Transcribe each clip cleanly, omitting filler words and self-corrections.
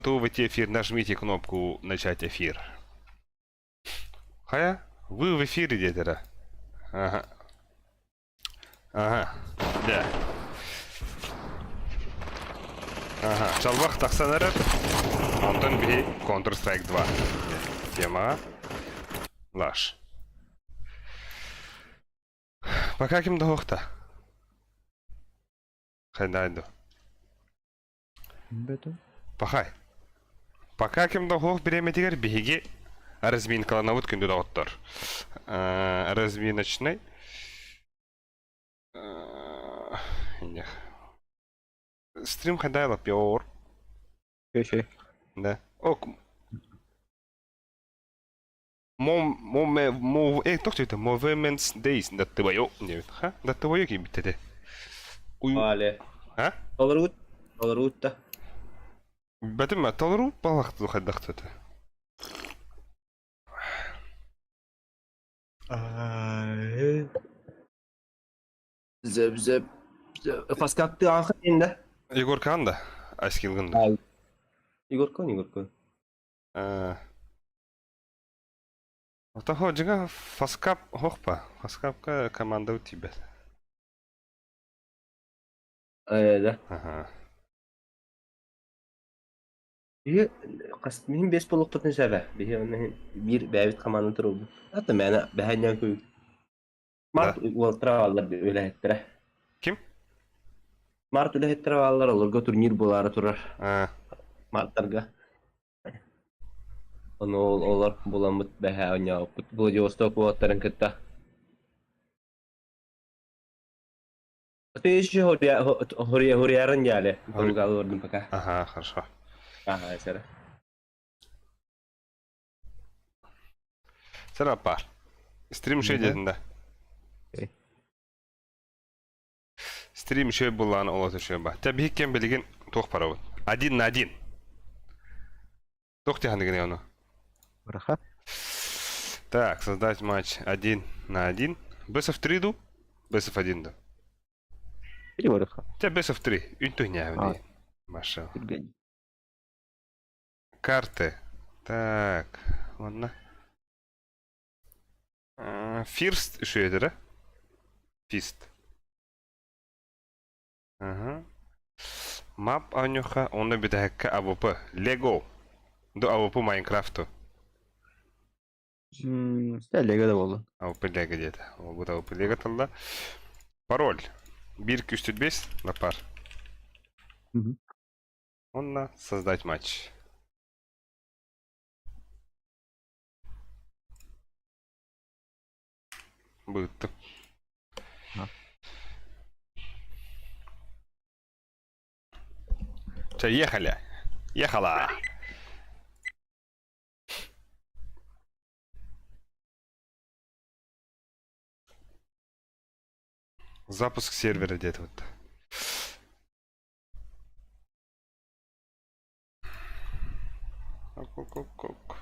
Готовы выйти эфир, нажмите кнопку «Начать эфир». Хайа, вы в эфире диэтэрэ. Ага. Ага, да. Ага, чалбах тахсан эрэр. Онтон биһи Counter-Strike 2 темаҕа лаш. Пока ким да суохта. Хайдай ду. Пахай. Пока ким да суох бириэмэтигэр биһиги разминкаланабыт күндү доҕоттор. Разминочный. Стрим хайдай лапьор. Үчүгэй. Да. Ок. Мом моме мо э тохтуу Movements Days даттыбайо диэбит. Ха? Даттыбайо киирбит этэ. Уй Але. А? Толорут. Толорут да. Бэтим толору балахты хайдахтыта. Зөп зөп. Фаскапты аха инде. Егор Канда, Аскилгында. Егор Кон, Егор Кон. Отохо дьиҥэ Фаскап оһохпа. Фаскапка команда тиийбэт. Да. Аха. Биһи хас миһин бес буолуохпутун сөбө. Биһи онно биир бэйэбит хамаанан турубут. Ата мээнэ бэһэнньэн күй. Март уолтара бааллар үлэһиттэрэ. Ким? Март үлэһиттэрэ бааллар, олорго турнир буолаары турар. А. Марттарга. Ону ол олор буламмыт бэһээ оонньообуппут Владивосток уолаттарын кытта. Ты еще хуриярын дьаале олордум пока. Ага, хорошо. Ага, сера. Сера пар. Стрим шей дедин да. Стрим үчүгэй буоллаҕына олус үчүгэй баар. Чэ биһик кэм билигин туох барабыт? Один на один. Туох дьаһаныгыный ону? Быраха. Так, создать матч один на один. Best of 3 ду? Best of 1 ду? Три быраха. Чэ, best of 3. Үнтүһнээбин. Маша. Түргэн. Карты. Так, ладно. Фирст үчүгэйдэрэ. Фист. Ага. Мап оонньуохха уонна бүтэһиккэ АВП. Лего. Ду АВП Майнкрафту. Лего да буоллун. АВП Лего диэтэ. Ол АВП Лего тылла. Пароль. Биир күстүт бес лапар. Онно создать матч. Быыттым. Че, ехали. Ехала. Запуск сервера где-то вот. Ок, ок, ок, ок.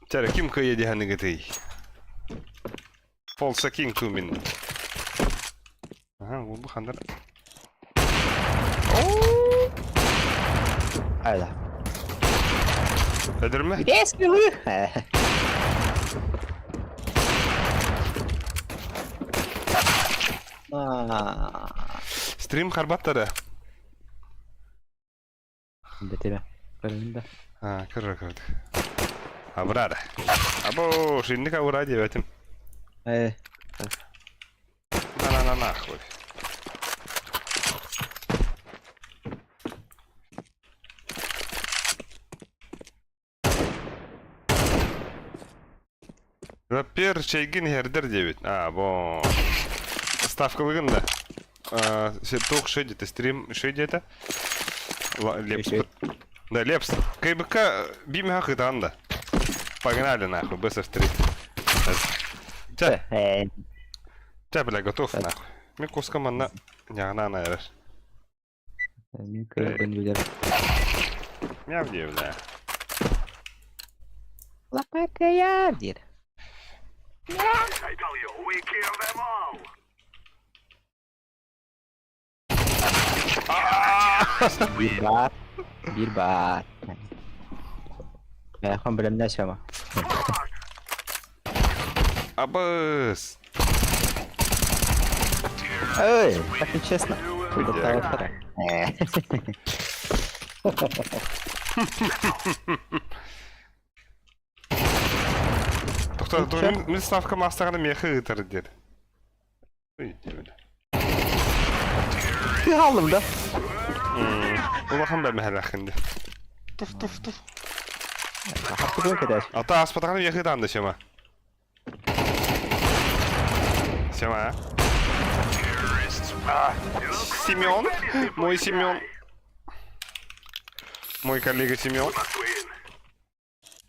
Чэ, ким кыайа диһаныгытый? Фолса King Тумин. Ага, бу хандар. Айда. Öldürme. Yes, бу. Стрим харбаттары. Бэтибэ. Көрөбүн да. А, көрөр көрдүк. Абрара. Або, шинник абра диэбэтим. Э. На на на нахуй. Раппер чэйгин иһэрдэр диэбит. А, бо. Ставкалыгын да. Туох шей диэтэ, стрим шей диэтэ. Лепс. Да, Лепс. КБК бимэха кытаан да. Погнали нахуй, БСФ3. Чэ. Чэ, бля, готов нахуй. Мен куска манна ньаҕынаан айарар. Мин кыайбын билэр. Мяв диэ, бля. Макаяр диир. Биир баар. Биир баар. Мээхэн бэлэмнээ сема. Абыс! Эй, так нечестно. Хуйня. Тохтоо, мин ставка маастаҕына миэхэ ыытар диэн. Хааллым да. Улахан да мэһэлэххин дии. Туф туф туф. Хаппытын кэтээс. Ата ааспатаҕына миэхэ ыытаан да Сема. Сема. А, Семен? Мой Семен. Мой коллега Семен.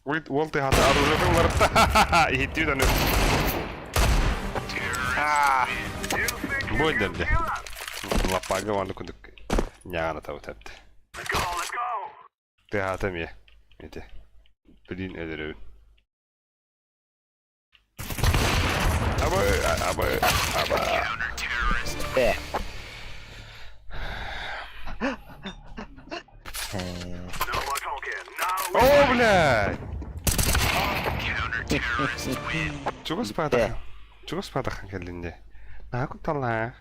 Уол тыһата оружиетын уларытта. Иһиттибит аны. Бу өйдөрдө. Лаппага уонна кудук ньаҕана табыт эпти. Тыһаата эмиэ. Ити. Блин өлөрөбүн. Абы, абы, абы. Э. О, блядь! Чугас паатахан. Чугас паатахан кэллин дии. Наһаа кутталлаах.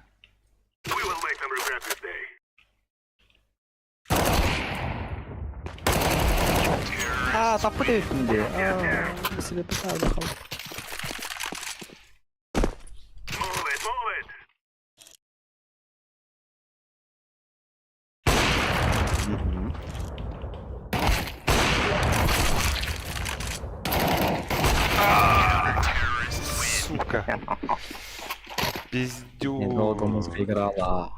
Аа, таппыт эбиппин дии. Аа, себе пыталды хал. Сука. Пиздю. Недолго музыка играла.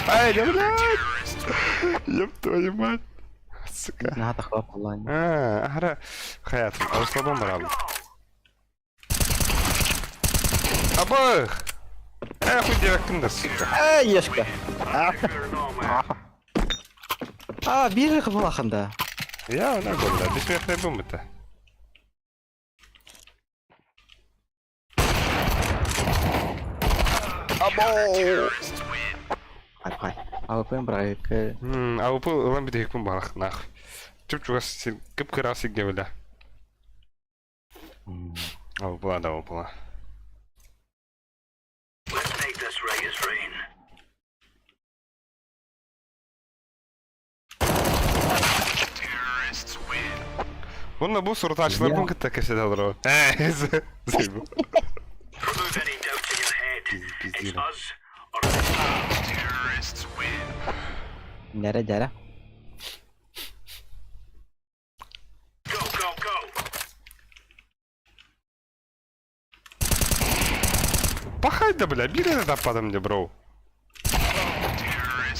Ай, да блядь! Еб твою мать. Сука. Наһаа тахлап халлаан. Аа, ахара хаят, арыслабан барабын. Абых! Э, хуй диэбэккин да, сука. Эй, ешка. Аа, биир кыбылахан да. Я она голда, бессмертный бум это. Або! Хай, АВП-н бырайык. АВП ылан бүтэһикпин баҕалах нах. Чуп-чугас сир кып-кыра сиргэ бile. АВП да АВП. Уонна бу сурутааччыларбын кытта кэпсэтэ олоробун. Пиздиир. Дьэрэ дьэрэ. Пахай да, бля, биир эрэ таппатым дии, бро.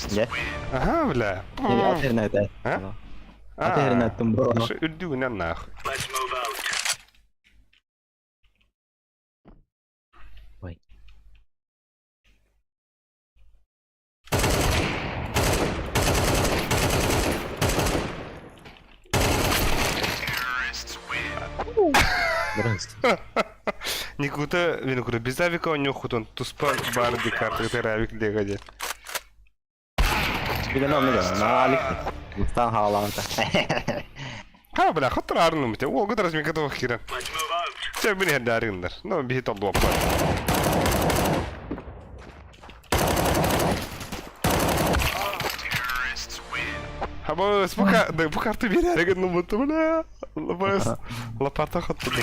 Дьэ. Аха, бля. Аты А? Аты бро. Үрдүгүнэн нах. Ой. Никуда винокура без авика онньуоххутун туспа баар ди картыгытыгар авик диэгэ диэн. Билэн оннук наалик. Устан хаалаанта. Ха бля, хоттор аарынным бите. Уолгут разминка туох киирэн. Чэ мин иһэрдэ арыгыннар. Ну, биһи толлуоппар. Абыс, бу бу карты биэрээри гынныбыт, бля. Лабас, лопата хоттуду.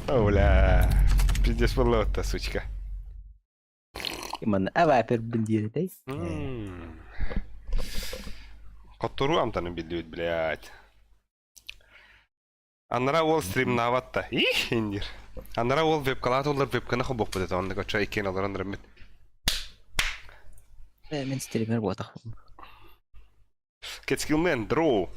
О, бля. Пиздец буолла сучка. Манна авапер диэтэй. Хотторуу амтанын биллибит, блядь. Аннара уол стримнаабат да. Их, индир. Аннара уол вебкалаат олар вебканы хобуохпут этэ оннук оччо иккиэн олорон ырыммыт. Мен стример буотахпын. Кетскилмен, дроу.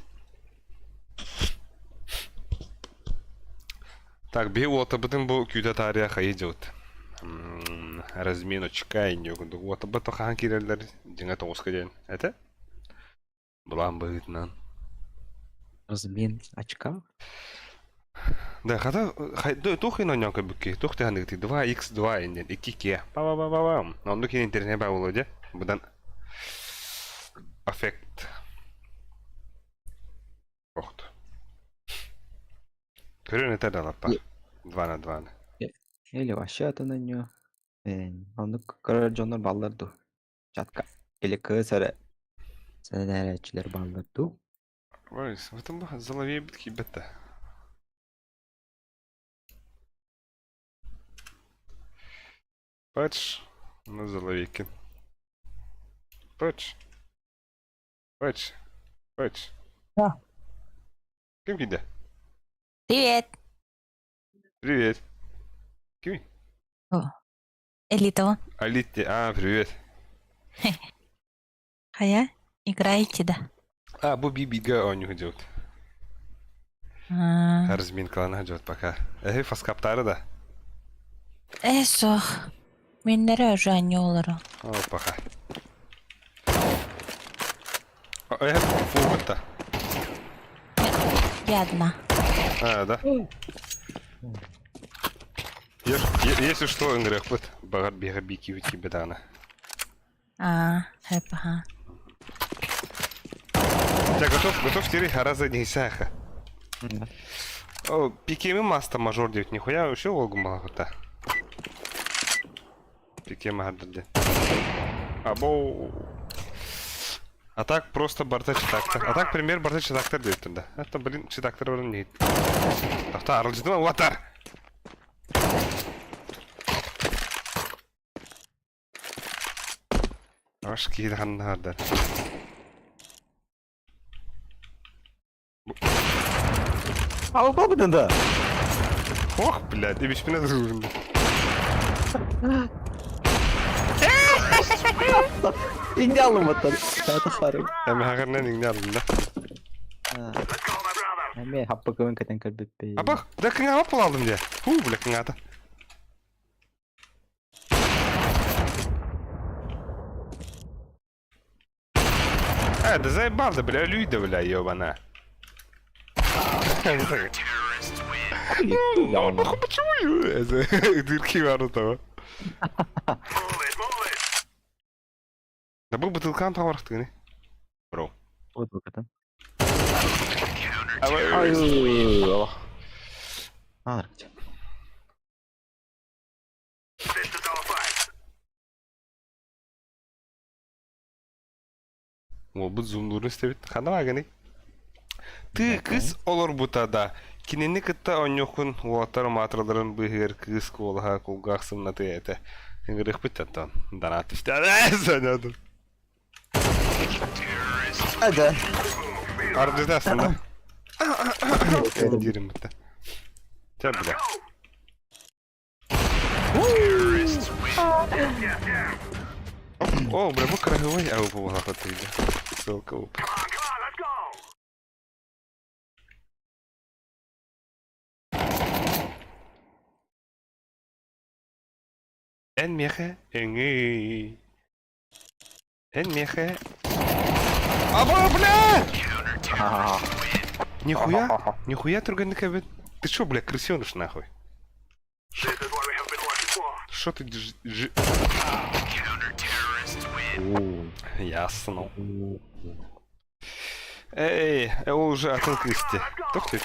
Так, биһи уотабытын бу күүтэ таарыйа хайыы дьыбыт. Разминочка инньэ курдук. Уотабыт хаһан киирэллэр дьиҥэ тоҕуска диэн этэ. Былаан быһыытынан. Размин очка. Да, хата туох иһин оонньоон көрбүккүй? Туох тэһэныгытый? 2x2 иннин 2К. Па-па-па-па-пам. Оннук иһин интернет баа буолуо дьэ. Быдан аффект. Охт. Көрөн этэ да лаппа. 2 на 2. Или вообще атын онньуу. Оннук көрөр дьоннор бааллар дуу? Чатка. Или кыыс эрэ сэнээрээччилэр бааллар дуу? Ой, в этом заловей кибетте. Патч на заловейке. Патч. Патч. Патч. Да. Ким киирдэ? Привет. Привет. Ким? Элитова. Алитти. А, привет. Хайа, играете, да? А, бу бибига оонньуу делать. А, Разминкалана делать пока. Эй, фаскаптары да. Э, суох. Миннere уже анньолоро. О, пока. Э, фу, Я одна. А, да. Если что, ыҥырыахпыт. Баҕар биһиэхэ биикибит киирбэт даҕаны. А, хэп, ага. Тебя готов, готов теперь гораздо не сяха. Да. О, пикеми маста мажор девять, нихуя вообще олгу малахута. Пикеми хардырды. Або... А так просто барта читактор. А так пример барта читактор диэбиттэр да. Это, блин, читактор баран не. Тахта арылдьытыма уатар! Аш киһи ханнаһардар. Албабытын да. Ох, блядь, и бишпине дружим. Иҥнэ алымматтар. Таата харым. Эмэхэрнэн иҥнэ алым да. Эме хаппыкыбын кэтэн көрбүппүн. Абах, да кыҥаабат буолалым дии. Хуу, бля, кыҥаата. Э, да заебал да, бля, өлүй да, бля, ебана. Ну, почему? Это дырки ворота. Да был бутылкан тавархтыгыны. Бро. Бутылкатын. Ай, Аа. Уолбут зумнуурун истэбит. Ханна баагыный? Тыы кыыс олорбута да, кинини кытта оонньуоххун уолаттар маатыраларын быыһыгар кыыс куолаһа кулгаах сымнатыа этэ. Ыҥырыахпыт оттон донат түстэ. Санаатым. Да. Ардытасын да. Диирим бытта. Чэ, бля. О, бля, бу кыраһыабай ау буолаахатыйда. Ссылка оп. Эн миэхэ өҥүй. Эн миэхэ... Аба, бля! Нихуя, нихуя түргэнник эбит. Ты чё, бля, крысёныш нахуй? Шо ты ж... ж... Ясно. Эй, ол уже атын кристи. Тух ты.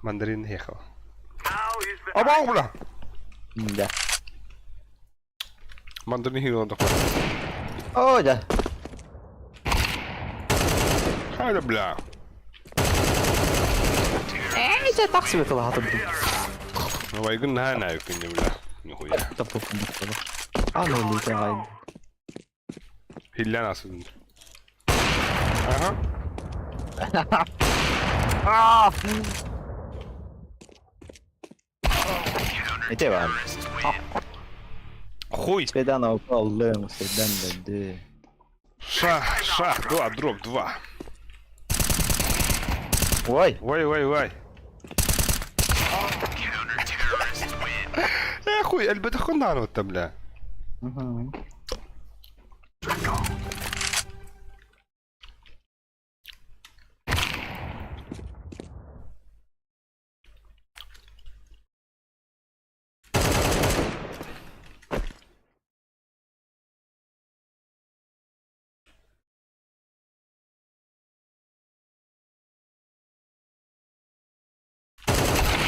Мандарин ехал. Абау, бля! Да. Мандарин ехал такой. О, да. Хайда, бля. Ээ, дьэ тахсыбыт улаатым. Вайгын наһаа наайыккын бля. Нихуя. А, ну, лутай. Хиллэн асыдын. Ага. Аа! Ити баар. Хуй! Сведан аллым, сведан дады. Шах, шах, два, дроп, два. Ой! Ой, ой, ой. Э, хуй, элбэтэх хуннаан отта, бля.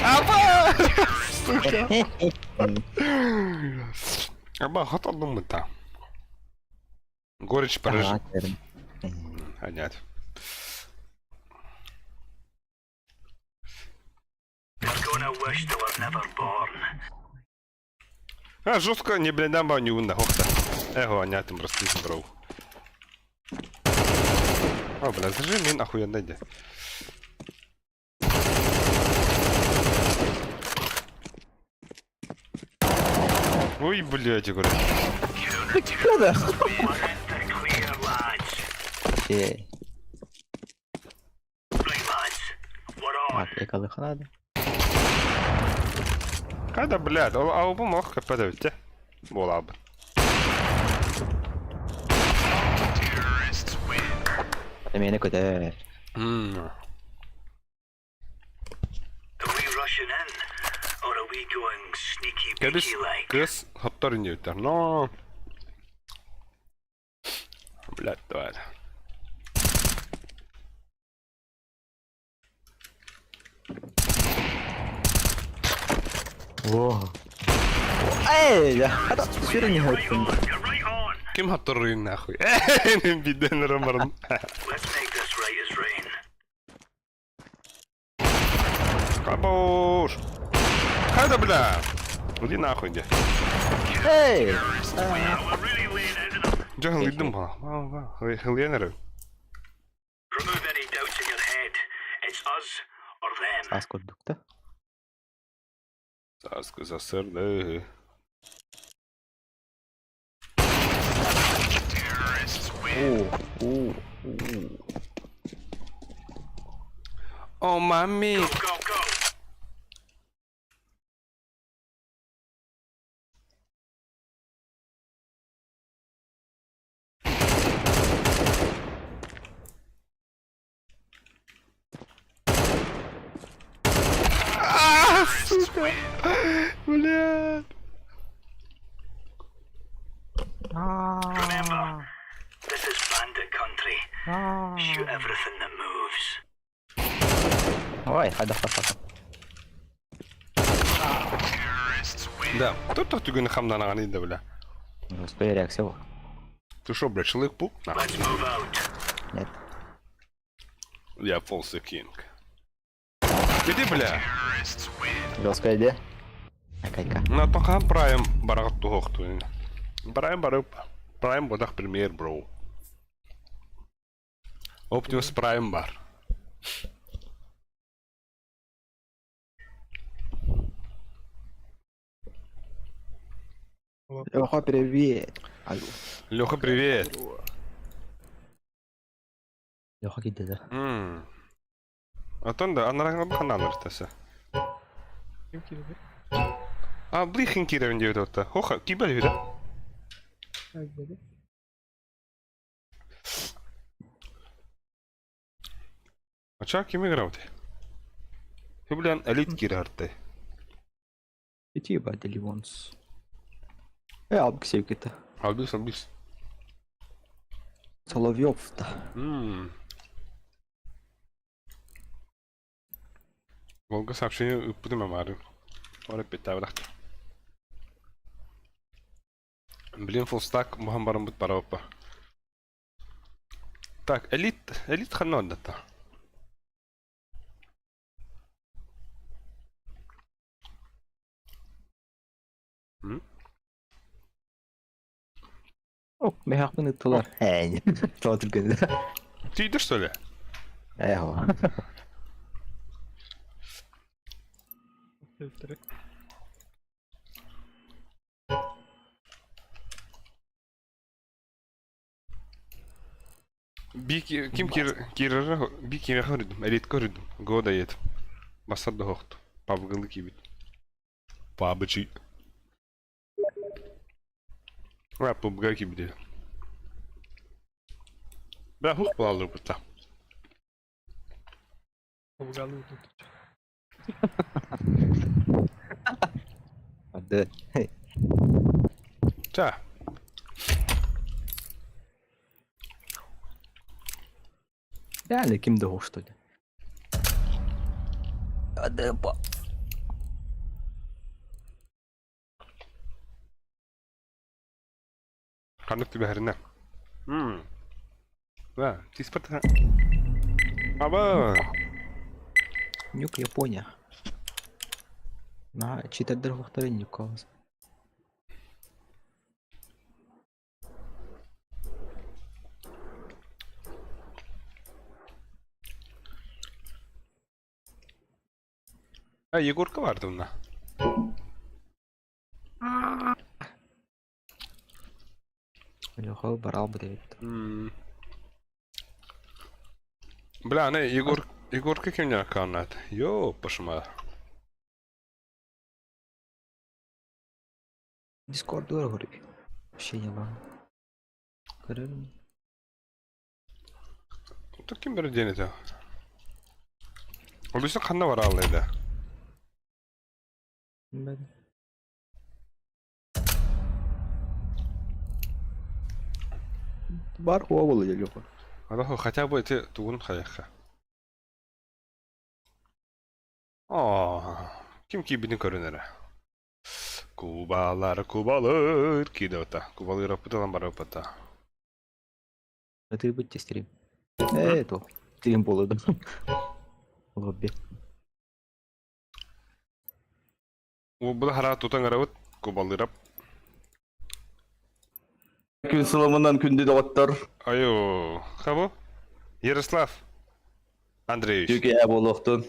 Аба! Сука. Аба, хотоллум да. Горечь порыж. Понятно. А, жестко не блин, ба не унна хохта. Эго, анятым просто брау. О, бля, зажи мин охуенно иди. Ой, блядь, я говорю. Э. Так, экалыха надо. Когда, блядь, а оба мох кападавите. Буолаабын. Эмиэни көтөр. Кэбис кыыс хоттор иннибиттэр. Но... Блядь, давай. Во. Эй, хата сүрүн хоттун. Ким хотторуйун нахуй? Биден ромарын. Кабуш! Хайда, бля! Иди нахуй, иди. Эй! Дьон ыйдым ба. Хыльянеры. Ас көрдүк да. Саскы засырды. О, о, о. О, мами! А, сука! Бля! Ой, хайда хата. Да, кто то түгүн хамнанаҕан да бля. Стой реакция бол. Ты шо, бля, человек пук? Нет. Я Фолси Кинг. Иди, бля. Жестко иди. Акайка. На тохан прайм барагат тухохту. Прайм барып. Прайм бодах премьер, бро. Оптимус Прайм бар. Леха, привет. Алло. Леха, привет. Леха киде да. Отон да, анараңа баханан ыртасы. Ким киирдэ? А, блихин киревин диэбит отта. Хоха, кибер үһү да. Киирдэ. Ача ким играл ты? Блин, элит кирарты. Иди ебать, Ливонс. Э, албык севкета. Албис, албис. Соловьев-то. Волга сообщение ыппытым амарын. Ора петтабрахта. Блин, фулстак мухан барамбыт бараппа. Так, элит, элит ханна отдата. О, мехакпын ыттылар. Эй, Тоға түргенде. Ты идешь, что ли? Эхо. Би ким киирэрэ би кимиэхэ көрдүм, элитка көрдүм. Го дает. Бассар да хоохту. Пабгылы киибит. Пабычы. А, пубга киибит. Бля, хух буолаллар бутта. Пубгалыы тут. Ады. Ча. Реально ким да что ли? Ады ба. Ханнык түбэһэринэ. Мм. Да, тиспат. Аба. Нюк Япония. На читердер хуохтары нюк А, Егорка бардымна. Леха барал бы эбит. Бля, аны Егор Егорка кимне аккаунат? Йо, пошма. Дискорд говори. Вообще не ла. Көрөрүм. То ким бер диэн этэ? Олуса ханна барааллайда? Билбэтим. Бар хуа буолла дьэ Леха. Алло, хотя бы эти тугун хайахха. О, ким киибитин көрүн эрэ. Кубалар, кубалыр киидота. Кубалыр опыталан бар опыта. Ытыыбыт стрим. Ээ, то. Стрим буолла да. Лобби. Бу хара тутан арабыт кубалырап. Күн сылымынан күндү доҕоттор. Айо, хабы? Ярослав Андреевич. Түүкээ буолуохтун.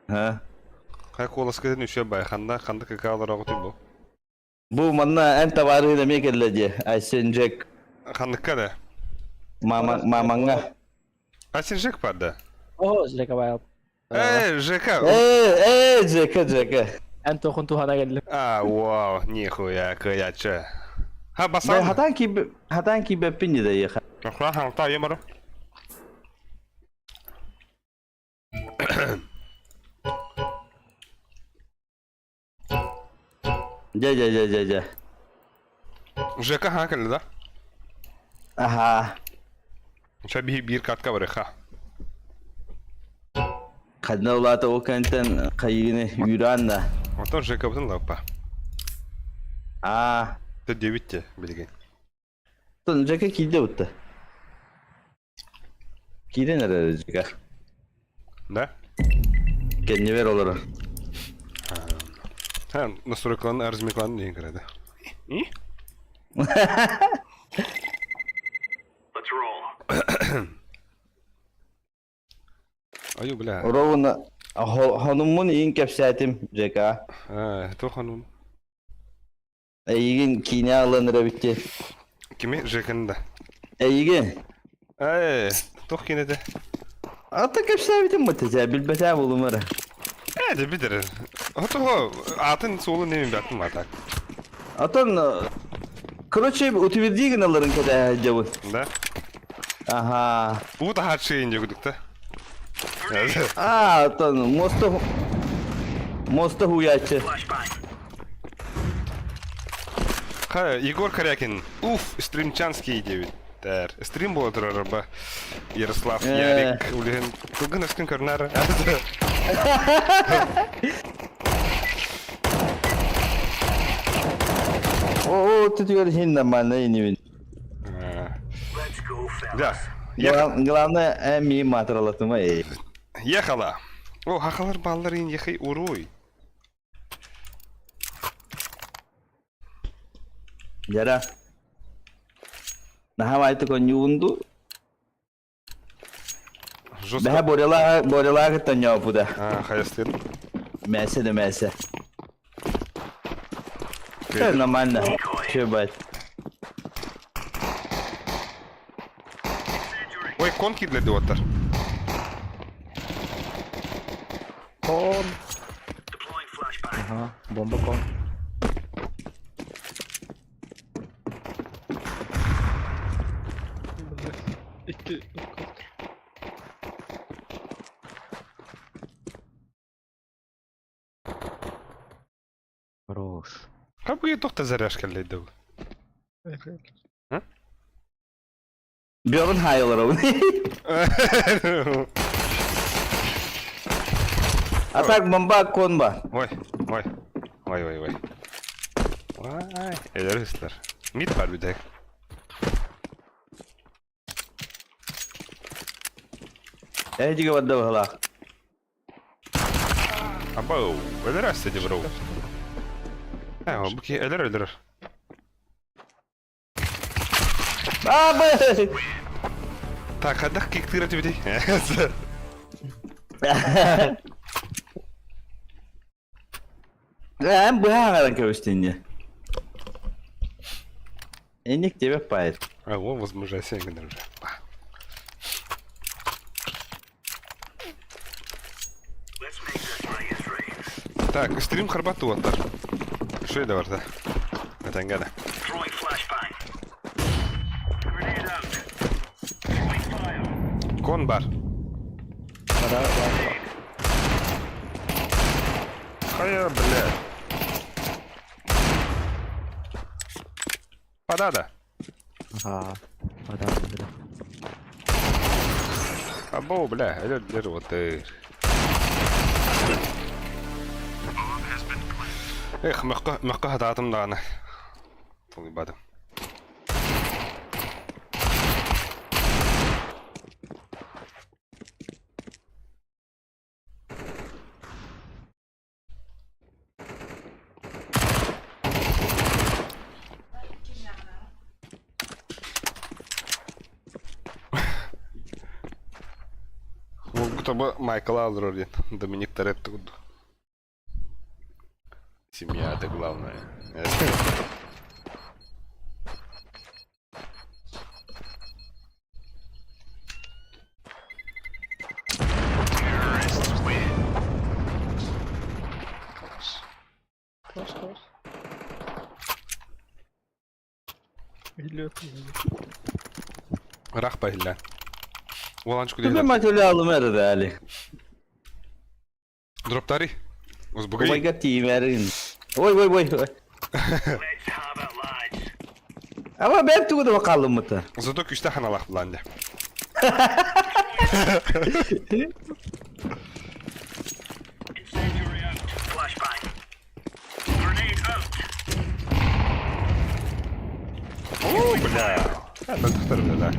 Ха. Хай куоласкытын үчүгэй бай, ханна ханна какаалар оҕотуй бу? Бу манна эн табаарыһын эмиэ кэллэ дии. Айсен Джек Ханныкка да? мама мамаҥҥа. Айсен Жек бар да? О, Жека байал. Э, ЖК. Э, э, Джека, Джека. Эн тохун тухана келлим. А, вау, нихуя, кыячы. Ха, Бе басан. хатан ки хатан ки беппин да еха. Ха, ха, емару. Дьэ, дьэ, дьэ, дьэ, дьэ. ЖК ха кэллэ да? Аха. Ча биир биир катка барыха. Ханна улаата ол кэнтэн хайыгыны үүрэн да. Онтон ЖК-бытын лаппа. Аа. Тэ дебитте билигин. Тон ЖК киирдэ бутта. Киирэн эрэр ЖК. Да? Кэннибэр олорор. Ха, настройкаларын арзмикларын деген кіреді. И? Аю, бля. Ровно хонуммун иин кэпсээтим ЖК. Аа, то хонум. Эйигин киинэ ылан эрэбитти. Кими ЖК-ны да. Эйигин. Эй, туох кинэтэ? Ата кэпсээбитим бу билбэтээ булумара. Ээ, да бидер. Отого атын суолун немен баттым а так. Отон короче утверди гыналарын кэтэһэ дьабын. Да? Аха. Уу таһааччы индигудук та. Аа, отон мосто мосто хуячы. Ха, Егор Корякин. Уф, стримчанский диэбит. Тэр. Стрим буола турар ба. Ярослав Ярик улиһин тылгын өскүн көрүнэр. О, түтүгэр хин нормально инибин. Да. Главное, эми матралатыма эй. Ехала. О, хахалар баллар ин ехай уруй. Жара. Наһаа коньюунду. Жестко. Бэһэ борела борела кытта А, хайастыр. Мәсә да мәсә. Все нормально. Че бать. Ой, кон кирлерди оттар. Кон. Ага, бомба кон. Икки Хорош. Кабы тоқта заряж кэллэйдэ бу. Бьорн хайлар ол. А так бомба конба. Ой, ой, ой, ой, ой. Ой, элер Мид бар бүдәк. Эдиге бадда бахалах. Абау, элер асты бро. Ә, бу ки элер элер. Абы! Так, хадах киктыра тебе. Эм быһаҕаран көбүстүнньэ. Энник тебе пайт. А, во, возмужайся, уже. Так, стрим харбату оттар. Что это варта? Это гада. Кон бар. Хая, бля. Подада. Ага. Вода, вода. Або, бля, элер вот ты. Эх, мөккө мөккө хатаатым дааны. Тулыбадым. Бу Майкл Алрор Доминик Торетто. Семья это главное. Класс, класс. Рах пахилля. Воланчку Түбе дейді. матөлі алым әрі әлі. Дроптари. Узбугай. Омайга тиимәрин. Ой, ой, ой, ой. Ama ben tuğda bakalım mı ta? Зато күшті ханалах буланды. О, бля. Это доктор, да.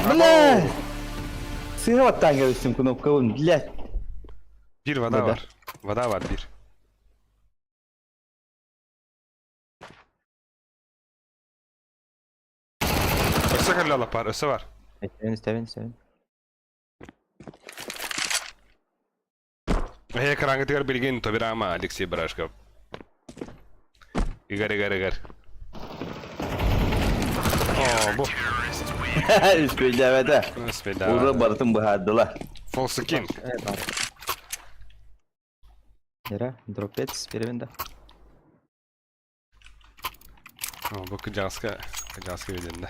Бля! Сыра баттан келістім кнопка он, бля. Bir вода Вода. var. Вода var bir. Өссө кэллэ бар, өссө бар. Севен, севен, севен. Э, экрангытыгар билген Тобирама Алексей Барашков. Игорь, Игорь, Игорь. О, бу. Үспейдәвәдә. Үспейдәвәдә. Уры бартын быһардылар. Фолсы Кинг. Э, бар. Нера, дропец, перевенда. О, бу кыджаска, кыджаска виденде.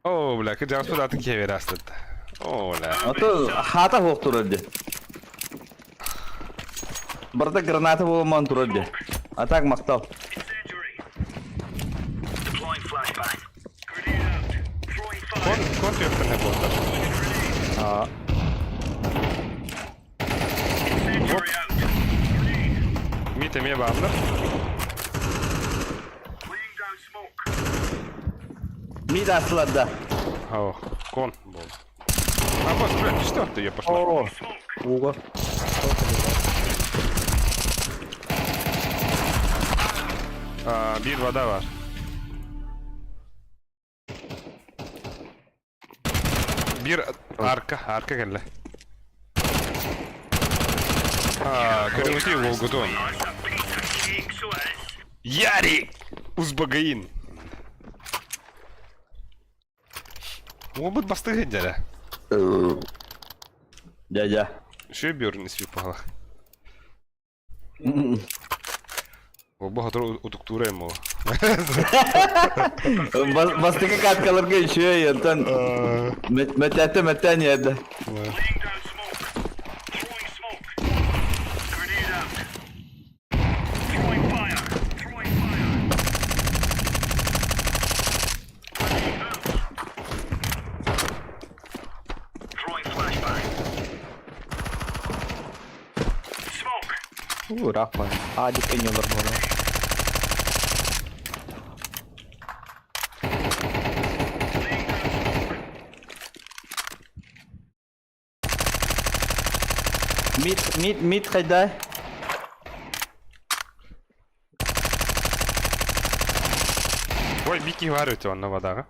О, бля, кыджаска датын кевер астыт. О, бля. Ото хата хоқ турады. Барда граната болман турады. А так мақтал. Кон, кон түйөктен не болдар. А, Мите ме баалар. Мид асылады. О, кон бол. А, вот, бля, что ты, я пошла. О, Уго. А, bir вода var. Биир арка, арка кэллэ. А, көрүҥүтүй уолгутун. Ярик! Узбагаин! Уолбут бастыҥ сылдьара. Дьэ, дьэ. Үчүгэй бүөрүн испит баҕалаах. Уолба сотору утуктуура эм буолуо. Бастакы каткаларга үчүгэй, онтон мөтөөтө мөтөөн иһэрдэ. Уу, ыраах баар. Аадик кэнньэлэр буолар. Мид, мид, мид хайда? Ой, Микки бар өтө онно бадаҕа.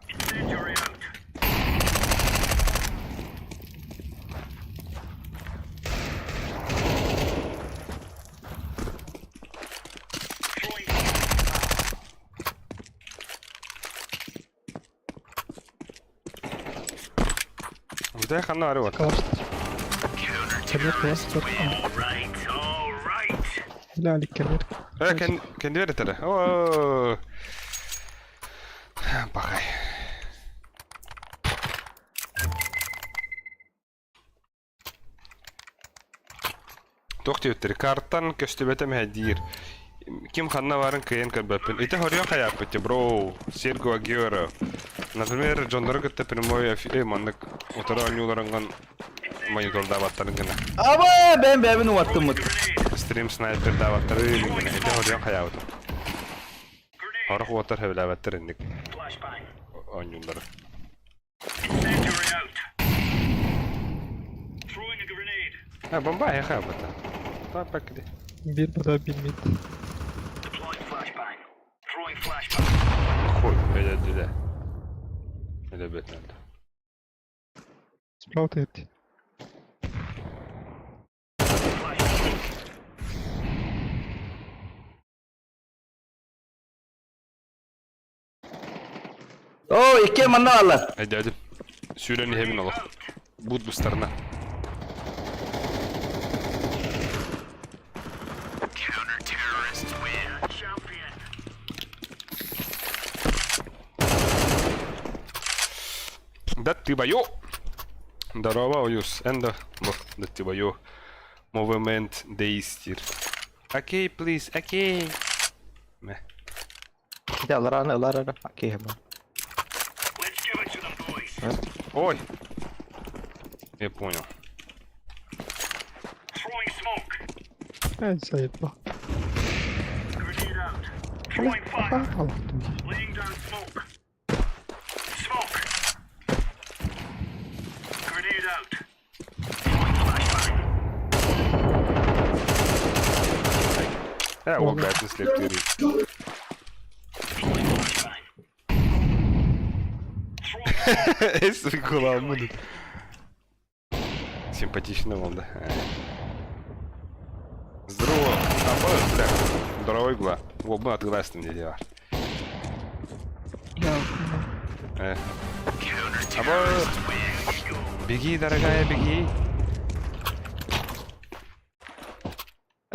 Бүтэй ханна бары вот. Кемер класс Helal кемер. Э, кен кендер этere. О. Бахай. Туох диэбиттэрий, картан көстүбэтэ мэһэйдиир. Ким ханна баарын кыайан көрбөппүн. Ити хоруйан хайааппыт дии, бро. Серго Агюэро. Например, дьоннору кытта прямой эфир маннык утары оонньууларыҥҥын монитордаабаттарын гына. Аба, бэйэм бэйэбин уаттыммыт. Стрим снайпердаабаттары гына. Ити хоруйан хайаабытым. Сорох уоттар сөбүлээбэттэр инник оонньууллары. Ha, бомба эһиэхэ ылбыта. Папа киди. Биир бада билмит. Хуй, өлөдүлэ. Өлөбөтөн. Справа эти. Оо, икки манна бааллар. Өйдөөдүм. Сүүрэн иһэбин олох. Буут быстарына. Да ты бою! Здорово, Оюс. Энда. Да ты бою. Movement дейстир. Окей, please, окей. Мэ. Ити аларааны ылар эрэ киһи баар. Ой! Я понял. Эн сайытла. Алахтым дии. Э, ол бэйэтин слептиир. Эс кулааммын. Симпатично был, да? Здорово. А, бля. Здорово, игла. Уолбун атыыластым диэти бар. Э. Аба. Беги, дорогая, беги.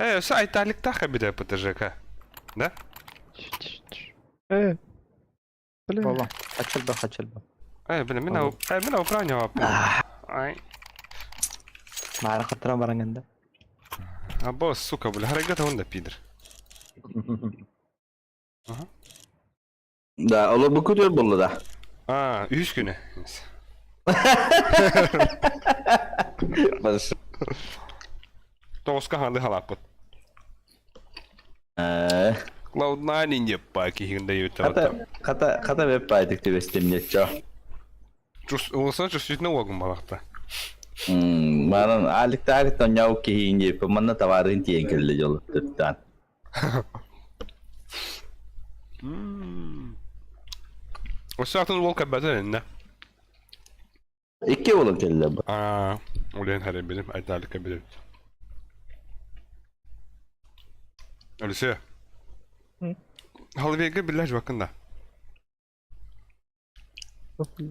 Э, өссө Айталиктаах эбитэ ПТЖК. Да? Э. Бля. Буолла. Хачылба, хачылба. Э, блин, мин ау, э, мин ауправньаваппын. Ай. Маара хаттаран бараҥҥын да. Або, сука, бля, харайга да пидор. Да, олор бу күтөр болла да. А, үһүс күнэ. Бас. Тоҕуска хаалыы халааппыт. Э, Cloud9 инде киһигин да Хата, хата, хата веб пайтык түбэстим неччо. Улуса чувствительно уогун балахта. Манан аликта аликта няу киһи инде манна товарын тиэн кэллэ жол төптан. Өссө атын уол кэлбэтин иннэ. Икки буолан кэллэ бу. Аа, улен харен билим, айдалика билим. Алисия. Халвега билэр жвакында.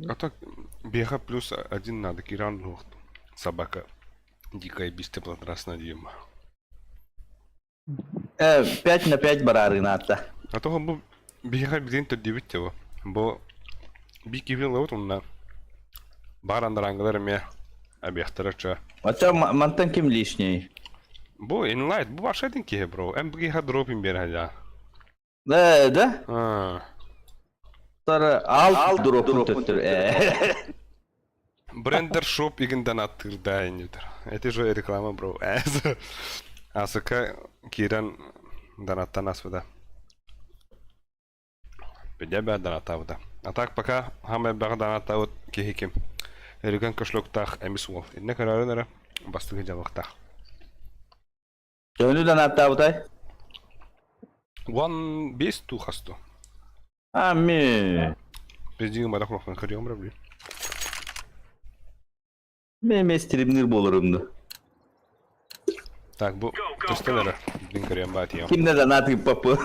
А так беха плюс один надо, Киран лохт. Собака. Дикая бистя платрасна диема. Э, 5 на 5 бараарынаатта. А то бу биһиэхэ билигин төрдүбүт дьэ бу би киһи ылабыт уонна баар андараангылар эмиэ абиахтара ча. Оччо мантан ким лишний? Бу инлайт бу башка один киһи бро. Эн бу дропин бере Да, да? А. Тара ал дропун төттөр. Э. Брендер шоп игин донаттыр иннитер. Это же реклама, бро. Асыка кирен донаттан асвыда. Бидя бә донаттабыда. А так пока хамай бәгы донаттабыт киһи ким. Өрүгэн кошелектаах эмис уол. Инне көрөрүн эрэ бастыгы дьабыктаах. Төһөнү донаттаабытай? Уон бес ту хасту. Ами. Біздің бадақ лохман көрüyorum бро. Мен эмес стримнир болорумду. Так, бу төстен эрэ. Дин көрüyorum баатиям. Кимне донат папы?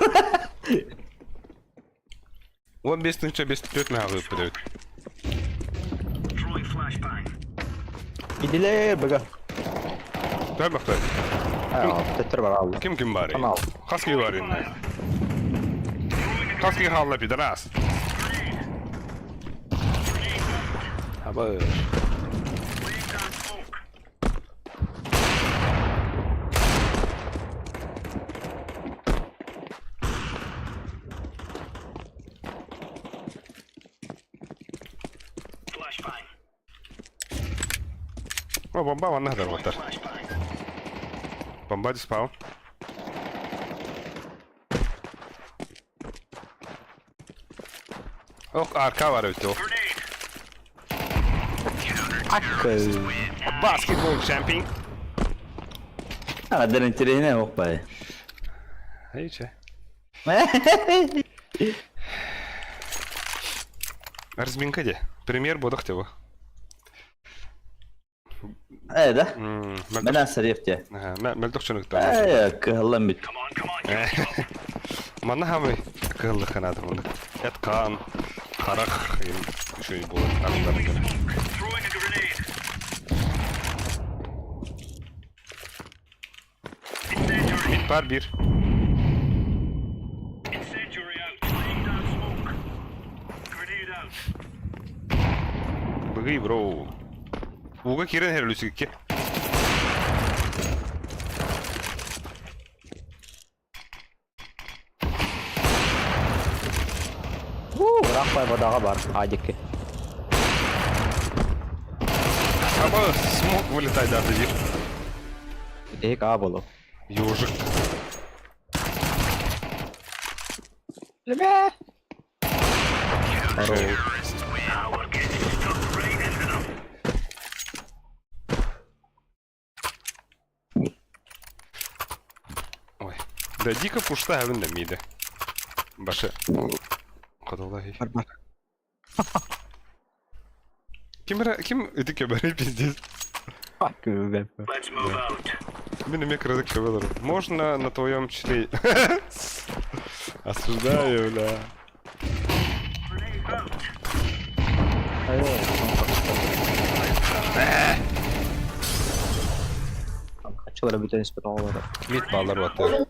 15 тысяча 5 мега выпадает. Идиле бага. Дай бахтай. Төттөр бар алды. Ким ким бар? Канал. Хаски бар инне. Хаски халла пидорас. Аба. О, бомба ванна хадar батар. Бомба диспаун. Ох, арка бар өтө. Акы. Баскетбол чемпион. Адар интересне окпай. Эйче. Разминка де. Премьер бодах тево. Э, да? Мен асарефте. Мөлдөх чөнүктө. Э, кыһаллан бит. Манна хамы кыһыллы ханады муну. Эт каан, харах шөй болот. Мид бар бир. Быгый бро. Уга кирен херлүсүкке. Рахпай водаға бар. Адикке. Аба смог вылетай да дир. Эк а болу. Ёжик. Леме. Ой. Да дико пушта хабын да миде. Башы. Кадаллахи. Бар бар. Ким ким ити көбәрей пиздец. Акы. Мин эме кырдык көбөлөр. Можно на твоем члене. Осуждаю, бля. Качылар бүтөн испет оңолор. Мид балар баттар.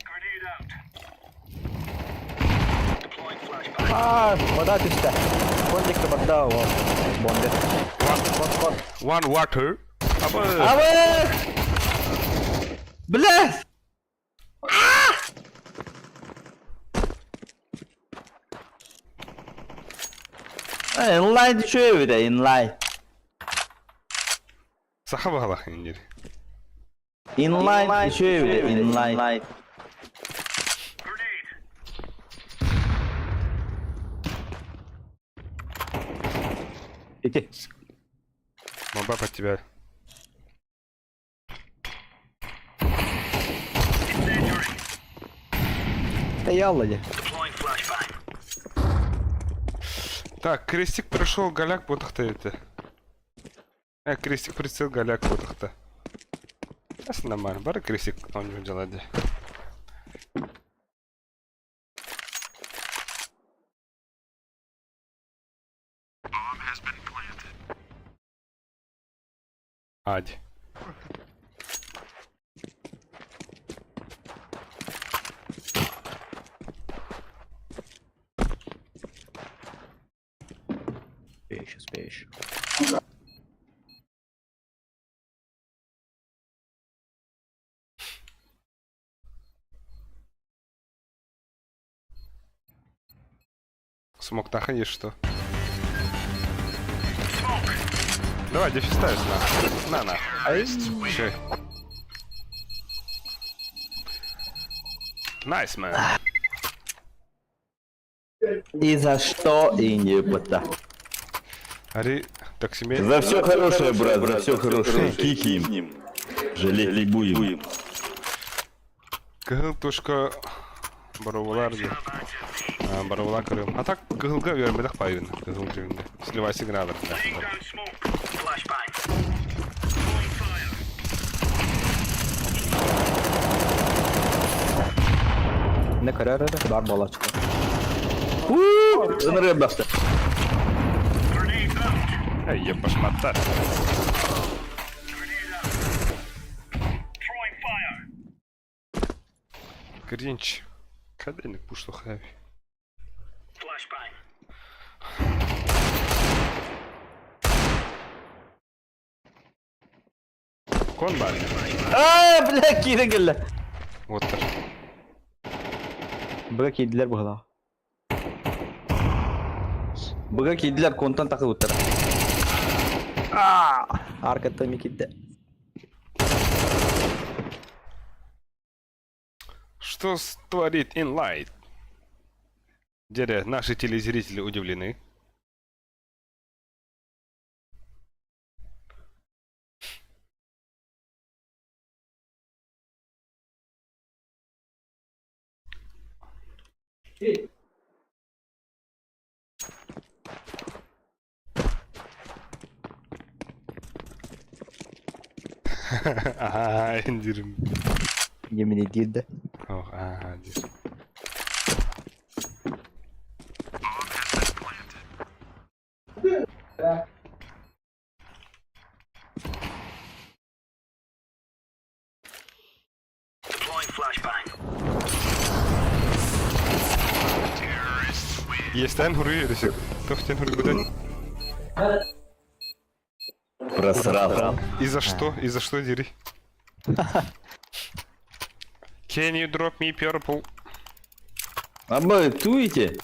А, вода түстө. Кондикке барды о. Бонде. Кон кон. One water. Аба. Абы! Бля! Э, инлайн түшөбү да, инлайн. Саха багалах индир. Инлайн түшөбү да, инлайн. Ити. Бомба под тебя. Да ялла де. Так, крестик пришел, голяк ботахта это. Э, крестик прицел голяк куотахта. Сейчас нормально, бары крестик оонньуур дьала дии. Ать. Успеешь, успеешь. Смог нахуй что? Давай, дефиставь на. На, на. Чё? Nice, man. И за что, и не пота. Ари, так себе. За все хорошее, брат, за все хорошее. Киким. Жалеть не будем. Кыһыл тушка боровалар дии. Боровала көрүм. А так кыһылга үөрмэтэх пайын. Кыһыл дьүһүндэ. Сливайся градар. Ne karar öyle? Бар болачка. Ынырык басты. Эй, ебашматтар. Гринч. Каденник пушло хави. Кон бар. Аа, бля, киирэн кэллэ. Вот. Быга киирдилэр быһылаах. Быга киирдилэр контан тахсыбыттар. Аркаттан эмиэ киирдэ. Что творит Inlight? Деря, наши телезрители удивлены. Ага, индирим. Yemin ediyor de. Ох, ага, дир. Естен хуруй десек. Тохтен хуруй бүтэн. Просрал. И за что? И за что дири? Can you drop me purple? А вы туете?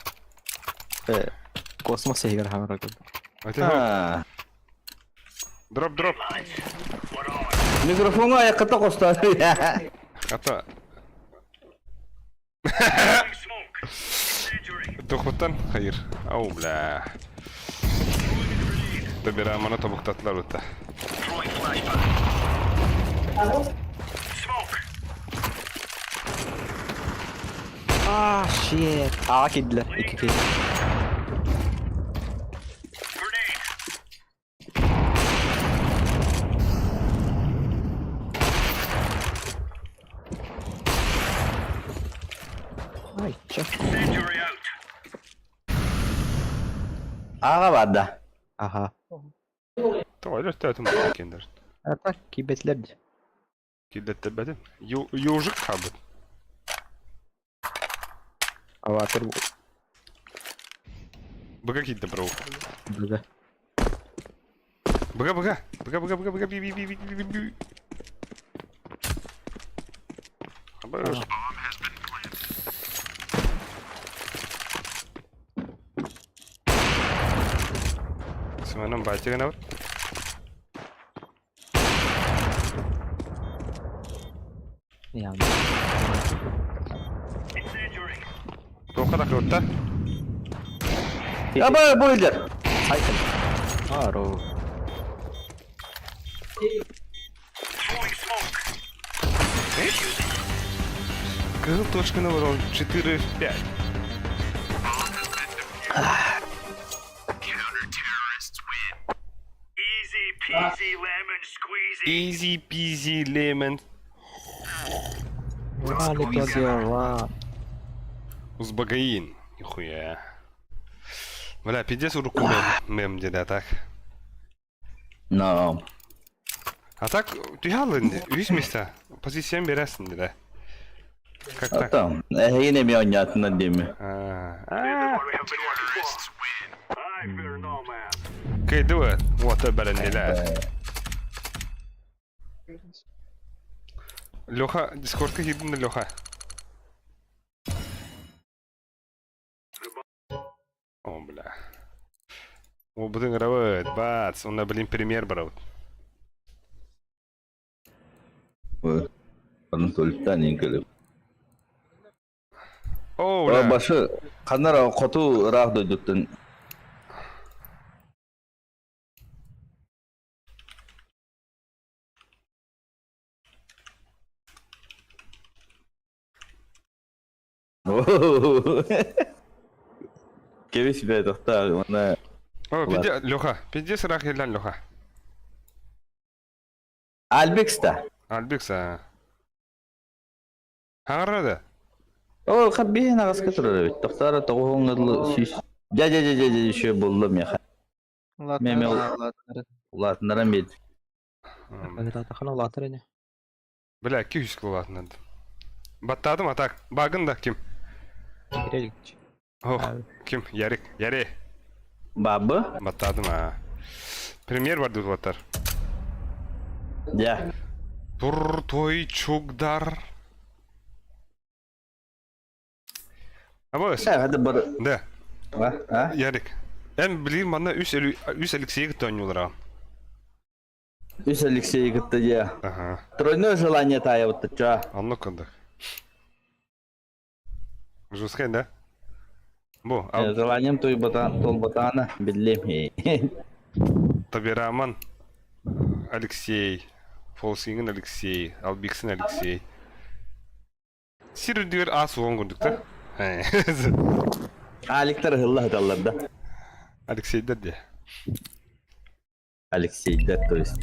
Космос иһигэр хаҥара курдук. А, Дроп, дроп. Микрофоҥҥа айакката хостоон. Ата. Тухуттан хайыр. Ау, бля. Добираманы тобуктатылар өтті. Ah shit. Аҕа киирдилэр. Икки киһи. Ай, чё? Аҕа барда. Аха. Тоҕо өттөөтүм кендер. А так киирбэтилэр дии. Киллэттэрбэтим. Южик хабыт. Аватар Быга киирдэ бро. быга. Быга быга. Быга быга быга быга би би би би би би. Абы. Семеном байтиган бар. Yani. Тоқа да көрді. Аба бу илдер. Сайкл. Аро. Кызыл точка на ворон 4 в 5. Easy peasy lemon. Узбагаин. Нихуя. Бля, пиздец урукку мем, мем диэн так. No. А так, түһэ үс места. Позициям бересин да. Как так? Там, эһигин эмиэ оонньоотунар диэми. Кыйдыбы, уота бэрэннилэр. Леха, дискордка киирдин да Леха. О, бля. О, бутын ыҥырабыт, бац, онно блин премьер барабыт. Onun толиктан иҥкэлип. О, бля. Башы ханнара хоту ыраах дойдуттан Кэбис бээ тохтоо уонна О, пиздец, Леха, пиздец ыраах иһиллэн Леха. Альбекс да. Альбекс, а. Хаҥара да? Ол хат биһин аҕаска турар эбит. Тохторо тоҕуһуҥҥа дылы сүүс. Дьэ дьэ дьэ дьэ дьэ еще буллум миэхэ. Мeme Улаатыннаран улаатыннаран биэрдим. Улаатахына улаатар ини. Бля, 200 улаатыннардым. Баттаатым, а так, багын да ким? Кирелик. Ох, ким? Ярик, Яри. Бабы? Баттаатым, а. Премьер бар дутуаттар. Дьэ. Тур той чугдар. Абы, Э, хады бар. да, А? А? Ярик. Эн билигин манна үс үс Алексейы кытта оонньуулара. Үс Алексей кытта дьэ. Ага. Тройное желание таайабыт ча. Оннук курдук. Жесткай, да? Бу, Желанием туолбатаана биллим. Табираман Алексей, Фолсингин Алексей, Албиксин Алексей. Сир үрдүгэр аас уон курдук да? Аликтар ыһылла сыталлар да. Алексейдер де. Алексейдер, то есть.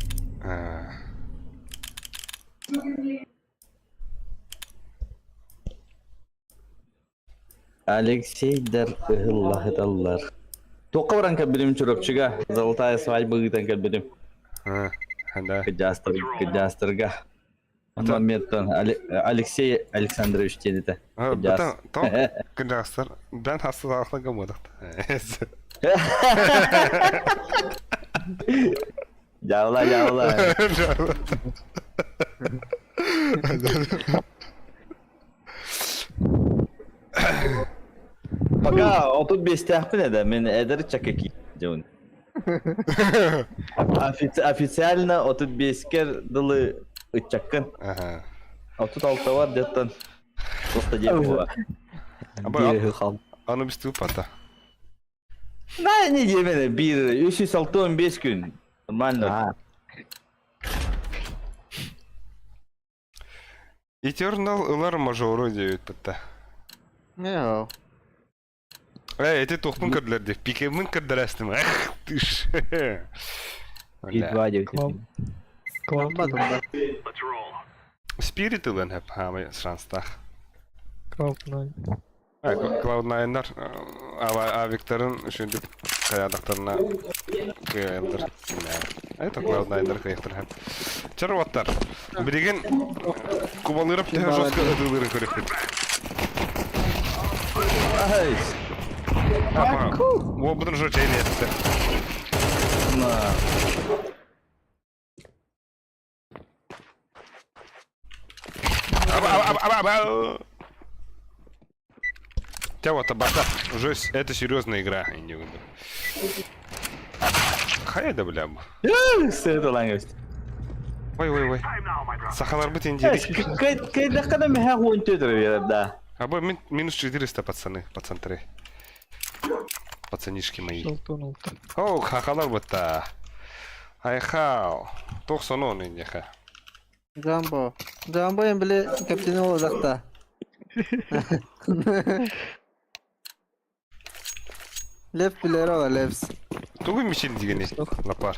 Алексейдер ыһылла сыталлар. Туохха баран кэлбитим Чурапчыга Золотая свадьба ыытан кэлбитим. Да. Кырдьаастарга. Моментон Алексей Александрович диэн этэ. Кырдьаас. Кырдьаастар. Бэн хасталаахла гаммадахта. Дьаабыла, дьаабыла. Пока 35-тээхпин этэ, мин эдэр ыччакка киирдим. Официально 35-кэр дылы ыччаккын. Ага. 36-бар деттон просто диэн буолар. Аны біз тупата. На не диэмene биир 365 күн. Нормально. Eternal ылар мажору диэбит бытта. Не, Эй, эти тохтун көрдүлэр диэ. Пикемин көрдөрөстүм. Эх, ты ж. Едва девять. Cloud Тумба. Spirit ылан хэп хаамай шанстах. Cloud 9. Cloud9-нар авиктарын үшүндүк каядактарына кыайылдар. Это Cloud9-дар кыайыктар хэп. Чарваттар. Билигин кубалырып төһө жестко ытыылырын көрүөхпүт. Ай. Уолбутун уже чейин этти. На. Аба, аба, аба, аба. Тя вот бата. Уже это серьезная игра. Я не буду. Хайа да бля. Сыт ылаҥ Ой, ой, ой. Сахаларбыт индири. Кайдаххана мэһэ хуон төтөрө да. Аба минус 400, пацаны, пацантры. Пацанишки мои. О, хахалар бытта. Айхау. Тохсон индиха. Джамбо. Джамбо эм били капитан олозакта. Лев билер ола Левс. Тугу мичил дигени лапар.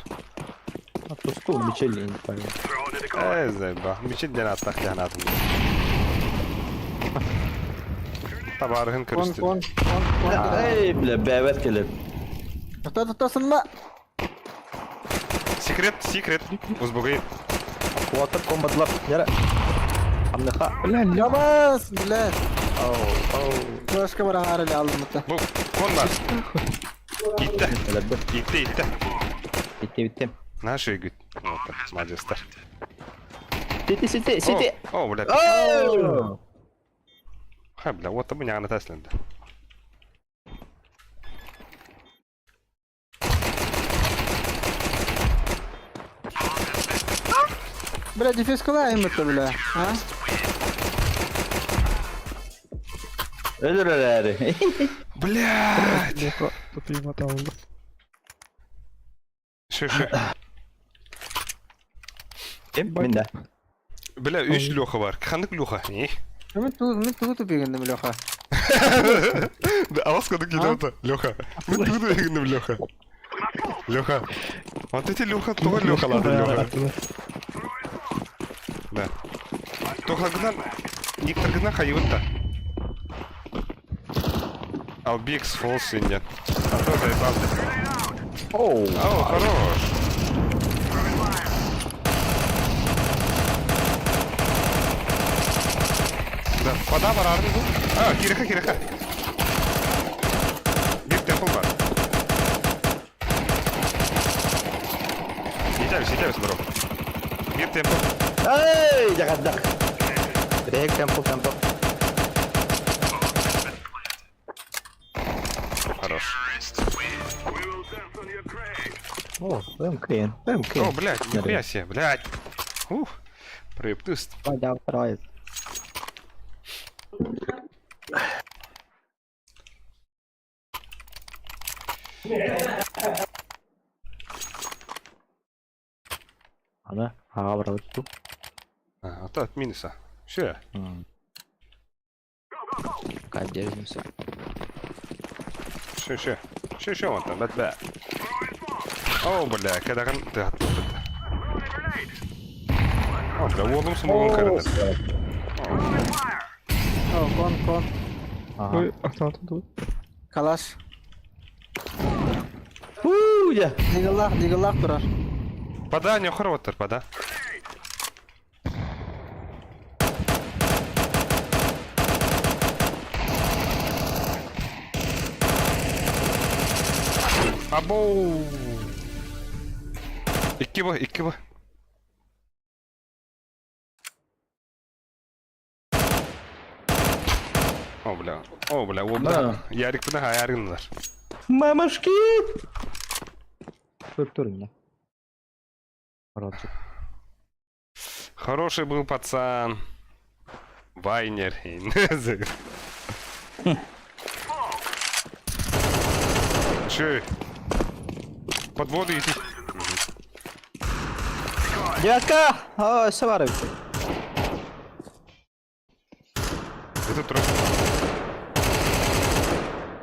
Туску Мичел не понял. Эй, заебал. Мичел диэн ааттаах киһи анаатын. Табаарыһын Кон, көрүстүн. кон, кон, кон. Эй, бля, бэбэт кэлэр. Тоқта, тоқта, сынма. Секрет, секрет. Узбугай. Water combat lap. Яра. Амныха. Бля, Лёха. Жабас, бля. Оу, оу. Флешка бар аңар эле алдым мыта. Бу, кон бар. Итте. Итте, итте. Битте, битте. Наши гүт. Вот, молодецтар. Сити, сити, сити. О, бля. Оу! Ха, бля, вот табы няғына тәсленді. Бля, дефис кылайын мыта, бля. А? Өлөр эрэри. Блядь! Леха, тупи мотал. Шö, шö. Ким? Мин да. Бля, үч Леха бар. Хандык Леха. Не? Мен ту, мен ту тупигендим, Леха. Да, алас кадык келді. Леха. Мен тугу дегендим Леха. Леха. Вот эти Леха, тоға Леха лады Леха. Да. Тохлагынан, никтаргынан хайвытта. Албикс, фолс, нет. А то заебал. Оу. О, хорош. Да, вода бар арын бұл. А, киреха, киреха. Бір темпл бар. Сетябис, сетябис, бро. Бір темпл. Эй, жакадак. Рек, темпл, темпл. Хорош. О, МКН, МКН. О, блядь, нихуя себе, блядь. Ух, проептыст. Да, второй. Ана, ага, брат, ту. А, это от минуса. Все. Пока держимся. Все, все. Все, все, вон там, бэт бэ. О, бля, когда ты оттуда. О, бля, уолум смогун карадан. О, кон, кон. Ага. Ой, автомат тут. Калаш. Уу, я. Дигаллах, дигаллах турар. Пода, не хорваттар, пода. Абоу. Икки бу, икки бу. О, бля. О, бля, о, бля. Ярик бына, яригнлар. Мамашки! Тур, тур, меня. Брат, Хороший был пацан. Вайнер. Че? Под воду идти. Девятка! О, все варю. Это троп.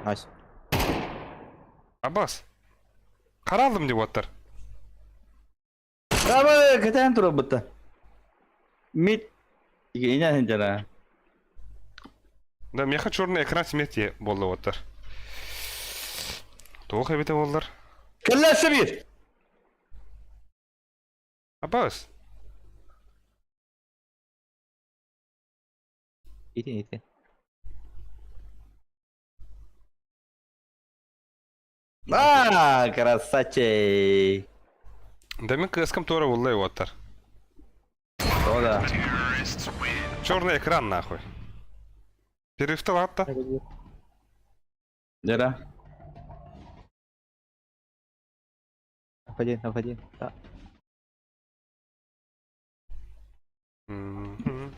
Найс. Аббас. Қаралдым деп оттар. Давай, кэтэн тура бутта. Мид. Иня хинжара. Да, меха черный экран смерти болды оттар. Тоқ эбите болдыр. Кэллэші бир. Аббас. Иди, иди. А, красавчик. Да мен кыскам тура боллай оттар. О, да. Черный экран нахуй. Перерывті латта. Жара. Напади, напади. Да. Мгм.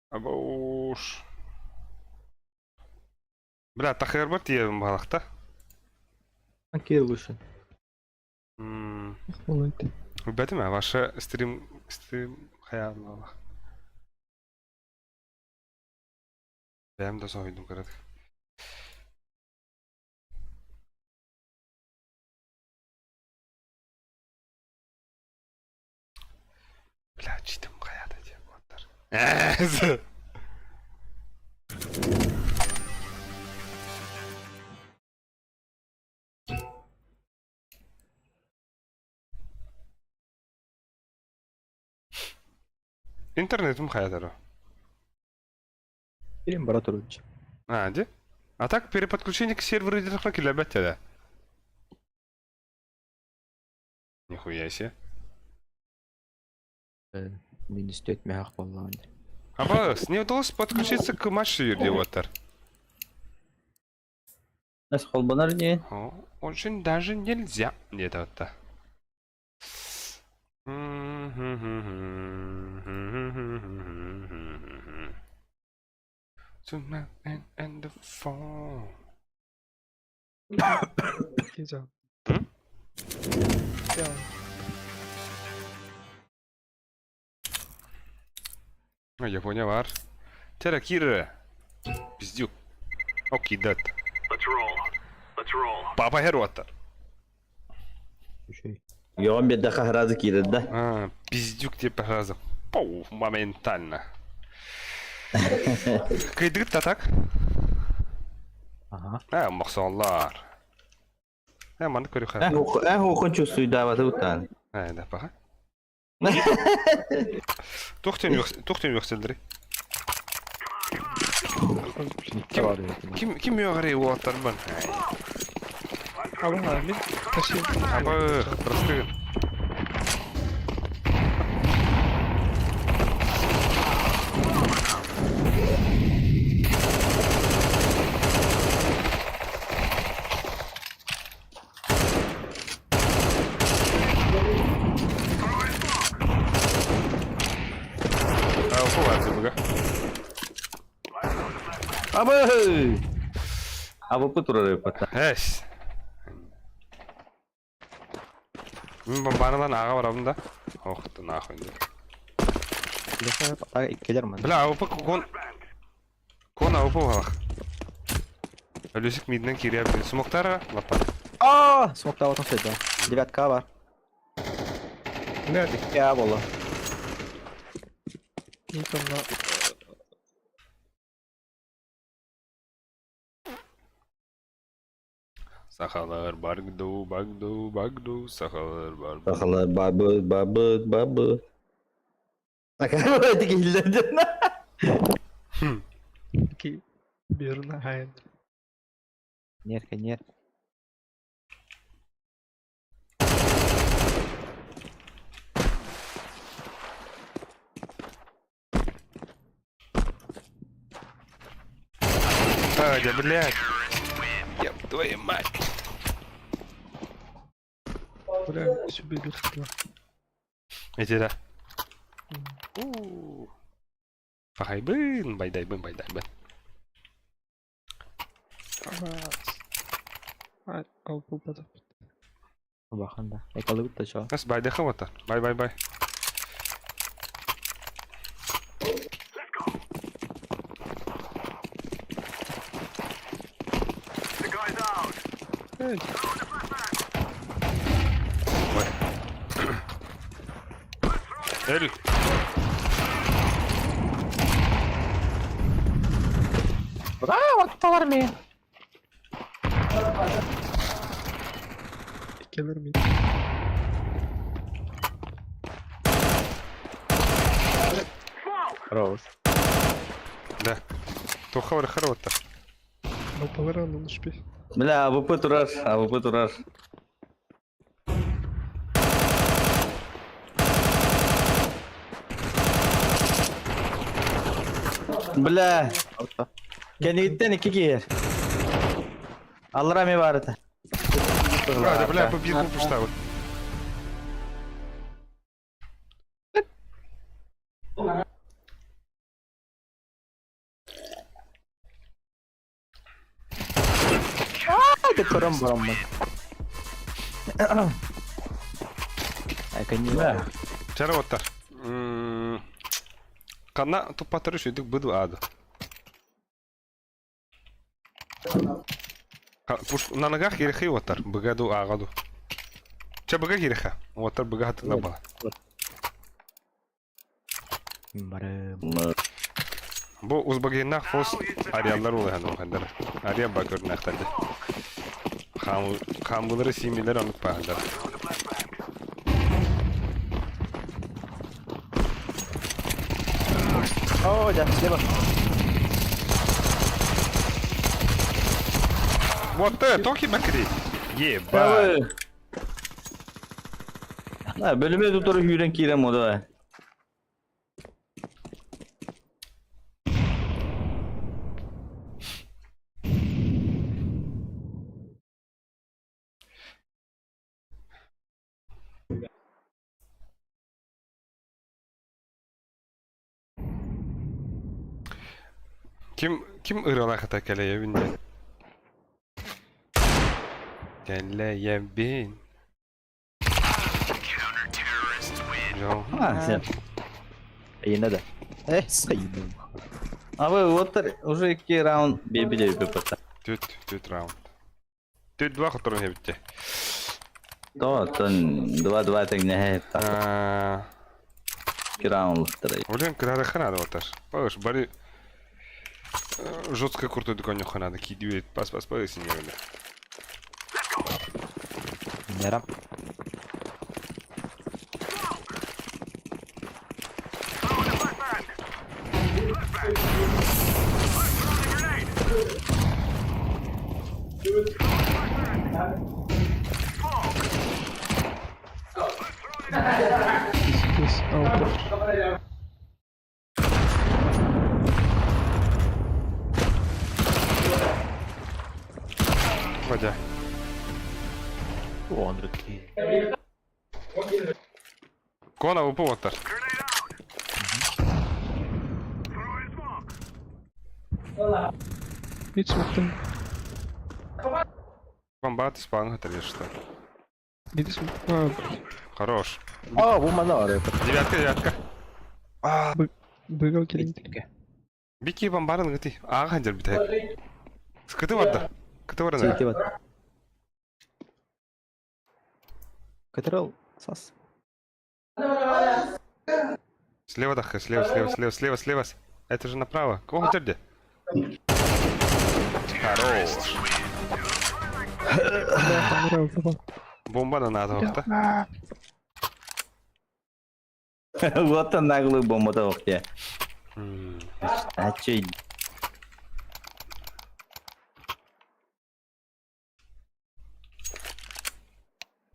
Абауш. Бля, тахыр бар тиебім балақта. Окей, лучше. Бәтіме, ваша стрим... Стрим... Хаялла. Бәм да сойдум көреді. Бля, читим хайата диye буолтар. Интернетим хайатара. Фильм бара туруччу. А, де? А так переподключение к серверу идет килябет да. Нихуя себе. Минус 4 мягах боллаан. Абас, не удалось подключиться к матчу Юрдиотер. Нас холбонар не? Очень даже нельзя. Нет, вот так. To my and the phone. М? А, Япония var. Тера Кира. Пиздюк. Окей, дат. Папа Херуаттар. Үчүгэй. Йоҕон биэрдэ хаһыраазы киирэр да. А, пиздюк тебе разом. Пау, моментально. Кыйдыгыт да так? Ага. А, мохсоллар. Э, маны көрүхэ. Эн хохон чувствуйдаабаты бутаан. Э, да, паха. Тухтен үөхсэлдери. Ким ким үөҕэрий уолаттарбын? Абы, просты. А, уховаться быга. Абы! Абы турар эппата. Эс. Мин бомбанылан аға барабын да. Ох, ты нахуй. Иккилер ман. Бля, АВП кон... Кон АВП балах. Өлүсүк миднен кириэ бин. Смоктара лапа. Аа, смоктаабатын сойда. Девятка бар. Я боло. Сахалар баргду, багду, багду, сахалар бар. Сахалар бабы, бабы, бабы. Акаары Нерка, нер. А, да, блядь. Еб твою мать. Эти да. У. Пахайбын, байдайбын, байдайбын. Бахан да. Экалыбыт да чоо. Нас байдайха вата. Бай, бай, бай. Ой. Эль. Браво, ми. Хорош. Да. Туха бар харвата. Бля, АВП турар, АВП турар. Бля, кенигиттен икки киэр. Аллара ми барыта. А, да, бля, побил пуштабы. Ай, көрөм бараммын. Айка не. Бля. Чара оттар. Канна туппатары шүйдүк быду ады. На ногах ерехи оттар. Быгаду агаду. Ча быга ереха. Оттар быга хатына бала. Барым. Бу Узбагиннаах фос ариаллар улахан улахандар. Ария ба көрүнэхтэрди. Хаамылары сиимилер онук баахандар. О, да, слева. Вот ты, токи макри. Ебать. Бөлүмэ тутору сүүрэн киирэн мода. Ким ким ырыалаах ата кэлэйэбин диэн. Кэлэйэбин. Жо. А, сен. Айына да. Э, сайын. А вы вот уже икки раунд бебиле бепата. Түт, түт раунд. Түт два которым битте. То, тон два-два тэҥнэһэ А, икки раунд лыктара. Блин, кырараха надо вот аж. Паш, бары жестко крутой дуканюха надо кидывает. Пас, пас, пас, не надо. Ярам. Здесь аутер. Водя. Он руки. Кона упу оттар. Мид смоктан. Бомба ты спан это или что? Мид смоктан. Хорош. А, бу мана ары. Девятка, девятка. Быгал келинтик. Бики бомбарын гыти. Ага, ханжар битек. Скыты барда. Кыты барда. Сити бат. Катерал, сас. Слева так, слева, слева, слева, слева, слева. Это же направо. Кого ханжар Хорош. Бомба на надо, да? Вот он наглый бомба тоқте. А чё?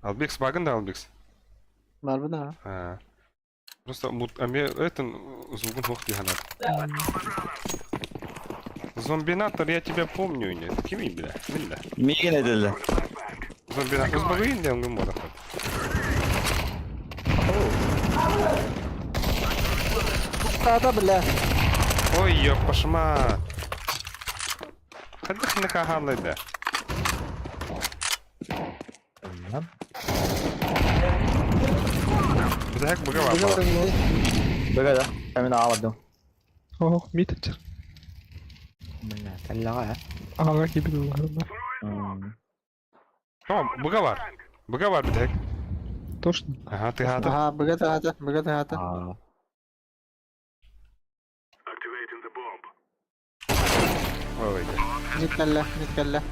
Албекс багын да Албекс. Бар да. А. Просто мут, а мне это звукун хох диханат. Зомбинатор, я тебя помню, нет? Кими, бля? Бля. Миген эдилdi. Зомбинатор. Узбагын да он мода. Да, бля. Ой, ёп, пошма. Хадых на кахалы да. Бзак быгава. Быга да. Камин аладым. Ох, мид атыр. Мына, таллага. Ага, кибит бар. О, быгавар. Быгавар битек. Точно. Ага, ты хата. Ага, быга хата, быга хата. А. Ой, Мид кэллэ, мид кэллэ.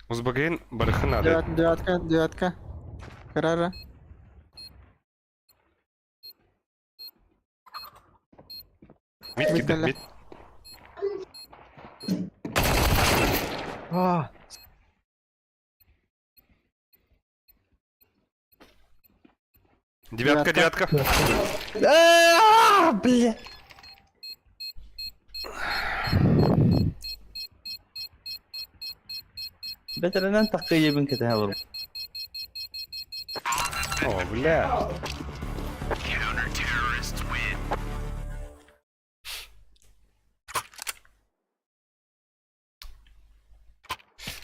Узбагын барыхына да. Девятка, девятка. Карара. Мид киде, мид. А. Девятка, девятка. А, бля. Бетеринен таккы ебин кете olur. О, бля.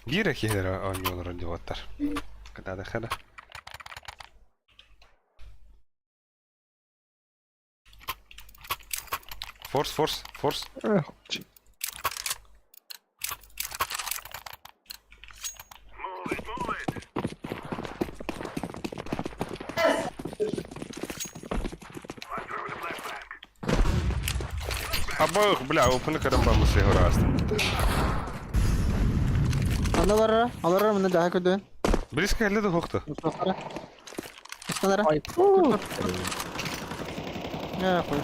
Гира хера оñолор диоттар. Када хада. Форс, форс, форс. Эх, Абых, бля, опыны көрөн бармысы хораастым. Ана барара, аларара мында жаха көрдөн. Близко кэллэ да хохто. Устара. Устанара. Не, хуй.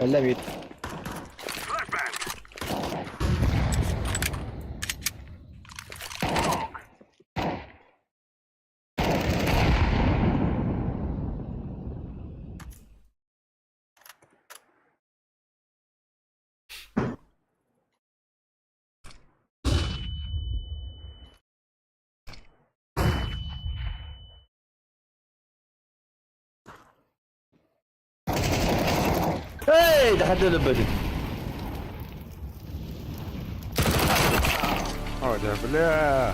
Элле бит. Эй, дахаты өлбөтүм. Ой, да, бля.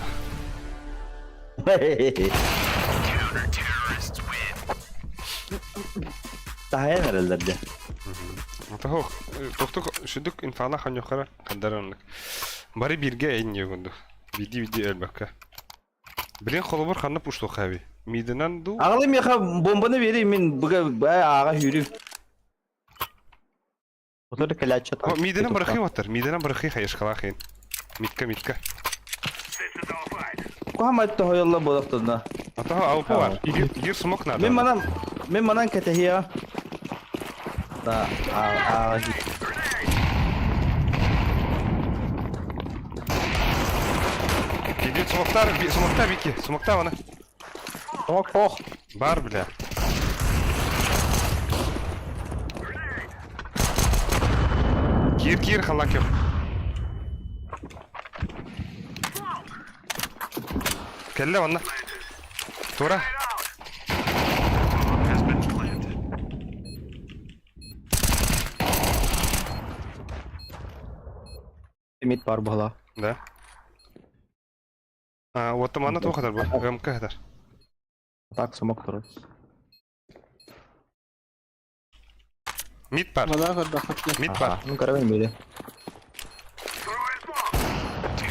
Таһайан эрэллэр дьэ. Тоһох, тохтук шүдүк инфана ханьохара хандараннык. Бары бииргэ эйин курдук. Биди-биди өлбөккө. Билин холобур ханна пуштуохха эбий? Миидинэн дуу? Аҕалым миэхэ бомбаны биэрий мин быга баа ааҕа сүүрүм. Утары кэлээччи О, миидинэн бырахыы баттар. Миидинэн бырахыы хайышкалаах иһин. Митка, митка. Куһамайт тоһойоллор буолахтарына. Атаһа алпа бар. Гир смок надо. Мин манан мин манан кэтэһиэҕэ. Да, ааҕа Иди смоктар, смокта Вики, смокта вона. Ох, ох. Бар, бля. Кир, кир, халакер. Кэллэ онно. Тура. Мид бар буола. Да. А, вот манна туох хатар бу? МК хатар. Так смок турар. Мид бар. Мада көрдөххө. Мид бар. Ну карабин били.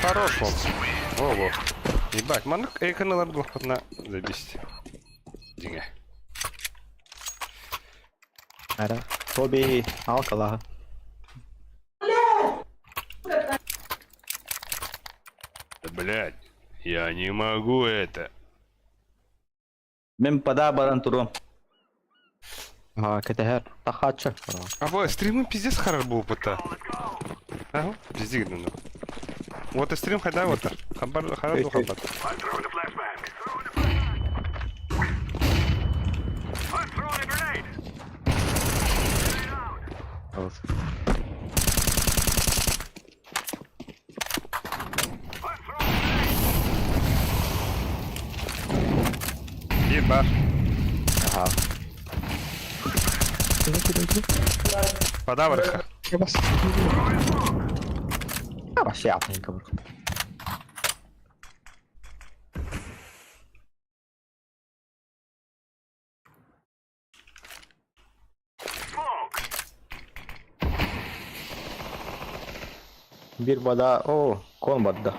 Хорош он. Во-во. Ебать, маннык эйканалар булахпытына забись. Дьиҥэ. Ара. Тоби алкалаха. Блять, я не могу это. Мин падаа баран туруом. Ага, кэтэһэр. Тахааччы. А вот стримы пиздец харар буолбута. Ага, пиздец гынан. Вот стрим хайда вот. Хабар харар ду хабар. Биир баар. Ага. Вода барыха. Бас. Вообще атынка бар. Бир бада, о, кон бадда.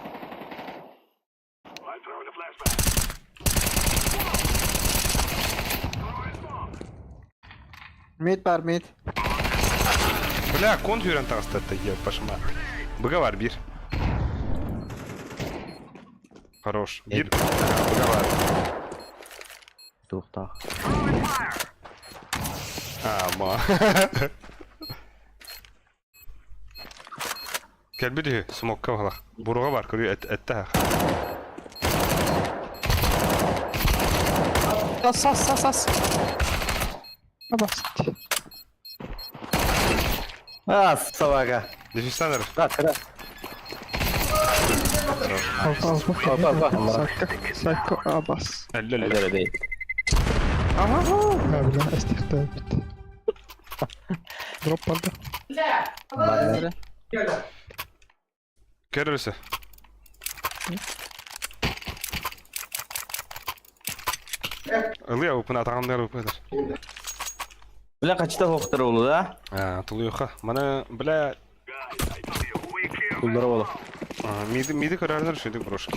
Мид бар, мид. Бля, кон хүрэн таҕыста ебашма. Быга бар биир. Хорош. Биир. Быга бар. Туохтаах. А, ма. Кэлбит үһү, смокка баһылах. Буруга бар, көрүү эттэ Сас, сас, сас, сас. Абас. А, собака. Дефистанер. Да, кыра. Алпа, алпа. Алпа, алпа. Сакка, сакка, абас. Әллә Әллә бей. Ага. А, бля, эстихтээбит. Дроп барда. Көрөрсө. Ылыя упына атаҕамнар упыдар. Бля, хачта хоқтар олу, да? А, тулуйха. Мана, бля, Кулдара болу. миди миди көрөрдөр шүйдүк брошки.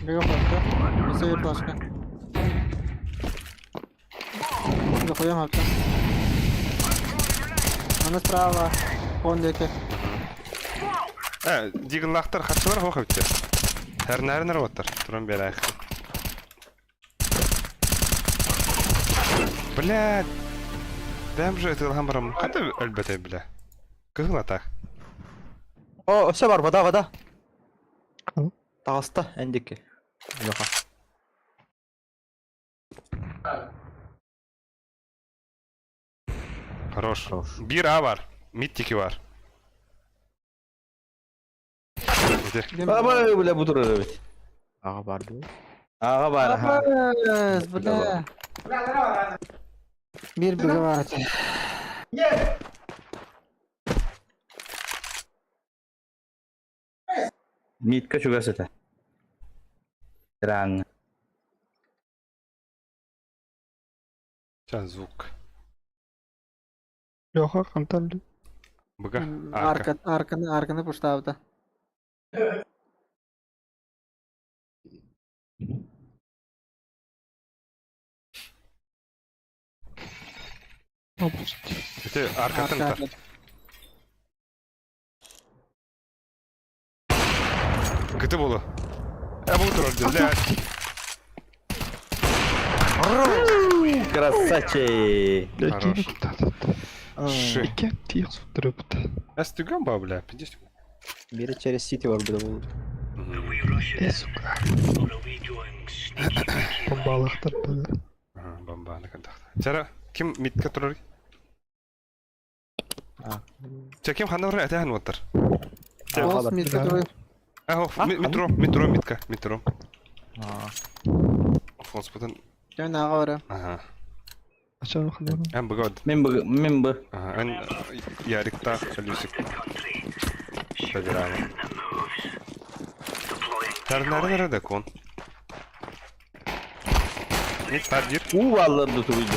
Бега флешка. Өссө bir флешка. Захуем хапта. Аны справа. Он диэки. Э, диглахтар хачылар хоқ өттер. Тэрнәрнер оттар. Туран берәх. Блядь. Бэм же ытылхан барам. Хата өлбөтө бля. Кыһыл атах. О, өссө бар, вода, вода. Таҕыста, эн диэки. Леха. Хорош. Хорош. Bir A var. Mid tiki var. Ити. Аба, бля, бу турар эбит. Аҕа бар дуу. Аҕа бар, аха. Абас, бля. Биир быга бар этэ. Митка чугас этэ. Тираҥ. Сейчас звук. Леха хантан Быга. Арка. Арка, арканы, арканы пуштаабыта. Ити аркатын Арка. тар. Кыты болу. Э, бу турар, блядь. Красавчик! Хорош. Ши. Икки тиих суттарыбыт. Эс түгэн ба, бля, пиздец. Бири через сити бар буда болду. Э, сука. Бомбалахтар бада. Ага, бомба на контакт. Чара, ким мидка турар? А. Ча, ким ханна барар, этэ хан оттар. Ос мидка турар. Ахо, метро, метро, мидка, метро. Аа. Фонспутан. Дьон аҕа бара. Ага. Ачан ханна. Эн быгод. Мен б, мен б. Ага, эн Ярикта Люсик. Собирала. Тарнары да кон. Мид тардир. Уу баллар да туруйду.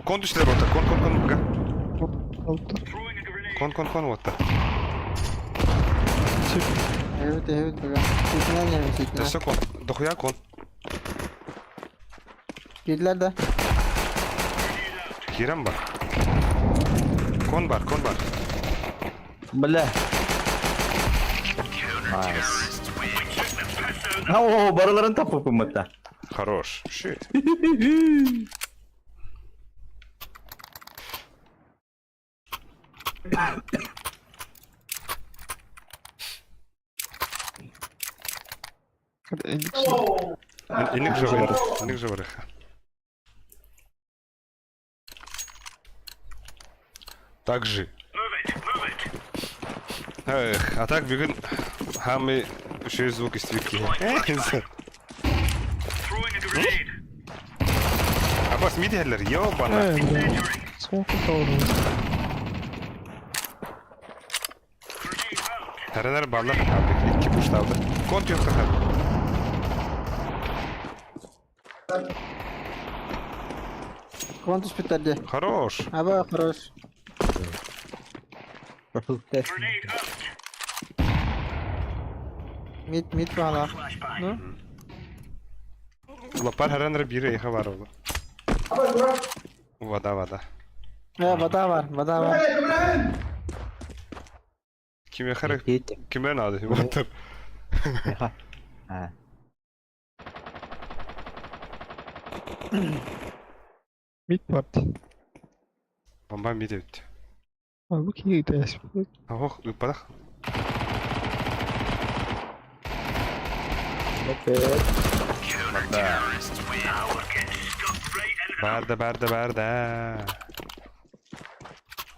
Кон түштер ота. Кон, кон, кон, быга. Алта. Кон, кон, кон отта. Эбит, эбит быга. Ситинэн иһэбин, ситинэн. Өссө кон. Дохуя кон. Киирдилэр да. Кирем бар. Кон бар, кон бар. Бля. Nice. О, барыларын таппыппын бытта. Хорош. Shit. Иник же бар. Иник же бар. Так же. Эх, а так бүгүн хамы үчүгэй звук истибит киһи. Абас мидиһэллэр, ёбана. Сколько долларов? Тэрэнэр баллар абы икки пушталды. Кон түйөхтөр. Кон түспүттэр дии. Хорош. Аба, хорош. Purple test. Мид, мид баҕалаах. Ну? Лапар хэрэнэр биир эйхэ бар олу. Вода, вода. Э, вода бар, вода бар. Кимиэхэ эрэ Дети. кимэ наада уоттар. Леха. Аа. Мид бар. Бомба мид эбит. А бу киһи тэс. Ох, ыппатах. Опет. Барда. Барда, барда, барда.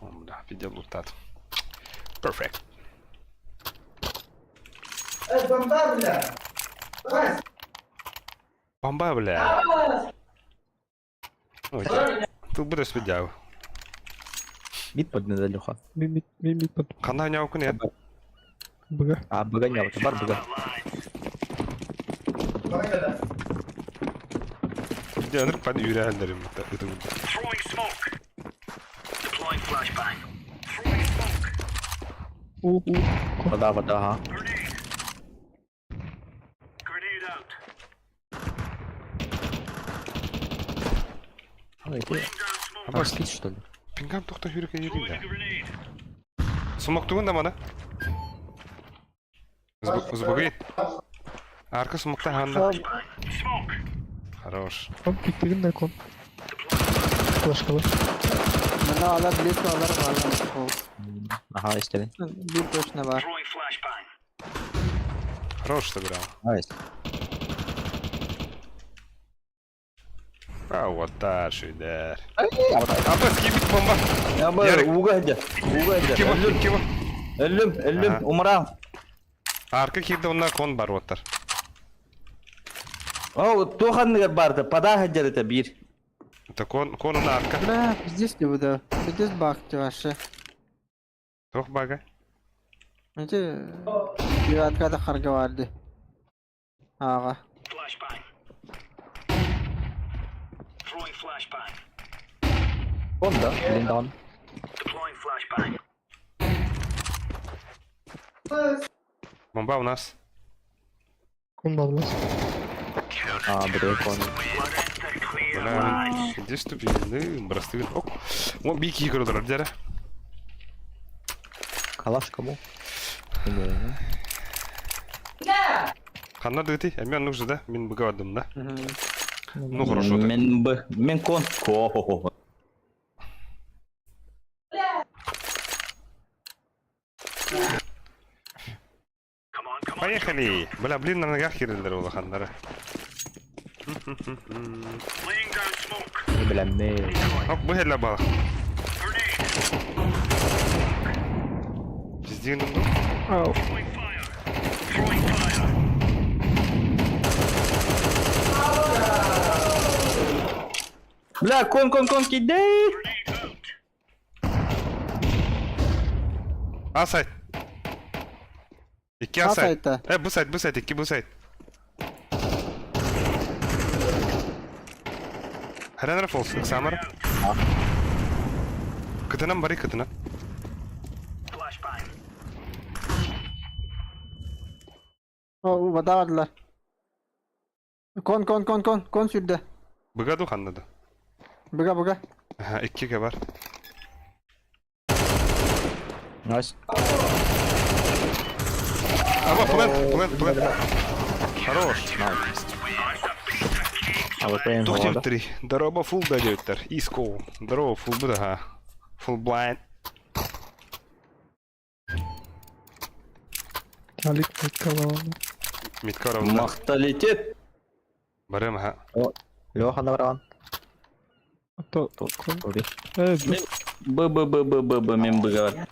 О, бля, видел лутат. Perfect. Бомба, бля. Ой, тут буде свидяв. Мид поднеда Леха. Мид мид мид мид под Ханна няукун нет. быга. А, быга не бар быга. Дьэ, пан үүрээллэрим это будет. У у. Вода, вода, ага. А, это Аба, Арскит, что ли? пингам тохта хүрүкэ ерин да. Смоктугун да мана. Збуги. Арка смокта ханда. Хорош. Кон пиктигин да кон. Флешкалар. Мына алар билет алар бар. Ага, истебин. Bir точно бар. Хорош сыграл. Найс. А вот дальше, да. Аба, скибит бомба. Аба, Ярик. уга хадя. Уга хадя. Киво, Өллүм, киво. өллүм, өллүм, Ага. умрам. Арка кирде онна кон бар оттар. О, туханныгар барды, пада хадяр это бир. Это кон, кон на арка. Бля, пиздец не буду. Пиздец баг вообще. Тох бага. Эти девятка да харга барды. Ага. Кон да, блин даун. Бомба у нас. Кон баллас. А, бре, кон. Бля, иди ступи, брастын. Ок. О, бики игры дядя. Калаш кому? Или, Ханна дыты, а мне нужно, да? Мин быгавадым, да? Ну хорошо так. Мен б, мен кон. Ко. Поехали! Бля, блин, на ногах кириллер у ханнара. Не бля, мы. Ок, быһэлэ бал. Пиздин ну. Ау. Бля, кон, кон, кон, кидай. А сайт. Икки а А сайт. сайтта. Э, бу сайт, бу сайт, икки бу сайт. Хренер фолс, Самар. Кытынан бары кытынан. О, вода бардылар. Кон, кон, кон, кон, кон сүрдө. Быгаду ханнады. Быга, быга. Аха, иккиге бар. Найс. Аба, плент, плент, плент. Хорош. А вот я Тухтем три. Дороба фул дадеттер. Искоу. Здорово, фул будаха. Фул блайнд. Алик миткалаваны. Миткаровна. Махталитет. Барым, ха. Леха набран. То Тут. кон. Тури. Э, Б, Б, Б, Б, Б, Б, мен Б говорю.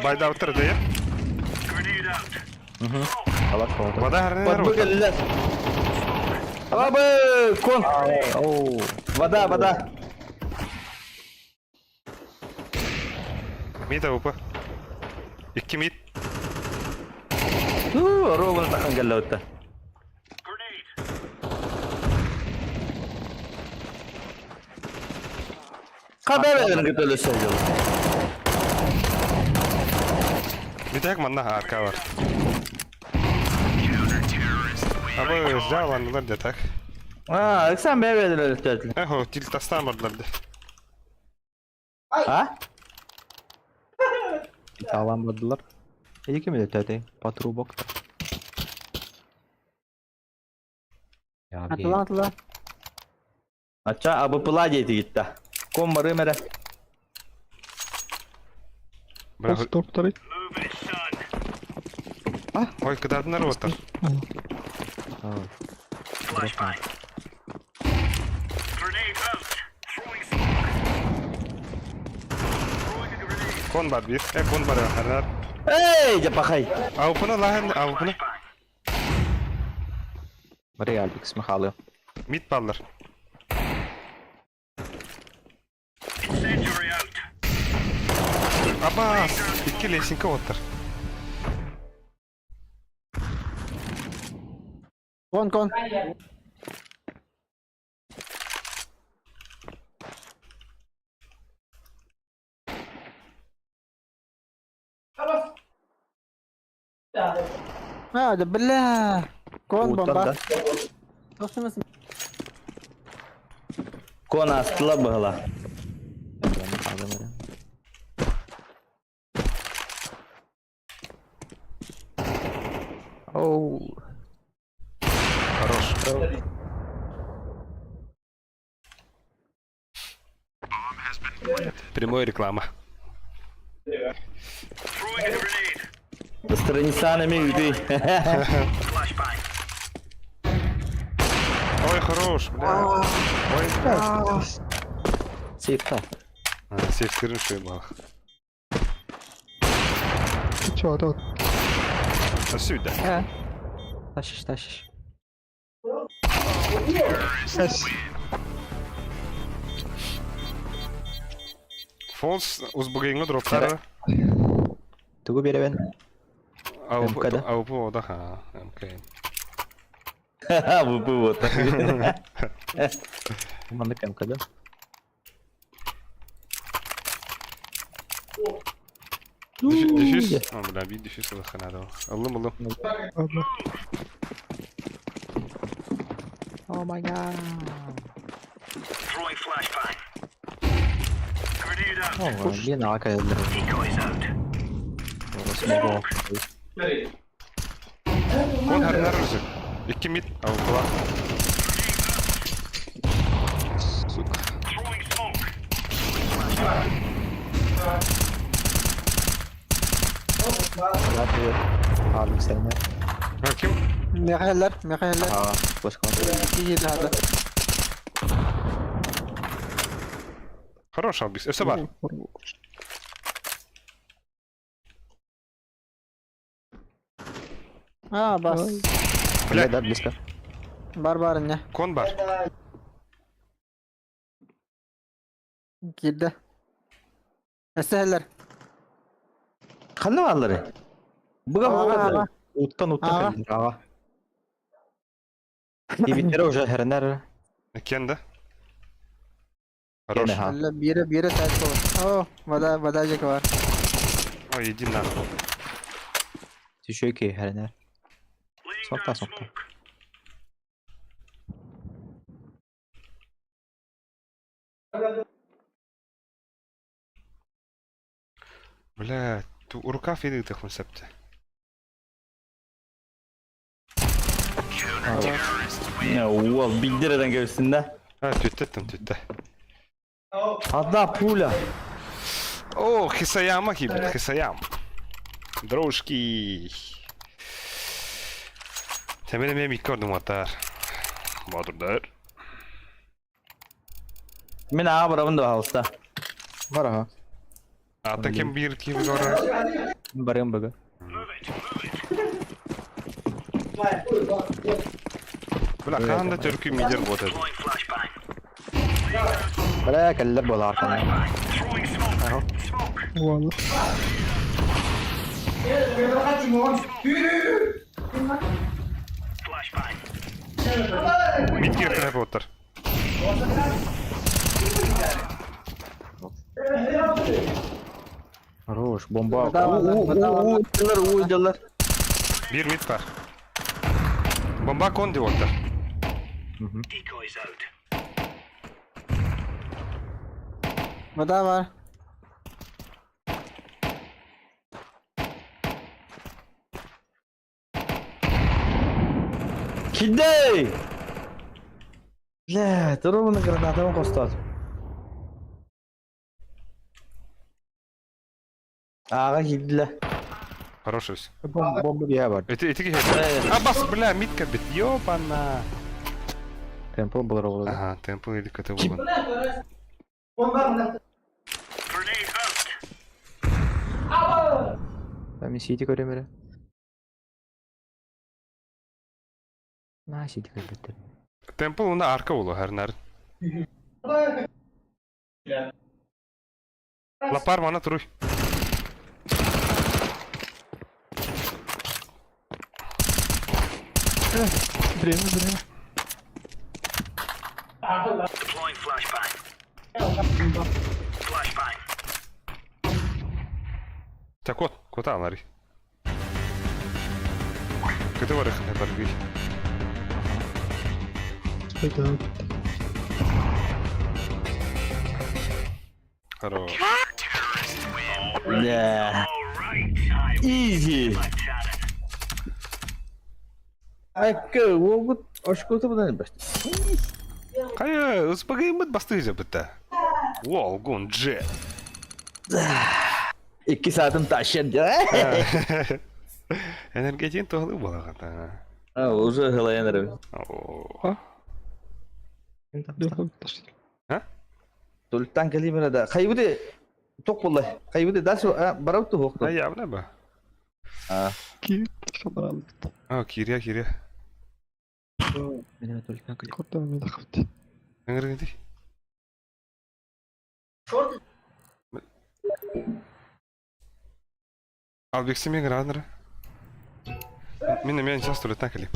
Байдаутер дае. Калаш кого-то. Вода харнер. Под Б галилят. А, Б, кон. Оу. Вода, вода. Мид АВП. Икки мид. Ту, ровно тахан галлаутта. Кабер көтөлө сөйлөп. Мид манна арка бар. Абы жааландылар да так. А, сен бебедилер өтөтүл. Эхо, тил тастан бардылар да. А? Sağlam vurdular. İyi kim ötedi? Patrubok da. Ya bir Атыла, атыла. Ача абыпыла дейти гитта. Кон бары мере. Бля, Пол топтары. ой, кыдардынар оттар. Ha. Кон бар бир. Э, кон бар харнар. Эй, жапахай. АВПны лахын, АВПны. Мария Алекс Михайло. Мид баллар. Абас, икки лесенка оттар. Кон, кон. А, да бля. Кон Уттан бомба. да. Тохтумас. Кон астыла быһыла. Оу. Хорош. Прямая реклама. Страницанами үйдүй. Ой, хорош, бля. Ой, Сейфта. А, сейф скрин был. Чё, тут? А сюда. Тащишь, тащишь. Эс. Фолс узбагайыңа дроптары. Тугу беребен. МК-да. АВП да, ха, МК. Бу бу вот. Мандык МК-да. Дефис? А, бля, би дефис надо. Алым, алым. Ладно. О май гад. О, блин, ака элдер. Кон харнар өзі. Икки мид, АВП. Сука. Алым сені. А, ким? Михайлар, Михайлар. А, флешка. Киһи хада. Хорош, Албис. Өсі бар. А, бас. Бля, да, близко. Бар бар не. Кон бар. Киирдэ. Эсэһэллэр. Ханна баллары? Буга Ага. буга. Уттан уттан Ага. кэлдилэр, ага. Ибиттері уже хәренәр. Кен да? Хорош. Кене, ха. Әллә бире бире тәс бол. О, вода вода жеке бар. Ой, иди нахуй. Түшөй ки хәренәр. Сокта, сокта. Бля, ту рукав иди тахмын сәпті. Уол билдирeden кебисинде. А, түттеттім, түтті. Одна пуля. О, Хисаяма хибит, Хисаям. Дружки. Темеле мен микордум атар. Бадырдар. Мен ага барабын да халыста. Бар ага. Ата кем бир ким гора. Барым бага. Бля, қанда түркі мидер вот это. Бля, кэллэр буола аркана. Ладно. Мидгер кіріп отыр. Хорош, бомба. Вода бар, вода бар. Уйдылар, уйдылар. Бир мид бар. Бомба кон деп отыр. Вода бар. Кидей! Бля, турубуну гранатамы костот. Ага кидиле. Хорош өз. Бомба бия бар. Эти эти Абас, бля, мидка бит. Ёбана. Темпо булар олады. Ага, темпо или ката болған. Мен сити көрем эрэ. На сити көрбөттөр. Темпо уна арка болу харнар. Лапар мана туруй. Время, время. Так вот, куда Ларри? Бастакыты барыхына баргый. Хорош. Да. Easy. Айка, уолбут очкота будан башты. Хайа, СПГ-мыт бастыы дьабыта. Уол, гун, дже. Икки саатын тащат дьэ. Энергетин туһалыы буолаҕата. А, уже хылайан эрэ. О. Тултан кэлиимэрэ да. Хайбыты тох буолла. Хайбыты дальше барап туһуохтун. А явно ба. А. А, киирия, киирия. Эҥэргити. Албекси мен гранера. Мин эмиэ сейчас туалеттан кэлиим.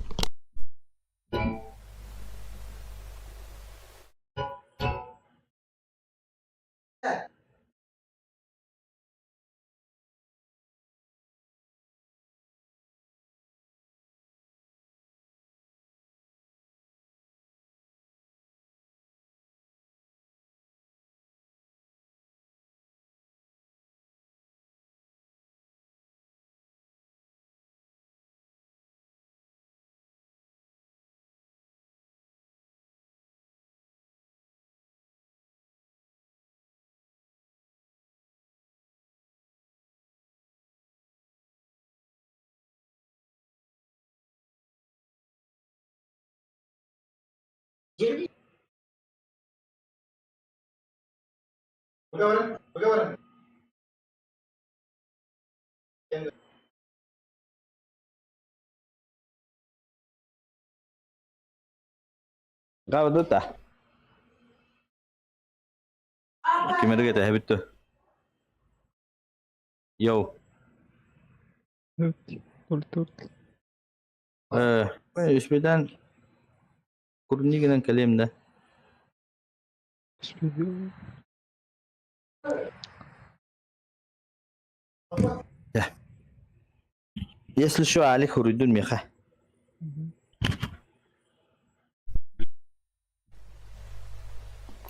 Гавдыта. Кимерге тэһэбит Йоу. Э, үспүтэн курнигинэн кэлиэм да. Если что, Алик хуруйдун миэхэ.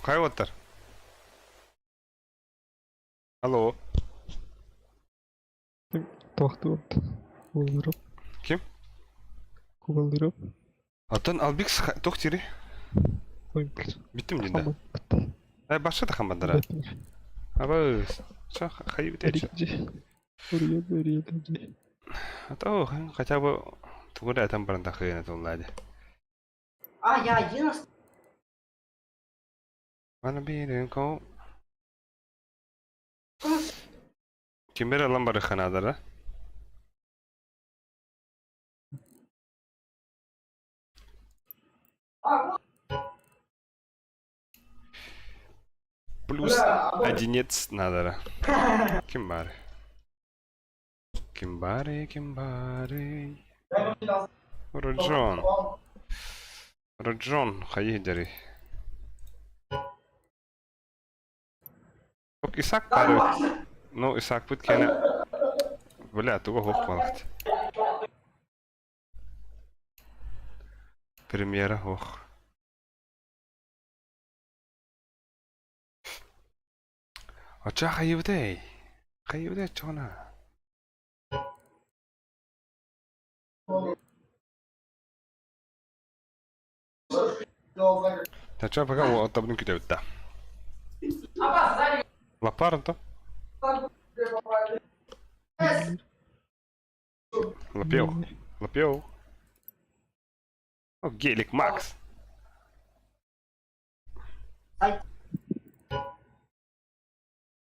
Хайа уоттар? Алло. Ким? Оттон Албикс туох диирий? Бүттүм диэн да. Э, баша да хамбандара. Абы, чё, хайы бүтээччи. А то хотя бы тугу эрэ этэн баран тахыйан этуллаа дии. А, я один остался. Wanna be the go. Кимбер ылан барыхха наадара? Плюс одинец наадара. Ким баар? Ким баарый, ким баарый? Роджон. Роджон, хайыы дьэрий. Исаак баар Ну, Исаакпыт киэнэ бля, туга суох буолахт. Премьера суох. Оччоҕо хайыыбытай? Хайыыбытай оччоҕуна? Тача пока уоттабын күтэбит да. Лаппар онто? Лапел. Лапел. О, гелик Макс.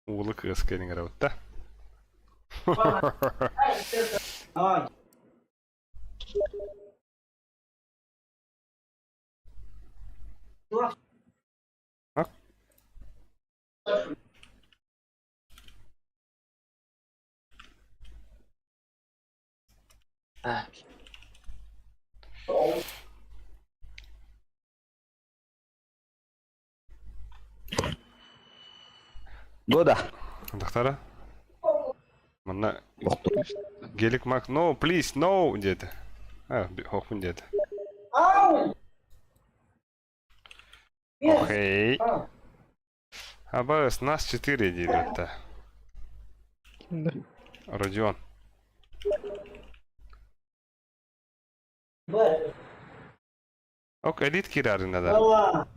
Уулу кыыс кэлиҥ да. Года. Доктора? Манна гелик Мак, no, please, no, диэтэ. А, хохмун диэтэ. Окей. АБС, нас 4 диир Родион. Ок, элит киирэрин да.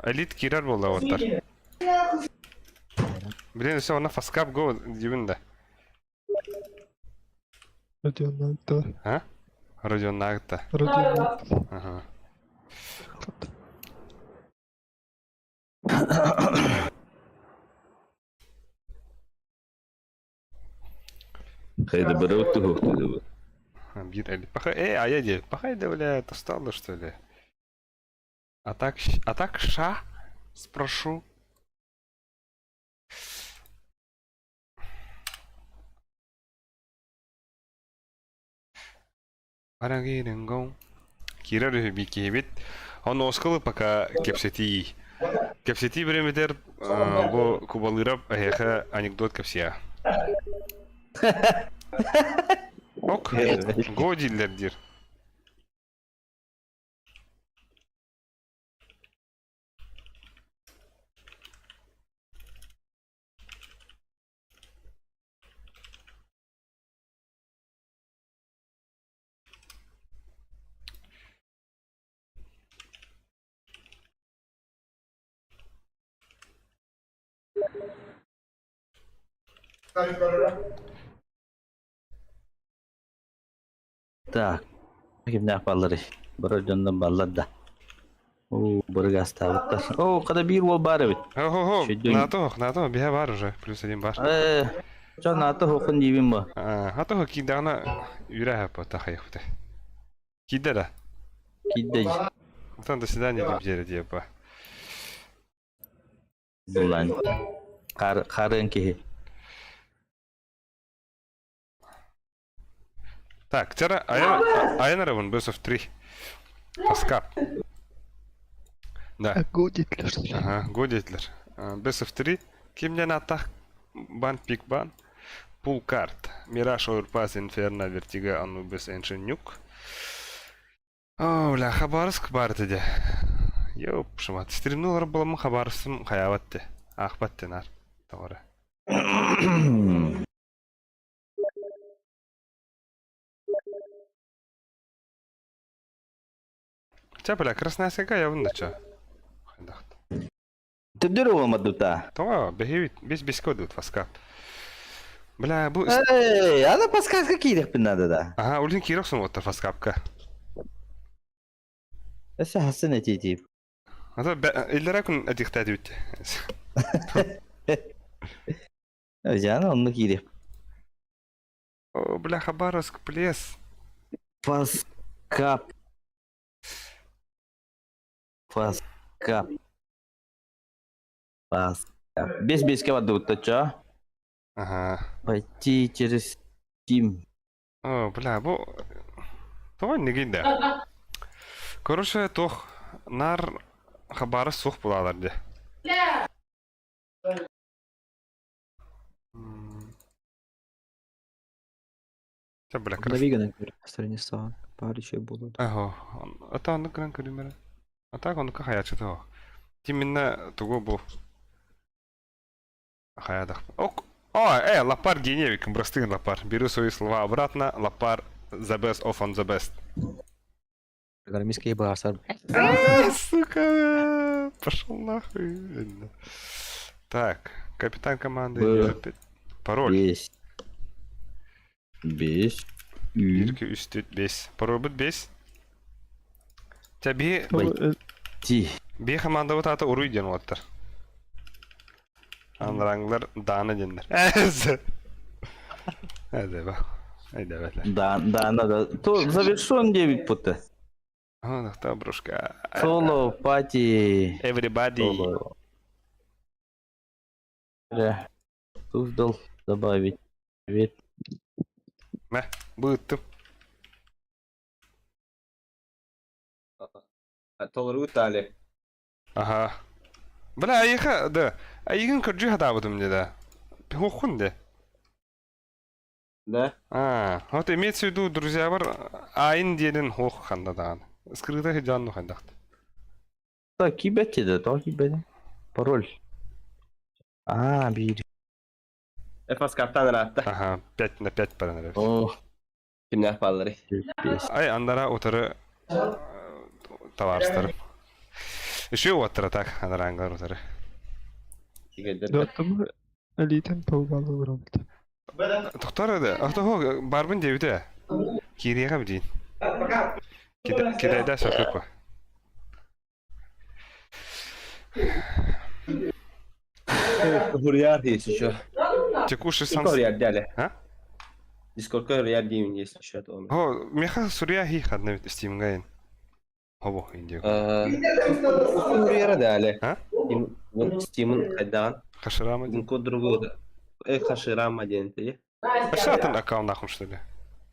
Элит киирэр буолла уоттар. Блин, все, онно фаскап го диибин да. Родионнаахта. А? Родионнаахта. Родионнаахта. Ага. Хайда бары туһук Биир элит. Паха, э, а я де, пахай да, бля, это стало, что ли? А так, а так ша? Спрошу. Арагирингон. Киирэр үһү биир киһибит. Ону осколы пока кэпсэтии. Кэпсэтии бириэмэтигэр бу Кубалыырап эһиэхэ анекдот кэпсиэ. Ок, го дииллэр диир. Так. Кимнээх балларый? Бары дьоннор баллар да. Оо, бары гаастаабыттар. Оо, хата биир уол баар эбит. Хо-хо-хо, Шөйдөн. НАТО, НАТО, биһэ бар уже, плюс один бар. Э, дьон НАТО хоқын диибин бу. А то кидаҕына үрэһэ тахайыхпыт. Киидэ да. Киирдэ дии. Оттон до свидания деп диэри диэппа. Булан. Хар харыан киһи. Так, тера айан арабын best of 3. Паскап. Да. Годитлер, что ли? Ага, годитлер. Best of 3. Кимнен атах бан пик бан. Пул карт. Мираж Оверпас Инферно Вертига Анубис Эншин Нюк. О, бля, Хабаровск бар диде. Ёп, шымат. Стримнулар буламын Хабаровсым хаябат де. Ахбат де нар. Тоғыры. Ча, бля, Красноярская я вон ча. Хайдахт. Төбдөр буолмадыта. Тоҕо, бэһиэбит, бес беске одут фаска. Бля, бу... Эй, ана подсказка киириэхпин надо да. Ага, улин киироксун оттар фаскапка. Өссө хассын этии Ата иллэрэ күн этихтээдибит. Жана онну киириэх. О, бля, Хабаровск, плес. Фаскап. Фаскап. Фаскап. Бес беске бардыбыт чо. Ага. Пойти через Steam. О, бля, бу... Тоҕо иннигин да. Короче, туох нар Хабаровск суох булаалар дии. Чэ, бля, крас... Навиган страница. Пары еще будут. Аһо, ата оннук гынан көрүмэрэ. А так оннукка хайааччыта Именно тугу бу хаядах. Ок. О, Лапар гений, простын Лапар. Беру свои слова обратно. Лапар the best of on the best. Программистский баарсар. А, сука! Пошел нахуй. Так, капитан команды. Б. Пароль. Бес. Бес. Ү. Бирки үстүт бес. Пароль бит бес. Ча би Ти. би команда ата уруй диэн уолаттар. Анраңлар Дана диэннэр. Эдэ ба. Эдэ бэлэ. Да, да, надо. То завершен 9 пута. А, брошка. Соло, пати. Everybody. Соло. Бля. Суздал добавить. Привет. Мэ, быыттым. Толору тали. Аха. Бля, айыха, да. Айыгын көрдүү хатаабытым дии да. Хохун де. Да? А, вот имеется в виду, друзьялар Айн диэнин хуох ханна даҕаны. Скрыта сылдьан хайдахт. Так, кибет деді, то кибет. Пароль. А, биир. Эфас картан ыраатта. Ага, 5 на 5 баран эрэр. О, Кимнээх баалларый? пес. Ай, андара утары табаарыстарым. Еще уоттара так, анараңгар утары. Тигэрдэр. Доттум элитен пылбалы бұрабыт. Тохтор да, охтохо барбын диэбитэ. Киириэҕэ билиин. Кидэйдэ сөпүк Hurriar есть еще. Текущий Сколько сан... Hurriar дали? А? Дискордка Hurriar деймин есть еще. то он. О, меха сурья хи хадна Steam гайын. Хобо, индио. Hurriar'a дали. А? Steam'ın хайдаан. Хаширама дин. Код другого. Э, Хаширама диэн ти. Хашатын аккаунт нахум что ли?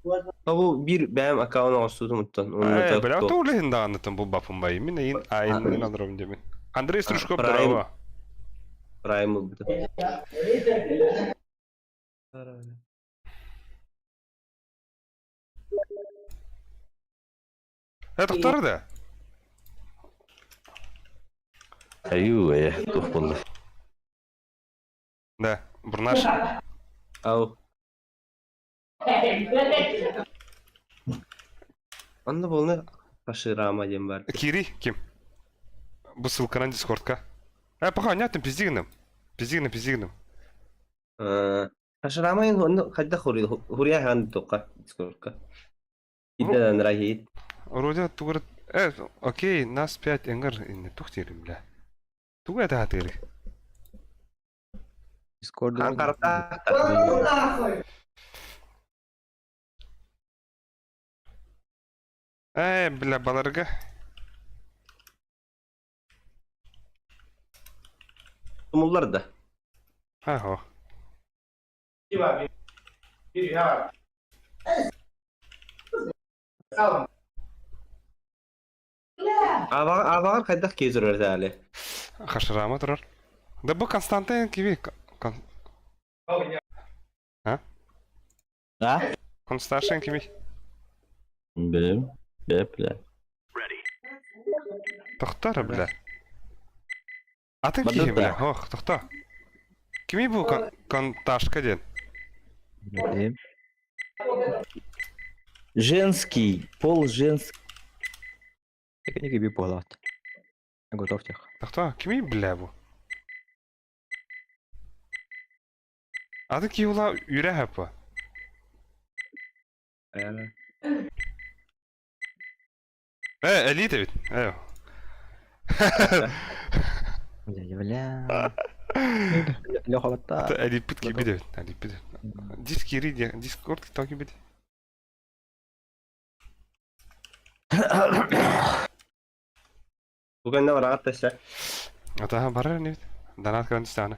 Бу бир бэйэм аккаунт оҥостубутум оттон. Э, бля, то улehen даҕанытын булбаппын бай. Мин эйин айын алырым демин. Андрей Стружков Прайм. здорово. Прайм ылбытым. Э, тоқтар да. Аю, э, тух болды. Да, Бурнаш. Ау. Онно буолна Хаширама диэн баар. Кири, ким? Бу ссылканан дискордка. Э, пока, нет, пиздигнем. Пиздигнем, пиздигнем. Хаширама онно хайдах хуруйа хаан туохха дискордка. Идэн рахит. Вроде тугар... Э, окей, нас 5 энгар инне тух терим, бля. Тугу это хатыры. Discord Хаан карта. Э, бля, баларга. Тумуллар да. Ага. Абаҕар хайдах киһи турар этэ Хаширама турар. Да бу Константин киви. Кон... А? Константин кими. Бэм. Бэп, бля. Тохтар, бля. Атын Бадыта. киһи, бля. Ох, тохто. Кими бу кон... Конташка диэн? Билим. Женский, пол женский. Техники би буолаат. Готов тех. Тохто, кими, бля, бу? Атын киһи ула үрэ хапа. Э, элита ведь. Э. Бля, бля. Леха батта. Элипит киби дебит. Элипит. Диск кири де, дискорд то киби. Бүгін бараҕат тасса. Ата барар не бит. Донат кыран түстәне.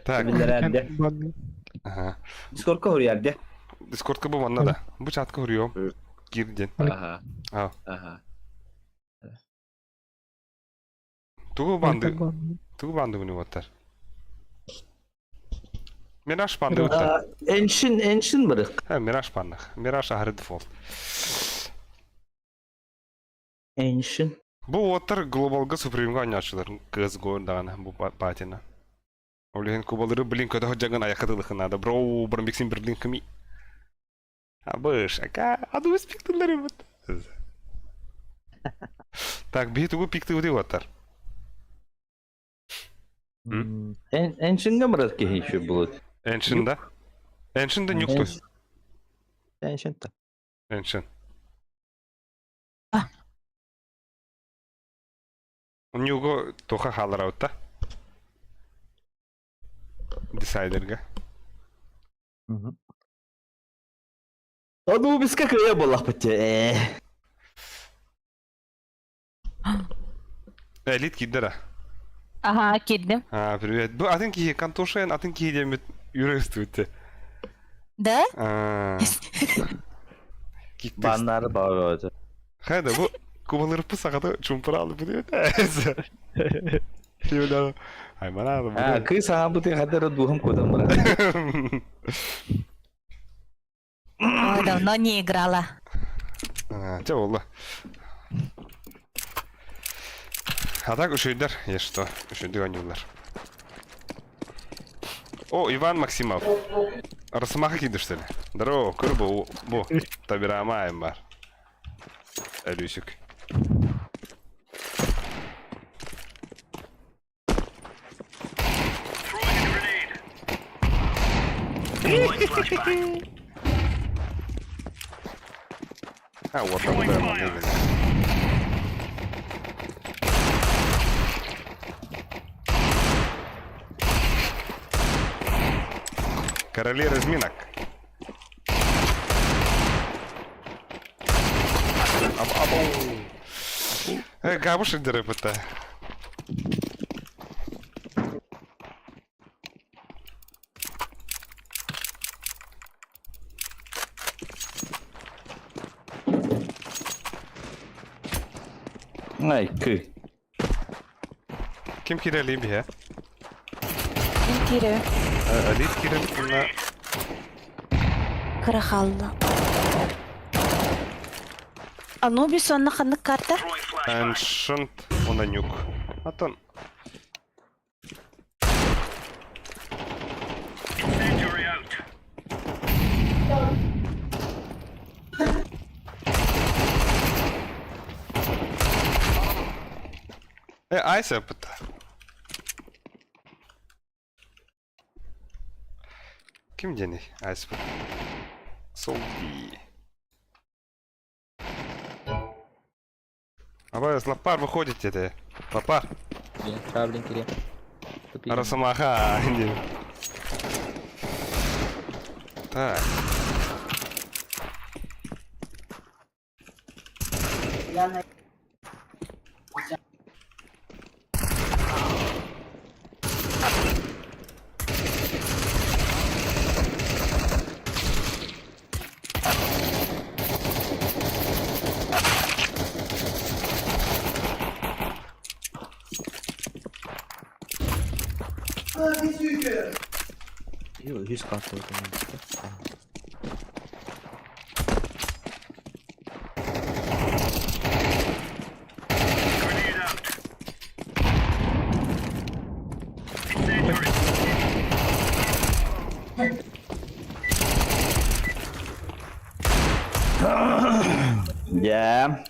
Так. Биллэрэрде. Ага. Дискордка хуруйарде. Дискордка бу манна да. Бу чатка хуруйом. Кирден. Аха. А. Аха. Тугу банды. Тугу банды буну оттар. Мираж банды оттар. Эншин, эншин барык. Ха, Мираж банных. Мираж ахры дефолт. Эншин. Бу оттар глобалга супримга анячылар. CSGO дагана бу патина. Олеген кубалары блин көтө ходжаган аякатылыхына да. Бро, бромбиксин берлин кми. Абыш, ака, аду спиктылары бут. Так, биһи тугу пикты ути оттар. Эншинге барар киһи еще будет. Эншин да? Эншин да нюкту. Эншин та. Эншин. А. Нюго тоха халараутта. Десайдерга. Аду без как я была э. Элит киддера. Ага, кирдим. А, привет. Бу атын кихи кантушен, атын кихи демит юрестуйте. Да? А. Киктес. Баннары бар. Хайда бу кубалыр пысагады чумпыралы бу дейт. Аймана А, кыыс аһаабытын хадара дууһам куотан барар. Ой, давно не играла. Чэ буолла. А так үчүгүйдэр, я что, үчүгүйдүк оонньууллар. О, Иван Максимов. Росомаха киирдэ что ли? Здорово, көр бу, бу, табирамаайым бар. Өлүүсүк. А, вот там, да, манна Короли разминок. Аб абау. Э, Габыш это. Ай, кы. Ким кирелий биһэ? Ким киирэ? Алит кирелик мына Кыра хаалла. Анубис онно ханнык карта? Ancient Онанюк. Атын Э, Айса пыта. Ким диэний Айспыт? Солди. Абай, лапар выходит это. Лапар. Блин, травлин кире. Росомаха. Так. Үһүс карта Дьэ.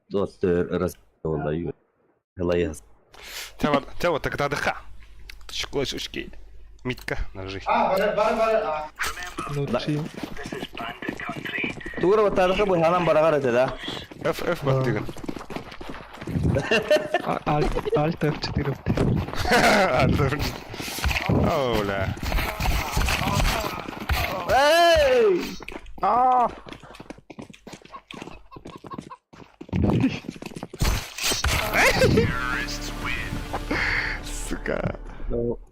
Доттор ырас Лайас. Тя вот тогда дыха. Школочки. Митка, нажи. Тугура батарыха быһанан бараҕар этэ да. F, F баттыгын. Alt, Alt F4. Alt F4. Оля. Эй! А! Сука.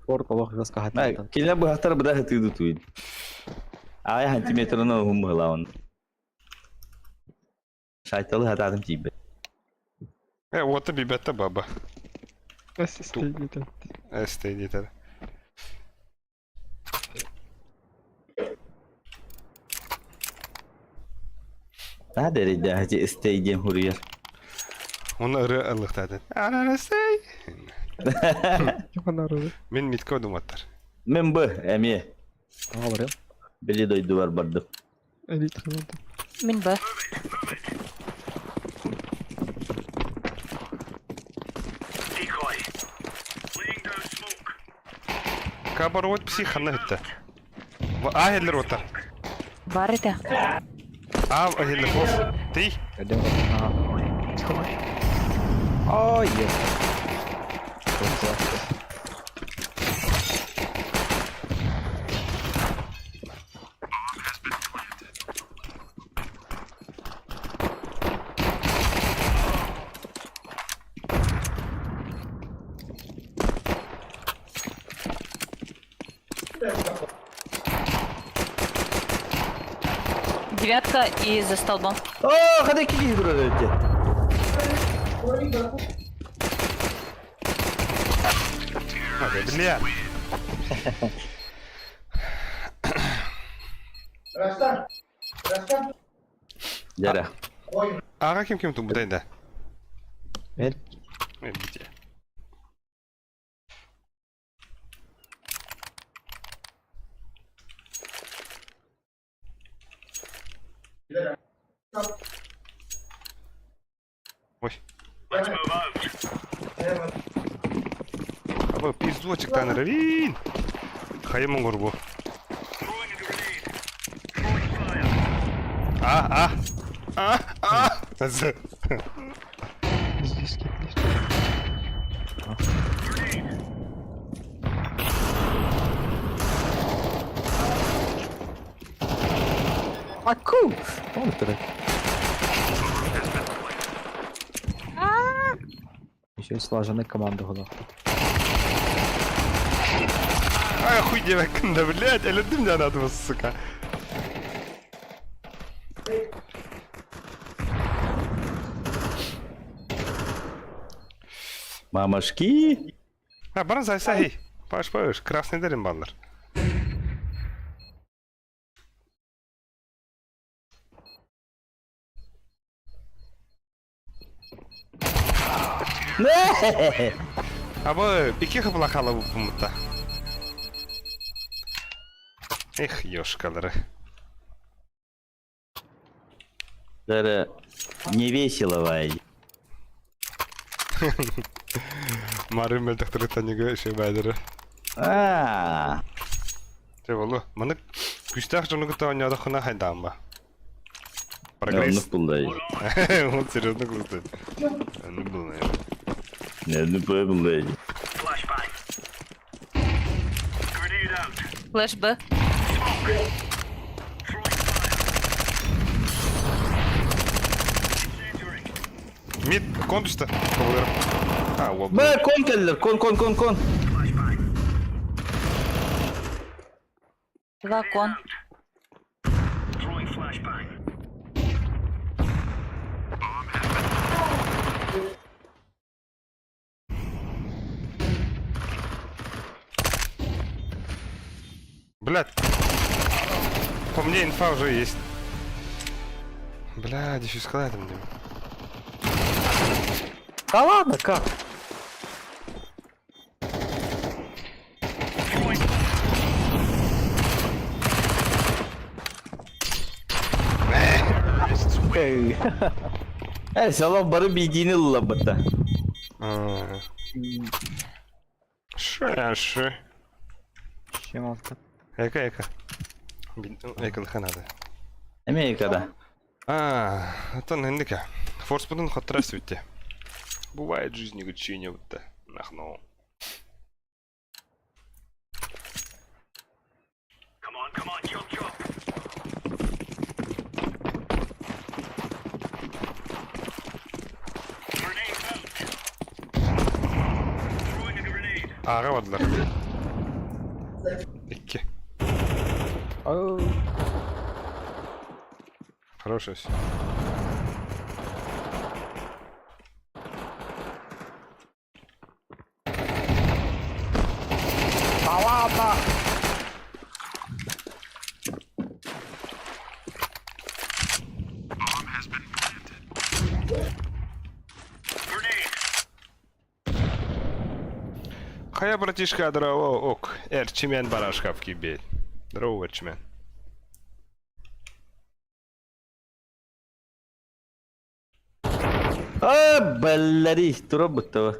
Форт олох жестко хатта. Кинилэр быһахтар быда хытыыды туйд. Аҕай сантиметрынан уһун быһылаан. Шайталы хатаатым тиийбэт. Э, вот бибетте баба. SSD ST диэтэр. Наһаа да эрэйдээх ити истэй диэн суруйар. Оны ырыа ыллыктаатын. Арарасай. Мин Митко думаттар. Мин б эмиэ. Ага барыам. Били дойдубар бардым. Элит ханады. Мин Б. Кабарот псих ханна хытта. А хеллер оттар. Бар это. А хеллер оф. Ты? Ага. Ой, ё. Девятка и за столбом. Оо, хата киһи турар эбит. Бля! Дьэрэ. Аҕа ким ким тумбутай да? Мен. Где? Ой. Аба пиздочек танырын. Хайа моңгор бу. А, а. А, а. Здесь кипли. Аку! Он трек. Еще и слаженная команда была. Ай, хуй девок, да, блядь, әлі дым надо, сука. Мамашки. Ha bana зайсахи. Паш паш, красный дерин баллар. Аба iki хыпла хала bu pumutta. Эх, ёшкалары. Дьэрэ не весело вай. Марын мөлтөхтөрү шей бәдірі. Аа. Те болу. Маны күстәх жону кыта ойнады хуна хайдаанба. Прогресс. Оннук буллай. Он серьезно крутой. Ну был, наверное. Не буллай. Флеш Б. Мид, кон түсті. Ковалер. А, ол. Б кон келдер. Кон кон кон кон. Два кон. Блядь. По мне инфа уже есть. Блядь, еще сказать мне. Да ладно, как? Эй. Э, салам бары бидини лабыта. Шы, шы. Чем алты? Эка, эка. Эка надо. Америкада. А, это нендика. Форс будун хотрас витте. Бывает в жизни гучение вот нахну. Аға бардылар. Икки. Оу. Хороший. всё. Да ладно! Хая, братишка, здорово, ок. Эрчимен барашка в кибе. Здорово, Эрчимен. А, баллари, тура буттава.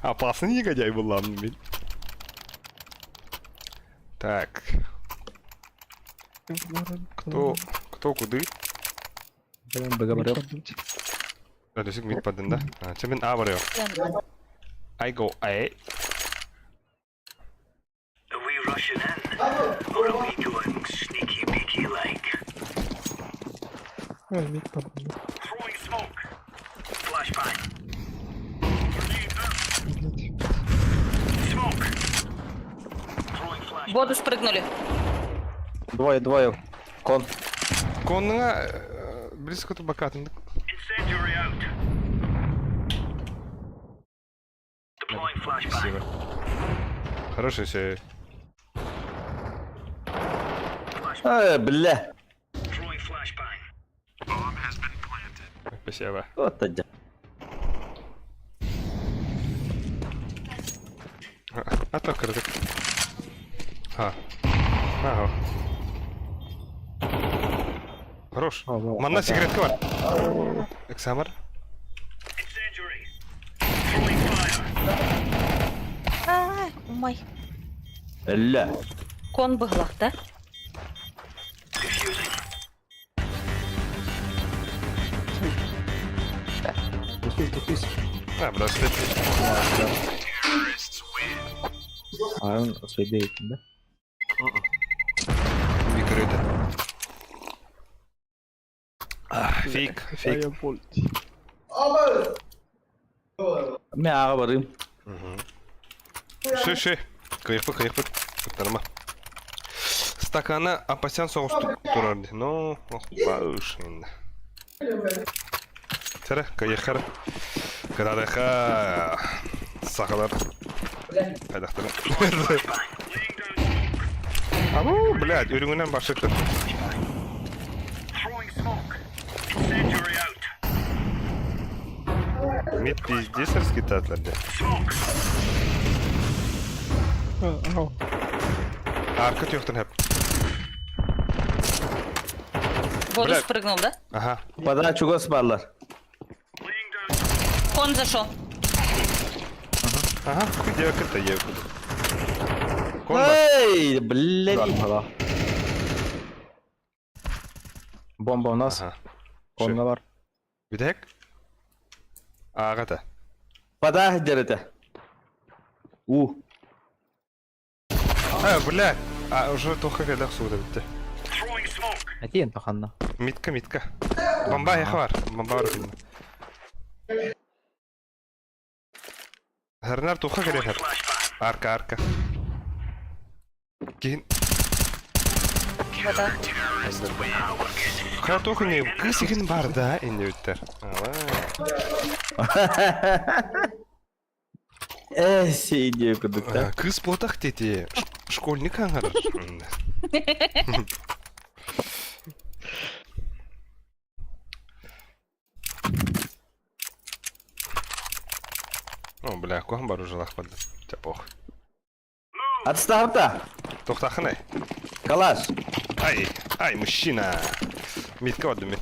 Опасный негодяй был, ладно, блин. Так, кто, кто куды? Блин, договорил. А, то есть мид паден, да? А, мен А барыо. I go A. Ой, мид попал. Блядь. В воду спрыгнули. Двое, двое. Кон. Конныга близко тубакатын. Спасибо. Хороший все. Э, бля. Спасибо. Вот это. А то кырдык. А. Ага. Хорош. Манна сигаретка бар. Эксамар. А, умай. Ля. Кон быглах, да? Дефис, дефис. А, бля, слепи. А он свидетель, да? Викрыто. Фейк, фейк. Мен аға барым. Ши, ши. Кыйыппы, кыйыппы. Кыттарма. Стакана апасян соғыс турар. Ну, ох, бауш енді. Тәрі, кыйыққар. Кырадыха. Сақалар. Қайдақтыр. Абу, блядь, үріңінен башы тұр. Мид пиздец раскидатылар де. Ау. Арка тұяқтан хәп. В воду Бля. спрыгнул, да? Ага. Бада чугас барлар. Кон зашел. Ага, где кырта е Кон бар. Эй, блядь. Да. Бомба у нас. Ага. Конна бар. Бүдәк? Ағата. Бада дерете. У. А, бля. А, уже тоха кәләк сууда бітті. Әтейін тоханна. Митка, митка. Бомба яхы бар. Бомба бар. Хәрнар тоха кәләк хәп. Арка, арка. Кейін. Вода. Хә тоха не кысыгын бар да инде үттер. Э, сейде күдікті. Кыз ботақ дети. Школьник аңғарар. О, бля, кухан бар уже лахпады. Тя пох. Отставта. Тоқтақын ай. Калаш. Ай, ай, мужчина. Митка барды мен.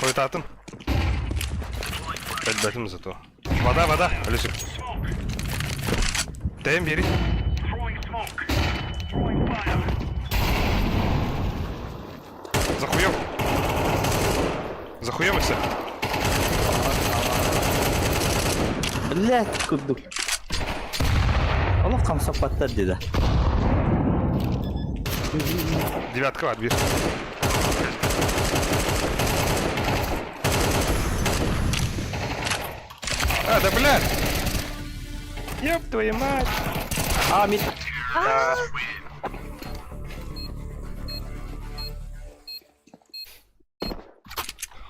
Қойтатым. Бәлбәтім зато. Вода, вода. Үлесік. Дәйім бері. Захуем. Захуемся. Блядь, күдік. Олық қамсап баттар деді. Девятка бар, бер. А, да блядь! Ёб твою мать! А, мид.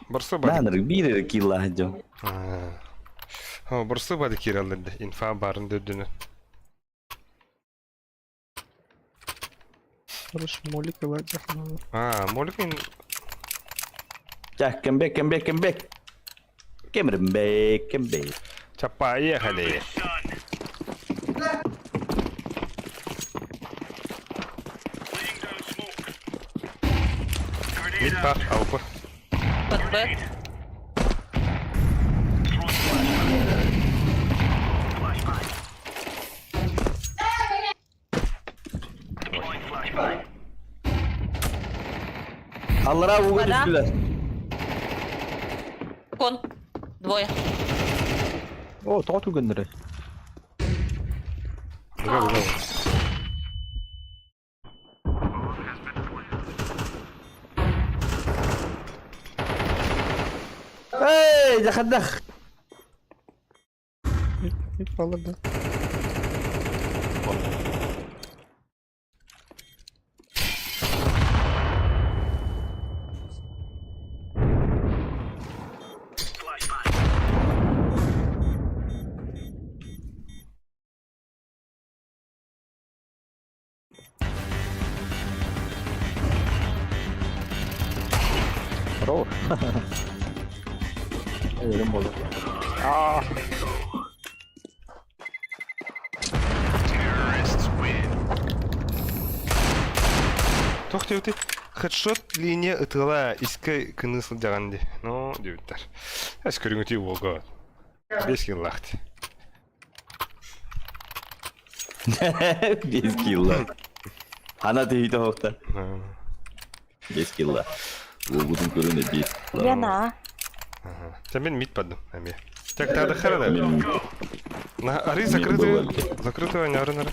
Барсы бады. Наныр бир килла жо. О, барсы бады киралды. Инфа барын дөдүнө. Хорошо, молик и ладья. А, молик Так, кембек, кембек, кембек. Кембек, кембек. Ча, поехали. Мид бар, аупы. Под Б. Аллара уға Вода. түстілер. Кон. Двое. О, тоға түгендірі. Буга, буга. Хадах, хадах. Мид балар да. Здорово. Өлüm болду. Аа. Туох диэбитий? Хедшот линия ытыала искэ кыныы сылдьаҕын дии. Ну, диэбиттэр. Эс көрүҥүтүй уолга. Бес киллаах дии. Без килла. Ана түйді хоқта. Без килла. Уолбутун көрүнэ без килла. Лена. Та мен мид паддым эмиэ. Так, тада хара На ары закрытую, закрытую нары нары.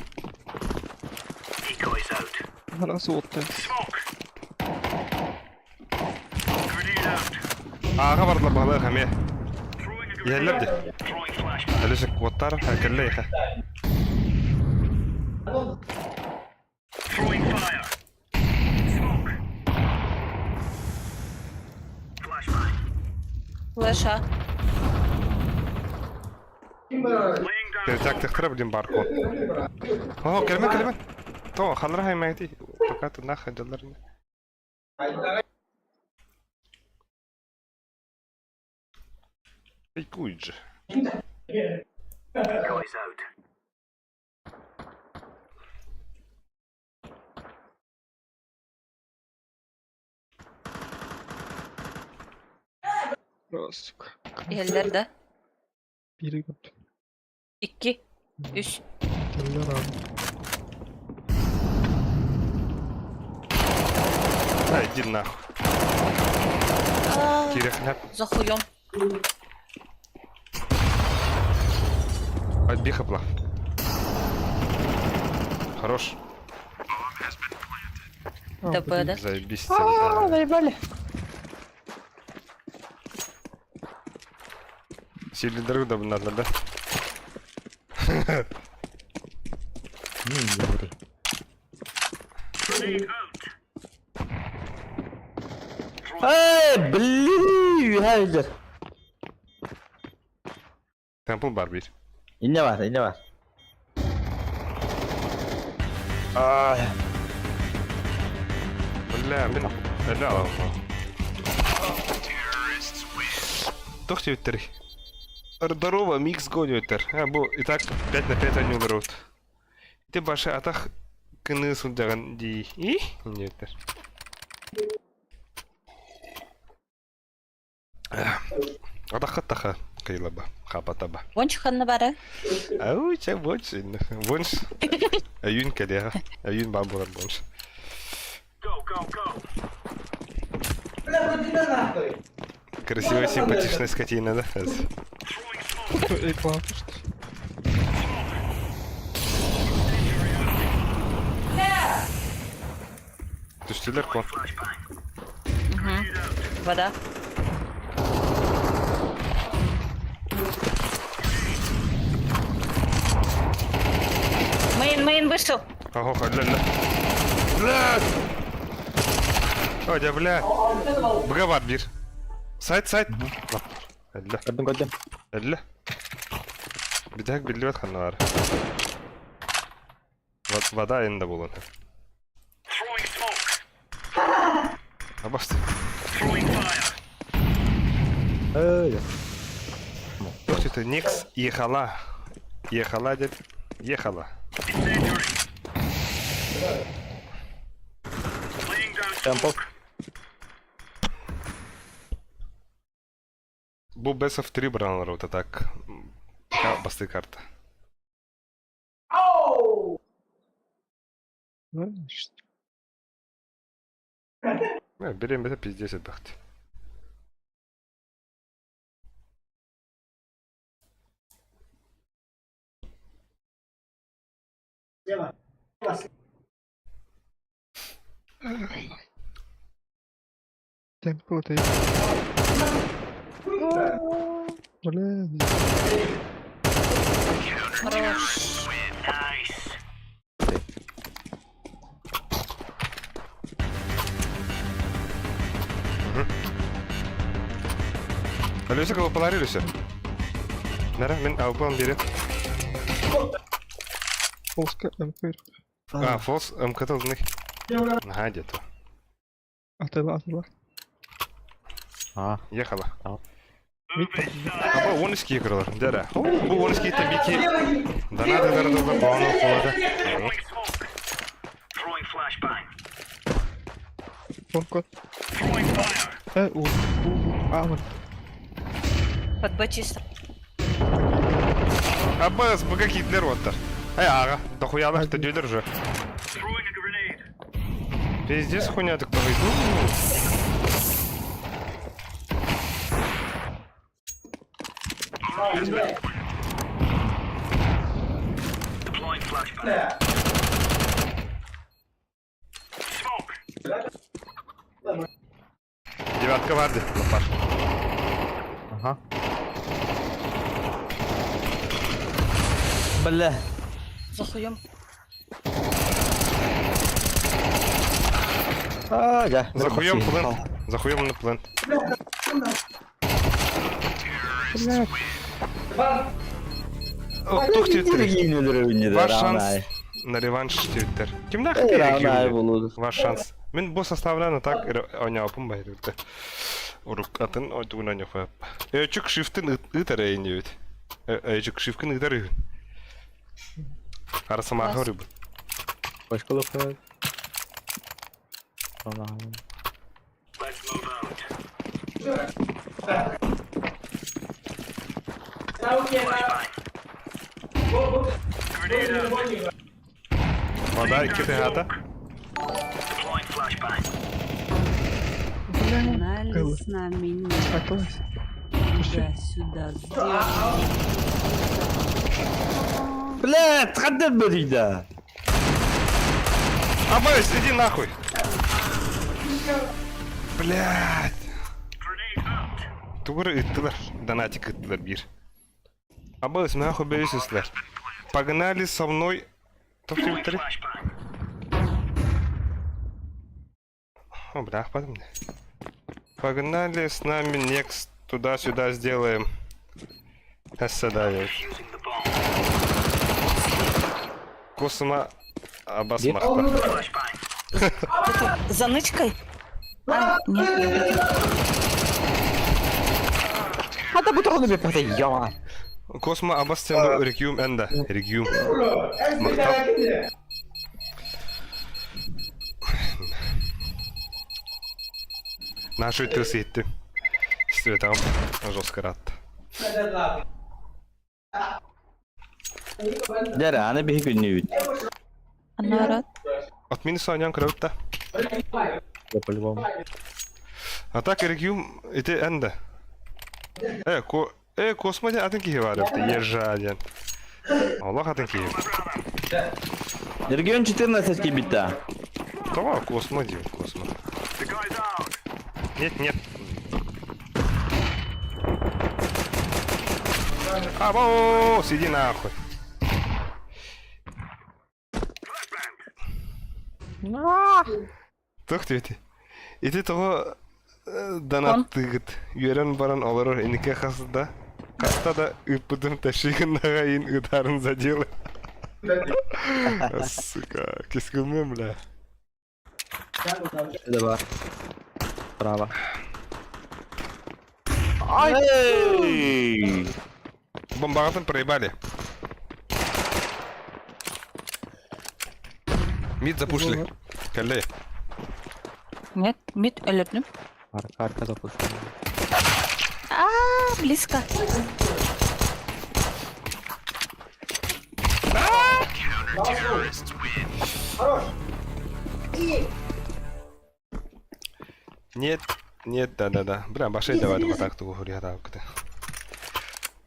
Раз уотта. Ааҕа барла баһылык эмиэ. Иһэллэр дии. Әлесек уоттар кэллэ иһэ. Флеша. Так тахтара блин барко. О, кэлмэ кэлмэ. То, халра хаймайти. Пока ты нахай далар. Фейкует же. Сука. Иһэллэр да. Бири көрдүм. Икки. Үс. Кэллэр аҕа. А, иди нахуй. Кирехнеп. За хуем. Отбихапла. Хорош. ТП, да? Заебись. А, заебали. Сильный друг да надо, да? Не говори. Эй, блин, хайдер. Темпл бар бир. Инне бар, инне бар. Ай. Бля, мин Бля, Туох диэбиттэрий? Здорово, микс го диэбиттэр. А, бу и так 5 на 5 они умрут. Ты баша атах кыны сылдьаҕын дии. И? Диэбиттэр. Атахха таха кыйлаба, хапатаба. Вонч ханна бары. Ау, чэ, вонч. Вонч. Өйүн кэлиэҕэ. Өйүн баар буолар вонч. Красивая, симпатичная скотина, да? Эй, что ли? Түстүлэр кон. Вода. Мейн, мейн вышел. Ого, ля ля. Бля! Ой, да бля. Быга бир. Сайт, сайт. Эллэ. Көрдүм көрдүм. Эллэ. Бүтэһик биллибэт ханна баар. Вода инде буолан. Абасты. Эй. Туох это Никс ехала. Ехала деп. Ехала. Темпл. Бу best of 3 браналар вот так. Басты карта. Ну, что? Берем это пиздец отдохти. Темпл это... Бля. Хорош. Алёся колопалары Люся. Нара, мен алпан берет. Фолска МК. А, фолс МКТ лыны. Ага, где-то. Атыла, атыла. А, Ехала. Мид Аба он иски игралар. Дара. Бу он иски табики. Да надо, да, да, да, да, холода. Кон, кон. У, у, у, а, вот. Под Б чисто. Аба, с БГ Гитлер оттар. Эй, ага, дохуя ты дюдер же. Пиздец хуйня так повыйду. Девятка варди, лопаш. Ага. Бля. За хуем. А, да. За хуем плент. За хуем на плент. Ох, тух твиттер. Ваш шанс на реванш твиттер. Ким нахуй болуду. Ваш шанс. Мен бу составляны так оняпым байрылды. Урук атын ойдугун оняпа. Эчүк шифтин ытар эйин дебит. Эчүк шифкин ытар үйүн. Арасамаха рыбы. Башка лопа. Ана. Вода кете хата. Погнали с нами не Атылась. туда-сюда. Сделали. Бля, тқадыр бөрүйді. Абайс, иди нахуй. Блядь. Тугуры ыттылар. Донатик ыттылар бир. Абайс, нахуй бересizler. Погнали со мной. Топ твиттере. О, бля, потом. Погнали с нами next туда-сюда сделаем. СД. Космо Абасмахта. Это за нычкой? А, нет, не увидела. Хата бу тоҕону беппэтэ ёма. Космо Абастен региум энда. Региум. Махтал. Нашу тыс етті. Там жестко рад. Дәрі, аны бихи күннү бит. Она рад. От минуса анян кырыпта. Да, по-любому. А так региум ити энда. Ко космо ден атын кихи бар епті. Ержа ден. Аллах атын кихи. Регион 14 кибитта. Това космо ден, космо. Нет, нет. Або, сиди нахуй. Тух ты Ити того донат тыгыт. Юрен баран олорор инике хасда. Хаста да ыппытым ташигын нагайын ыдарын задела. Сука, кескілмем, бля. Это бар. Право. Ай! Бомбағатын проебали. Мид запушили. Коллеги. Нет, мид алертным. Арка, арка запушена. А, близко. Нет, нет, да-да-да. Бля, башай давай вот так тугу так.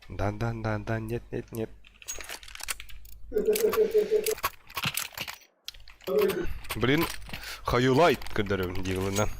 Да-да-да-да, нет, нет, нет. Блин, хаюлайт көдөрөм дигилинен.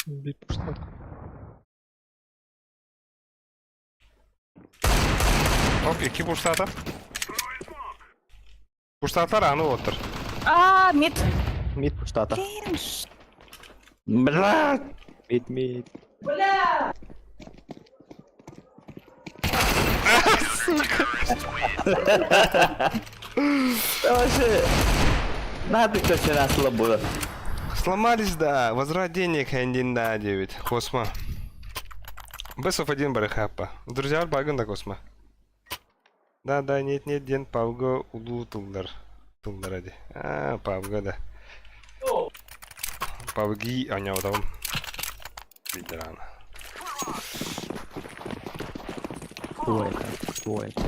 Биир пустата. Оп, икки пустата. Пустатар аны отыр. А, мид. Мид пустата. Блин, ш- Блядь! Мид, мид. Вообще, надо короче на слабо. Сломались, да. Возврат денег 1 да 9. Космо. Бесов один барыхаппа. Друзья, багын да Космо. Да, да, нет, нет, ден павга улуу тыллар. Тыллар ади. А, павга да. Павги аняудам. Видеран. Кто это? Кто это?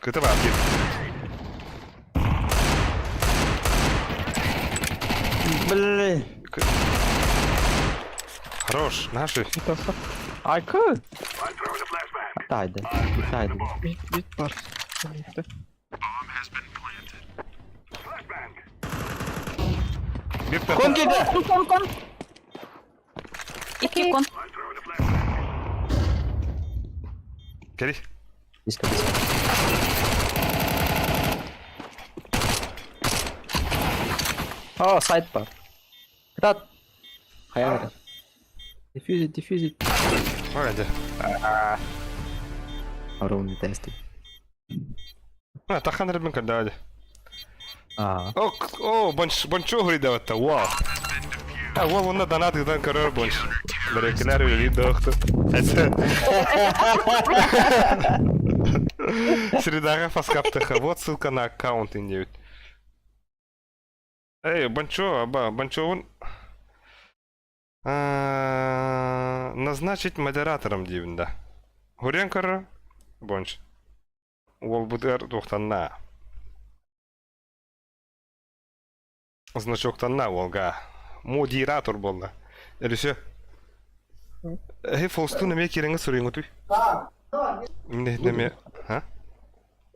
Кыты бар, кет. Блин. Хорош, наши. Таса. Айкы! Тайды. Тайды. Мид, мид бар. Мидте. Бир Кон киде. Кон, кон, кон. Икки кон. Кери. Близко, близко. О, сайт бар. Кытат. Хайа. Дефьюзит, дефьюзит. Погоди. Ровный тесты. А, тахан ребенка давай. А, О, о, бонч, бончо говорит, вау. А, вау, он на донат, где король бонч. Барекинар или дохту. Средаға фаскаптыха. Вот ссылка на аккаунт индивид. Эй, Бончо, аба, Бончо, он... Назначить модератором дейбин да. Хурен корро, Бонч. Ол бұдыр тоқтанна. Значоктанна олга. Модератор болды. Или все. Эй, фолсту неме кереңі сұрайын өтүй. Мине неме, а?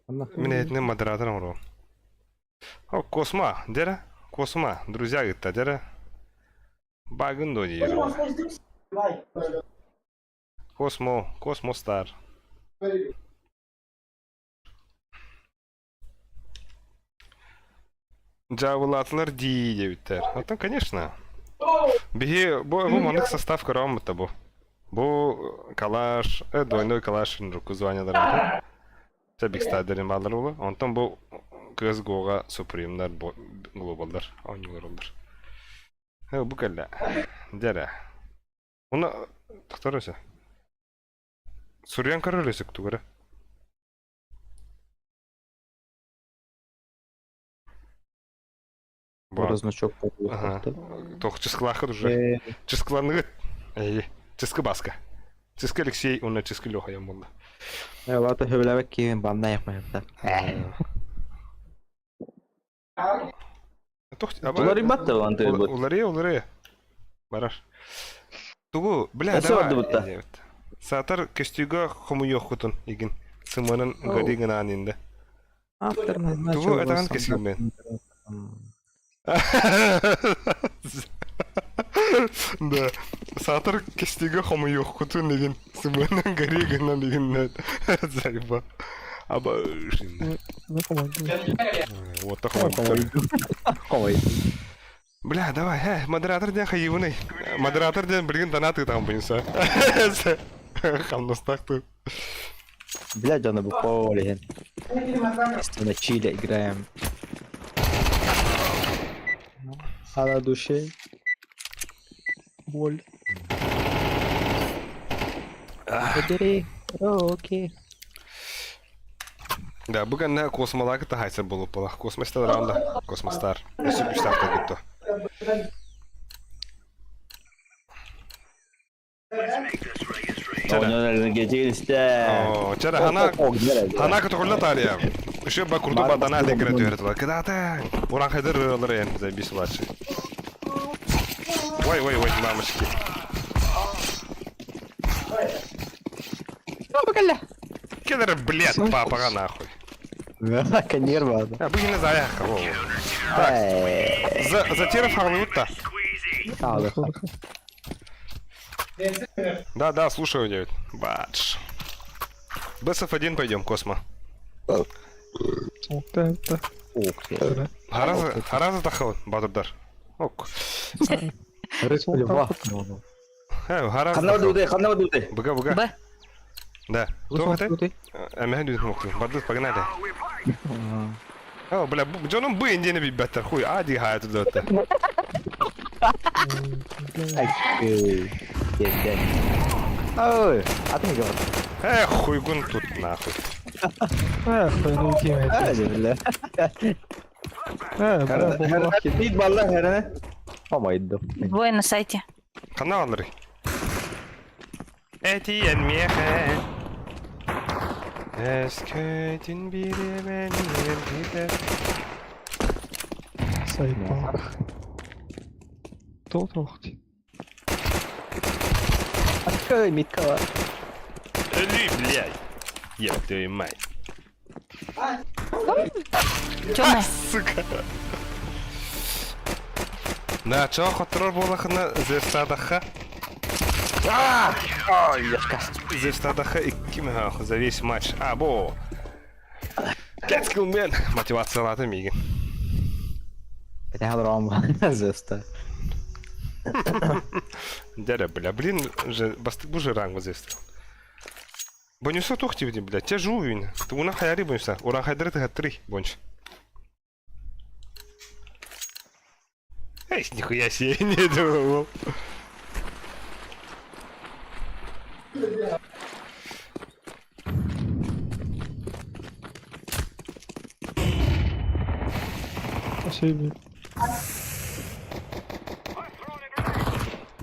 Мине не модератор оро. О, Косма, дера? Косма, друзья говорит, дера? Багын до дейір. Космо, Космо Стар. Джавылатылар ди дебиттер. Атын, конечно. Биһи бу бу маннык состав көрөм бу. Бу калаш, двойной калаш руку званиялар. Це Big Star баллар улы. Онтон бу CSGO-га Supreme'лар, Global'дар, ойнуулар олар. Бу кэллэ. Дәрә. Уна тохтор өсө. Сурьян көрөр өсөк тугара. Бу значок Ага. Тох чыскылахыт уже. Чыскыланыгыт. Эй, чыскы баска. Чыскы Алексей, уна чыскы Леха ям болды. Лата хөбүлэбэт киһи банна яхмайта. Тох, Улар ибатта ван ты бут. Улары, улары. Барар. Тугу, бля, Эсэ давай. барды бутта. Сатар көстүүгө хомуйохкутун игин. Сыманын годигин анинде. Автор назначил Тугу вас этаган кесилмен. Да. Сатар кестиге хомуйохкутун игин. Сыманын годигин анинде. Зайба. Аба шинде. Ну, команду. Вот такой. Бля, давай, модератор ден хайыбыный. Модератор ден билген донат там буйса. Хамнастак Бля, дьоно бу поле. На чиле играем. А на душе боль. Побери руки. Да, бүгін на космолак та хайсер болуп була. Космостар раунда. Космостар. Өсүп үч кетті. Чара. Оонньоон кечигин О, чара хана хана көтөҕүллэ таарыйа. Еще ба курду бадана декре түһэрэ тула. Кыдаатаҥ. Уран хайдар ырыалар эн заебись младший. Ой, ой, ой, мамочки. Кедр, блядь, папаға нахуй. Нерва. А, бүгін заяқ, во, во. Так, за, Затеров Харлыутта. Да, да, слушаю, Дэвид. Бадж. БСФ-1 пойдем, Космо. Хараза, хараза тахал, Батурдар. Ок. Хараза. Ханна дуды, ханна дуды. Бга, бга. Б. Да. Кто это? Эмэхэн дүн мохту. Бардыт, погнали. О, бля, дьонум бу индиэни билбэттэр, хуй, а дии хаайа тудуотта. Ой, а ты не говори. Эх, хуйгун тут нахуй. Бля. Бит балла херene. Помойду. Двое на сайте. Ханна алырый. Этиен мехе. Эскетин биременин бите. Открой митка. Эли, блядь. Еб твою мать. Темная. Сука. На, чё, хотрор буолахына Зевстадаха? Зевстадаха икки мөһөөх за весь матч. А, бо. Let's go, man. Мотивациялаата миигин. Это ром. Зеста. Дядя, бля, блин, же, бастык бу же рангу Зевста. Бонюса тух тебе, блядь, те жувин. Ты уна хаяри бонюса. Уран хайдары ты три, бонч. Эй, нихуя себе, не думал.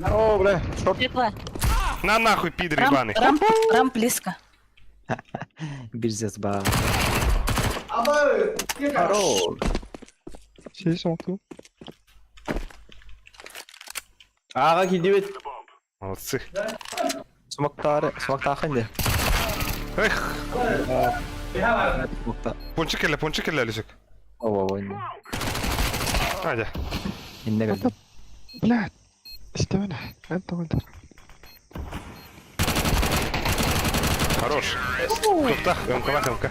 О, бля, шорт. Светлая. На нахуй, пидор Рам, ебаный. рам, рам близко. Бирзес ба. Хорош. Ага кидибит. Молодцы. Смоктары, смоктахын де. Эх, Смокта. пончик кэллэ, пончик кэллэ, Алисик. О, о, о. Адя. Инне кэллэ. Хорош. Туптах, МК, МК.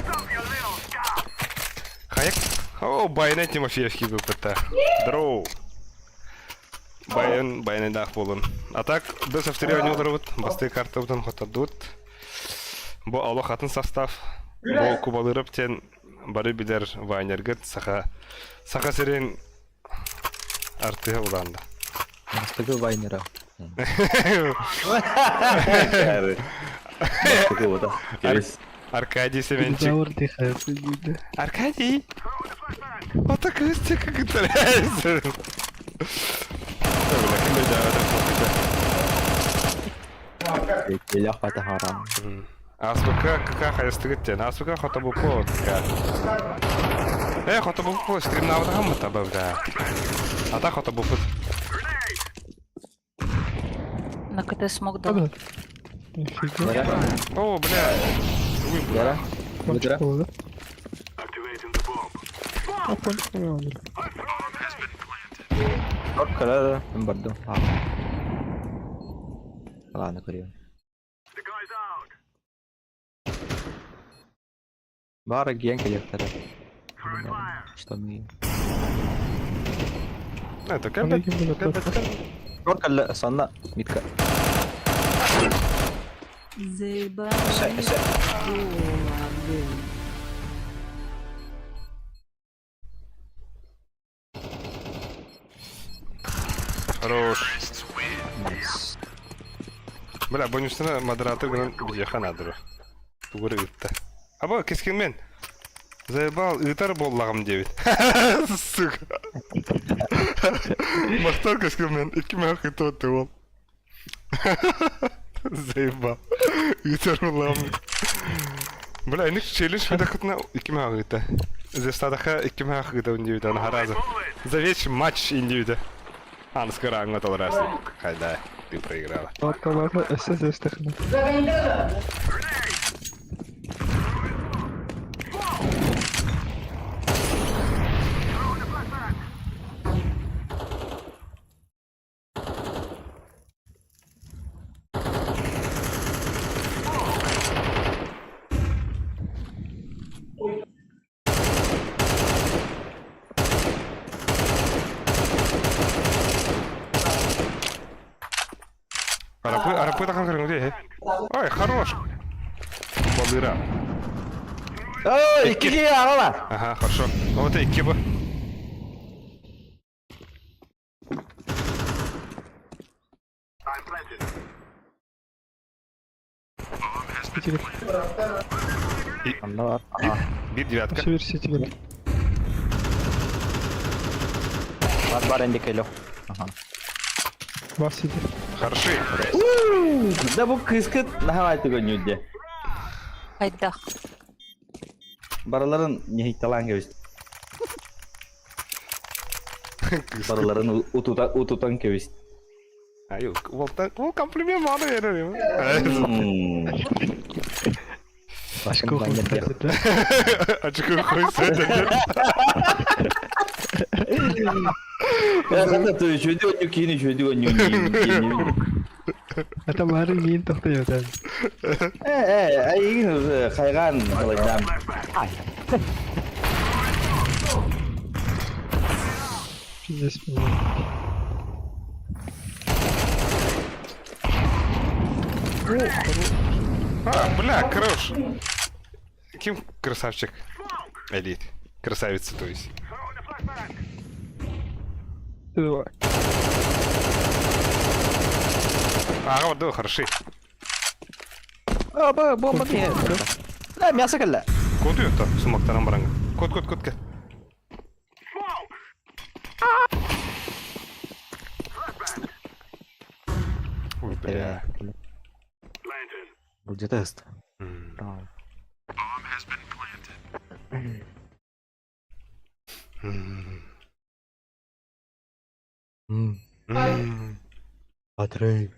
Хаяк. О, байонет Тимофеевский был ПТ. Дроу. Байон, байонет дах болон. А так, без автория не ударут, басты карта утан хотадут. Бо алох атын состав. Бо кубалырып тен бары билер вайнергет саха. Саха сирен артыга уланды. Бастыгы вайнера. Аркадий Семенчик. Аркадий! Вот так как это Илях бата харам. Асбк КК хайыстыгыт Асбк хотобупо КК. Э, хотобупо стримнавда хаммата бля. Ата хотобупо. На КТ смог дал. О, бля. Уй, бля. Гера. Гера. Шорт кара, мен бардым. Ладно, көрейін. Бары ген коллектора. Что мы... Это кэбет. Кэбет. Шорт калла, санна, митка. Заебали Все, все. головы. Хорош. Бля, бонусына модератор гынан бияха надыры. Тугуры ытта. Аба, кескенмен. Заебал, ытар боллагым дебит. Сука. Махтар кескенмен. Икки мах ытты ол. Заебал. Ыытар буоллаҕым. Бля, инник челлендж выдохытына икки мөҕүтэ. Зестадаха икки мөҕүтэ индивида наһараза. За весь матч индивида. Аныскы ранга толорасың. Хайда, ты проиграла. Орталарда өссө зестехне. Арапы, арапы тахан көрүҥ Ой, хорош. Балыра. Ой, икки киһи аҕала. Ага, хорошо. Вот икки бу. Анда бар. Ага. Биир девятка. Өссө bir сити кэлэр. Бар бар энди кэлэ. Ага. Бас сити. Хороши. Да бу кыыскыт наһаа түгөннүүрдэ. Хайдах. Барыларын ньиһитталаан кэбис. Барыларын утута утутан кэбис. Ай, уолтан, ол комплимент маны берер. Очко хуй да. Очко хуй сетер. Хата то үчүдү онню киин үчүдү онню Это бары миин тохтойотан. Э, э, айгин уже хайган кылайдам. Пиздец. А, бля, хорош. Ким красавчик? Элит. Красавица, то есть. Давай. Ага, вот, да, хороши. А, бо, бомба не. Да, мясо кэллэ. Код это, сумактаран баранга. Код, код, код, код. Ой, бля. Бұл где-то ыст. М. Браво. М. М. М. Атрей.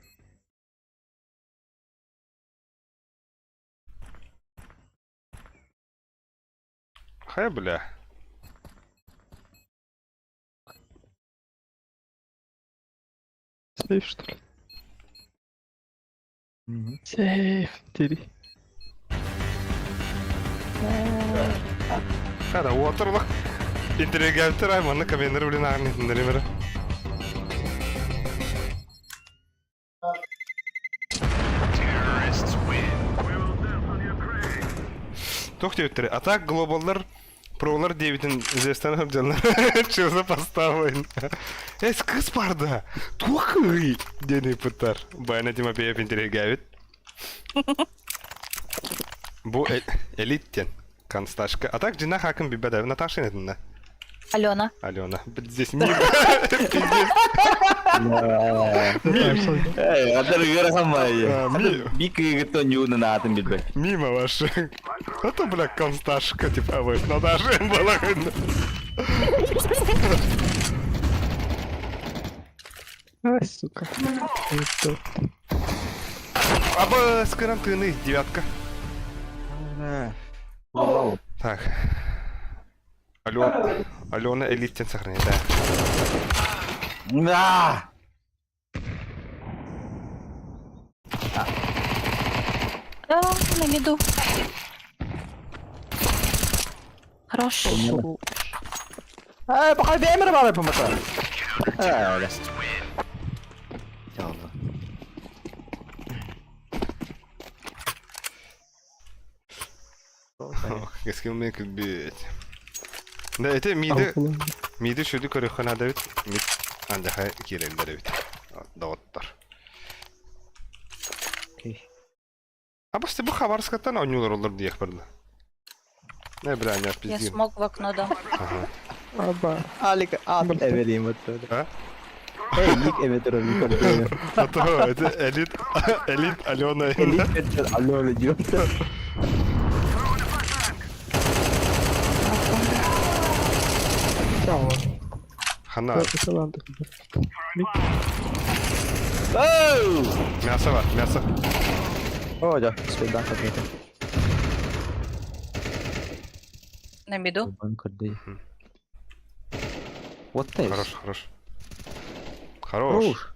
Хай, бля. Сейф, что ли? Сейф. Тири. Хара, уотерлах. Интеллигенттер ай, манна каменер, блин, ағын нөмірі. Тух диэбиттэрэ. А так глобаллар пролар диэбитин известен сылдьаллар. Чё за подстава? Эс кыс барда. Туох ый диэн ыйпыттар. Баяна Тимофеев интэриэһиргээбит. Бу элит диэн консташка. А так дьиҥнээх аакын билбэт ээ. Наташа этиннэ. Алена. Алена. Здесь мимо. Пиздец. Э, атар ыарахан баайы. А, Бик ыгыттан юунун аатын билбэт. Мимо ваши. Это, бля, консташка, типа, вы Наташа была. Ай, сука. Это... Аба, с карантины, девятка. Так. Алена, Алена элиттен сохраняет, да. Да! А, на миду. Хорош. Э, пока бэмер бары помата. Э, Чалды. Кескилмен күлбүт. Да, это миди, миди шүдү көрөхөн адабит, мид андаха киирэллэр эбит. Доҕоттор. А басты бу хабарскаттан оонньуулар олор диэх барда. Не, бля, не Я пиздим. смог в окно дам. Ага. Аба. Алик, ат эверим вот. А? Эй, ник эме турар көрдүө. А то это элит, элит Алена. Элит это Алена диyor. Чао. Хана, Это Оу! мясо бар, мясо. О, да, сюда какой-то. На беду. Вот ты. Хорош, хорош. Хорош.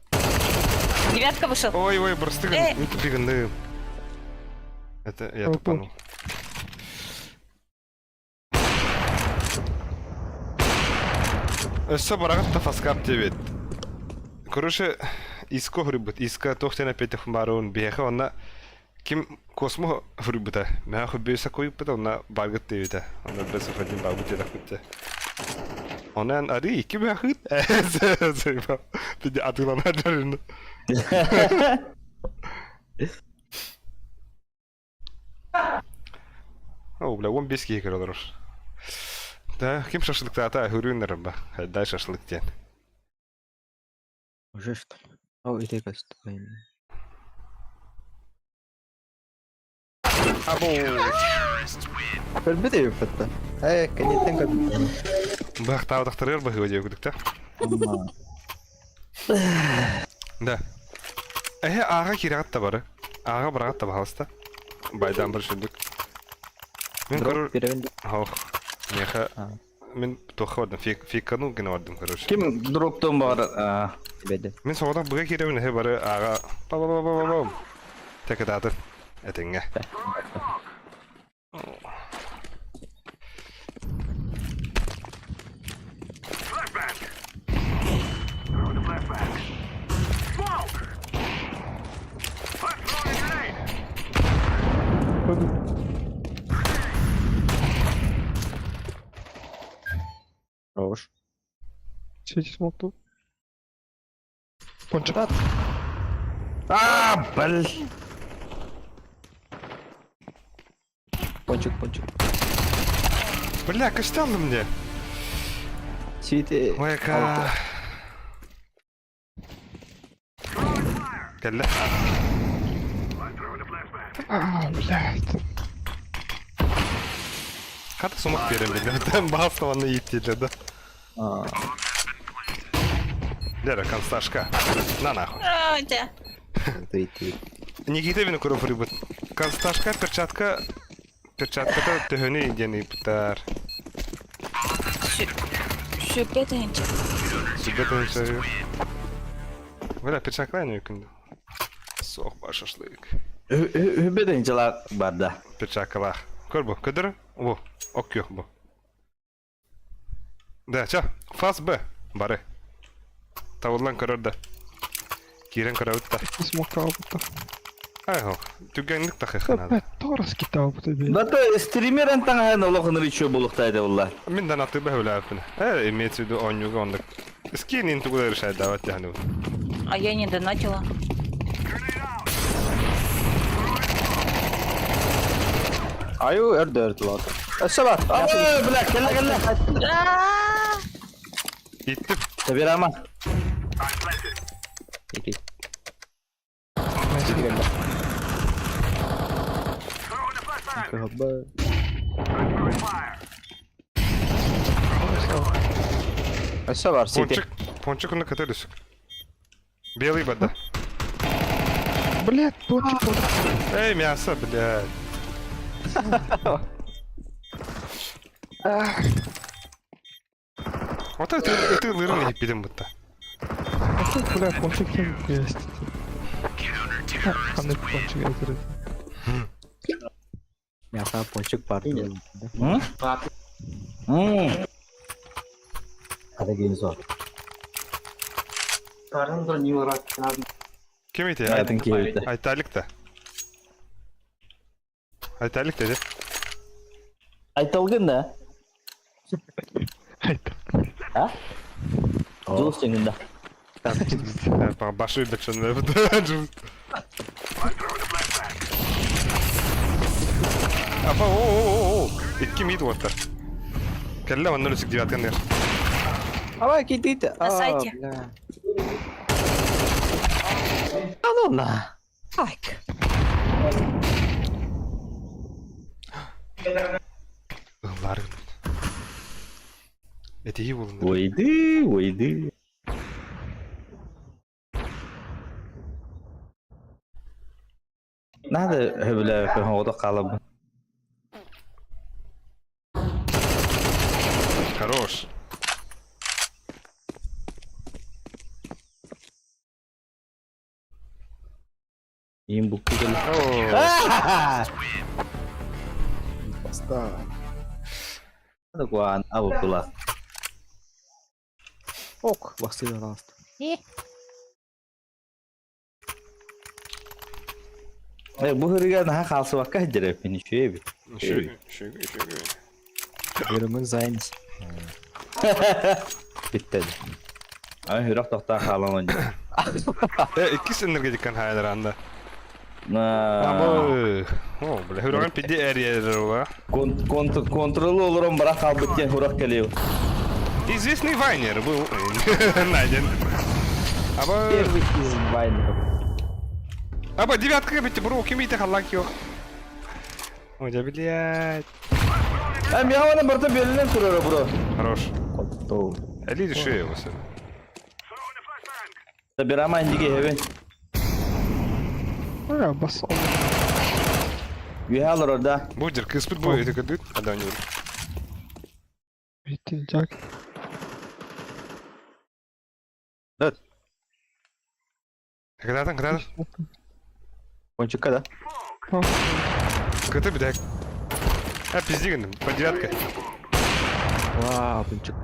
Девятка вышел. Ой, ой, бростыган, Э. не тупиганды. Это я Ой, тупанул. Өссө барагат та фаскап дебет. Короче, иско хрыбыт, иска тохтена петех барун беха, онна ким космо хрыбыта. Мя хубеса койпыта, онна баргат дебета. Онна бес один багут дедак битте. Онан ари ики бахыт. Ты атылана дарын. О, бля, он бес киһи көрөлөр. Да, ким шашлыктаата хүрүүннэр ба. Дай шашлык диэн. Уже что? О, и ты каст. Або. Көрбүт эбиппит. Э, кенеттен көрбүт. Бахтаабатахтарыгар баһыга диэ күдүктэ. Да. Эһэ ааҕа киирэҕит да бары. Ааҕа бараҕыт да баһалыста. Байдаан бір сүрдүк. Мин көрөр... Ох. Меха... Мин туохха бардым, фиккану гына бардым, короче. Ким дроптон бар? Мин соҕотох быга киирэбин эһэ бары ааҕа па-па-па-па-па-пам. Тэкэтаатын. Этэҥҥэ. Хорош. Сети смог тут. Пончик. А, бл. Пончик, пончик. Бля, качталды мне. Сити. Ой, ка. Кэллэ. А, блядь. Хата сумах берем били. Бааставанны ииттилер да. Лера, консташка. На нахуй. А, да. Ты, ты. Никита Винокуров рыбыт. Консташка, перчатка... Перчатката төһөнү диэн ыйыппыттар. Сүппет инче. Сүбэ төнүсэ. Бля, перчаткалар не күндү. Суох бар шашлык. Үбеден жыла барда. Перчаткалаах. Көр бу, көдөр? Бу, ок yok бу. Да, ча, фас Б. Бары. Табыллан көрөр да. Киирэн көрөбүт да. Смог кого-то. Ай, түгэнник тахыхынады. Блядь, Торос китал бы тебе. Бата стример антаңа олохун ричо булуктайды булла. Мин да наты бәһүләпин. Э, имеется в виду онюга онда. Скин инту куда решать давать тяну. А я не донатила. Аю өрдө өрдү лады. Өссө бар. Ой, бля, кэллэ кэллэ. А, Иттип. Табирама. Ики. Өссө бар, сити. Пончик, пончик онда ката түсік. Белый бада. Блядь, пончик, пончик. Эй, мясо, блядь. Вот это это лырын епидем будто. А что, бля, пончик кем есть? Ханны пончик это. Мясо пончик бар. М? М. Хада кейін зор. Ким эти? Айтын кейбитте. Айталик та. Айталик dedi. Айталгын да. А? Жулус жеңин да. Башы бечен. Апа, о, о, о, о. Икки мид оттар. Кэллэ оннор үсүк девяткан дер. Давай, кидите. На сайте. Да ну на. Так. Ыллар гыннын. Этиһии буолуннар. Уойды, уойды. Надо сөбүлээбэппин оҕото хаалабын. Хорош. Иин букку кэлэ. Баста. Куан абыппыла. Ок, бастыгы аласта. Э, бу хырыга наһаа хаалсыбакка сылдьар эбиппин үчүгэй эбит. Үчүгэй, үчүгэй, үчүгэй. Берумун зайнс. Bitti. Ай хүрэх тохтоо хаалан онньу. Э, иккис энергетикан хаайдар анда. На Абы. О, бля, хүрэгэн пиди эрьер ула. контролу олорон бара хаалбыт диэн хүрэх кэлиэв. Известный вайнер был найден. Аба, Первый из вайнеров. аба, девятка бити бро, ким ите халлак yok. Ой, да, блядь. А мяуна барта белинен турара бро. Хорош. Коту. Эли дешевле его Табирама индиге хебен. А, басал. Үһэ олорор да. Будер, кыспыт бой, это кадыт, а да, не Битин жак. Когда там, когда там? Пончика, да? Кыты бедәк. А, пизди гындым, по девятка. Вау, пончик.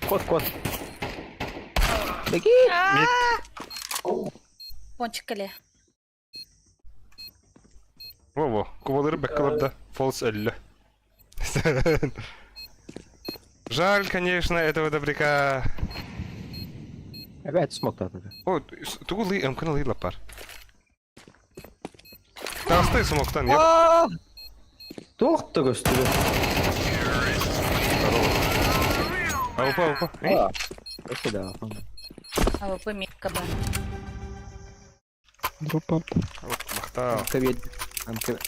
Кот, кот. Беги! Мид. Пончик кэлэ. Во-во, кубалары бэккаларда. Фолс өллө. Жаль, конечно, этого добряка. Опять смог да. О, тугу лый, ымкын лый лапар. Таастай смоктан, я... Туох да көстүбэт. Опа, опа. Эй, Это да. АВП микка ба. Дроп ап. Махтал. МК МК.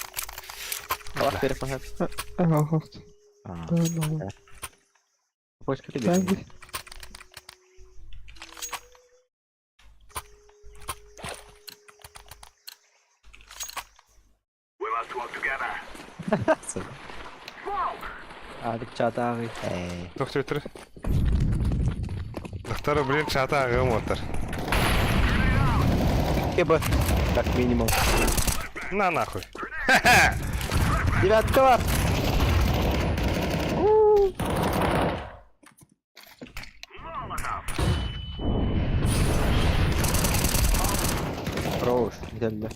Аллах беріп қойып. Ага, Да, Почка да. тебе. Адык чатағы. Эй. Доктор өтірі. Доктор, блин, чата ағым отыр. КБ. Как минимум. На нахуй. Девятка бар. Хорош. Идеально.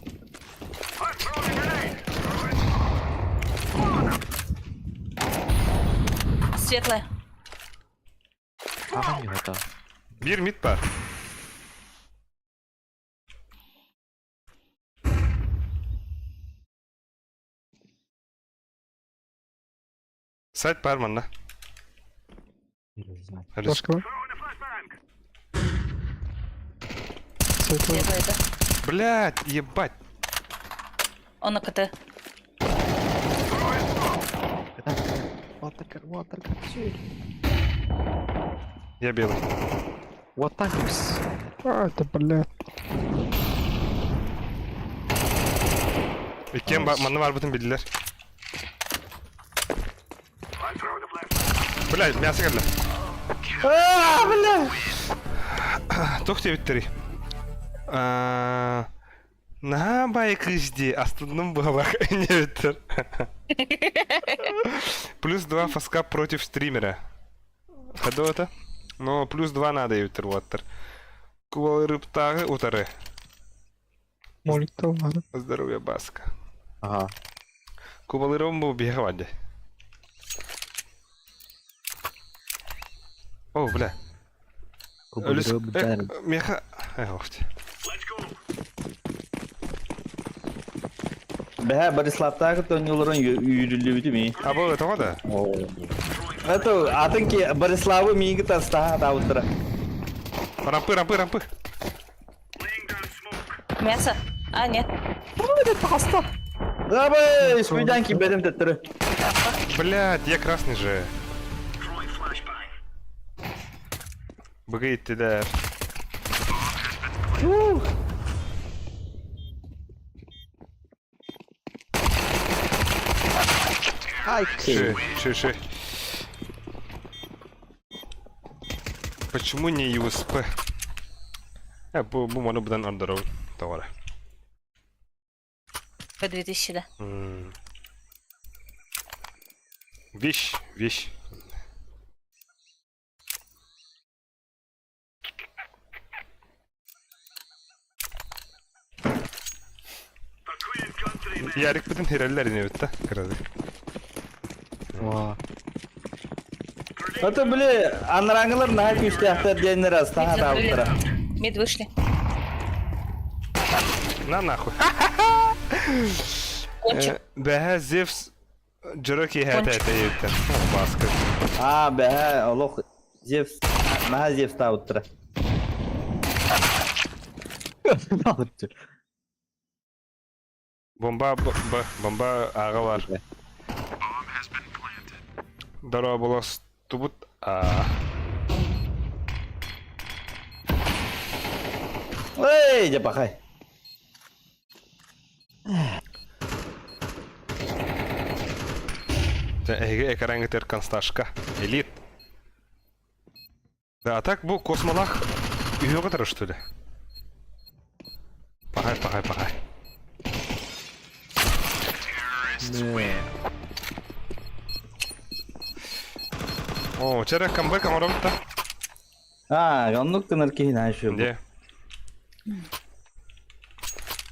Светлая. Ага, не это. Бир мид бар. Сайт бар манна. Флешка. Светлый. Светлая, да? Блять, ебать. Он на КТ. Watercar, watercar. Я белый. Вот так. А, это, блядь. Иккен ба манна бар бутын билдилер. Блять, мясо келді. Аа, бля. Тух тебиттери. На бай кызди, астынным бабах не биттер. Плюс два фаска против стримера. Ходу это? Но плюс два надо ебиттер ваттер. Кувалырыптагы утары. Молик-то ладно. Здоровья баска. Ага. Кубалырым бу бега О, бля. Кубалыры бджарин. Меха... Э, охти. Бэһэ Бориславтаах тонньуларын үүрүллүбүтү ми. А бұл это да? Это атын ки Бориславы миги тастаха таутра. Рампы, рампы, рампы. Мясо. А, нет. Давай, спидянки бедем төттөрү. Блядь, я красный же. Быгыйттилер. Ши, ши, ши. Почему не USP? Э, бу, бу маны будан ордоров товара. По 2000, да. М. Вещь, вещь. Ярик бүтүн хирэллэр инебит да, кырады. Это били анараңылар наһаа күүстээхтэр диэннэр астаха Мид закрыли. даабыттара. Мид вышли. На нахуй. Кончик. Бэһэ Зевс дьоро киэһэтэ Кончик. этэ Баска. Аа бэһэ олох Зевс наһаа Зевс таабыттара. Бомба б, б- бомба аҕа бар. Дорооболостубут а. Эй, дьэ пахай. Дьэ, эһиги экраҥҥытыгар консташка. Элит. Да, а так бу космолах үһүөҕэ турар что ли? Пахай, пахай, пахай. О, чэрэ камбэк оҥоробут да? Аа, оннук гынар киһи наһаа үчүгэй. Дьэ.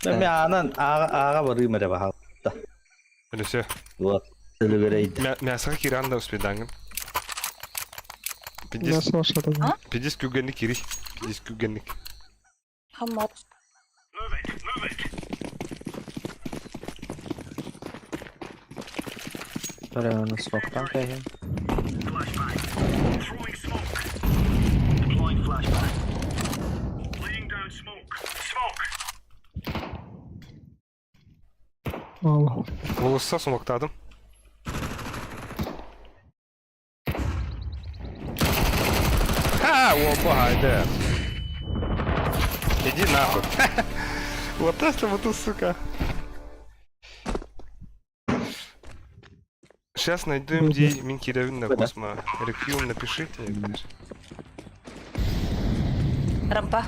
Мен аанан ааҕа ааҕа барыым эрэ баһаалта. Все. Вот. Төлөгөрөйдө. Мясоға киран да успедаҥын. Пидис, Мясо шатады. пидис күгенник кири. Пидис күгенник. Хаммат. Реально смоктан кайын. Ал. Болысса сумактадым. Ха, опа, хайда. Иди нахуй. Вот это вот тут, сука. Сейчас найду где мин киревин на космо. Реквием напишите. Рампа.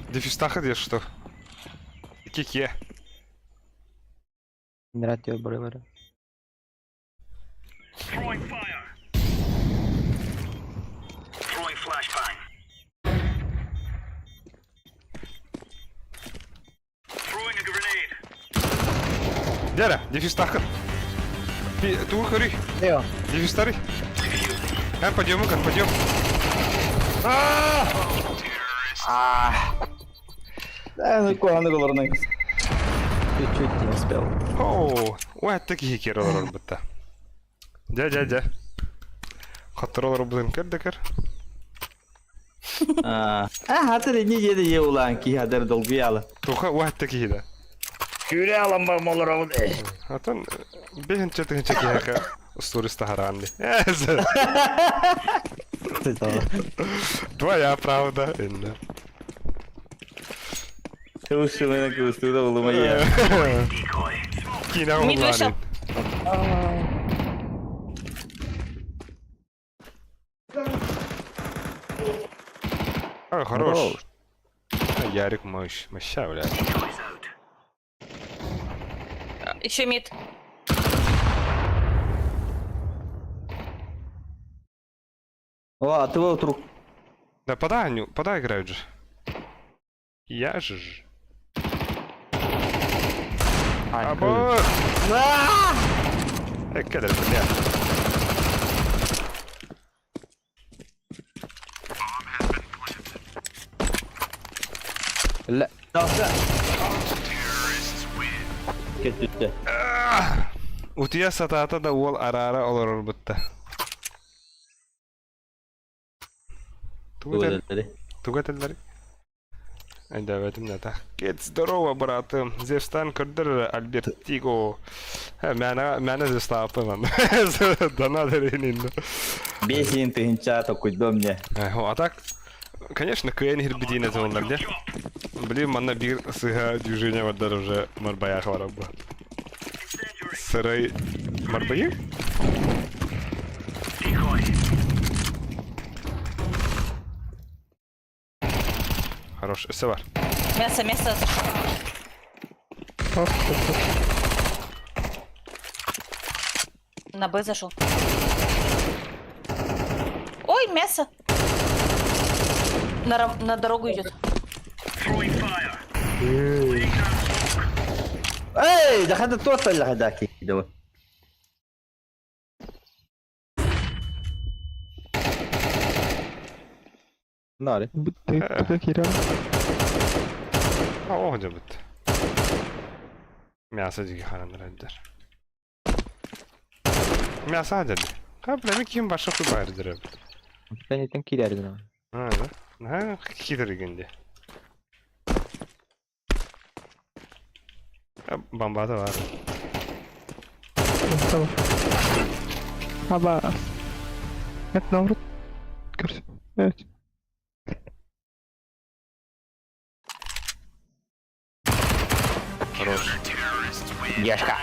Дефистаха где что? Кике. Нрат барылары. Дяра, дефистаха. Ту хори. Дефистары. А, пойдем, как пойдем. Ээ, куһаны олорунан. Чуть-чуть не успел. Оу, ой, такие хералар бытта. Дя, дя, дя. Хаттыралар блин, кер да кер. Аа, хатыр не жеди е улаан киһи хатыр долгуяла. Туха, ой, такие да. Күрэ аламба молоробун. Атан бехен четен чеки Устуриста харанди. Твоя правда. Инна. Кылышымына кылыстыда улума я. Кина Мид вышел. А, хорош. А, Ярик мощь, моща, блядь. Еще мид. О, а ты утрук. Да подай, Аню, подай играют же. Я же ж. Або! Э, кедр, бля. Ля. Далса. Кетүттэ. Утуйа сатаата да уол араара олорор бытта. Тугу этэр? Тугу Тугу этэллэр? Өйдөөбөтүм да так. Кет, здорово, братым. Зевстан көрдөр эрэ Альбертиго. Мээнэ мээнэ Зевстааппын. Дана дэринин. Бесин тыһынча токуйдом мне. А так, конечно, кыайан иһирбитиинэ зоннар де. Блин, манна биир сыһа движение бардар уже марбаях барабы. Сырай марбайы? Хорош, өссө бар. Мясо, мясо зашел. На Б зашел. Ой, мясо. На, на дорогу идет. Эй, да хада тот хадаки. Давай. Нары. Бытты кирен. А, оҕо дьабыт. Мясо диги харандар эддер. Мясо адерди. Ха, бля, мен ким башы хуй байырдыр. Кенеттен кирердин. А, да? Ha, хитр дегенде. Бомба да бар. Tamam. Аба. Это наоборот. Көрсө. Evet. Хорош. Яшка.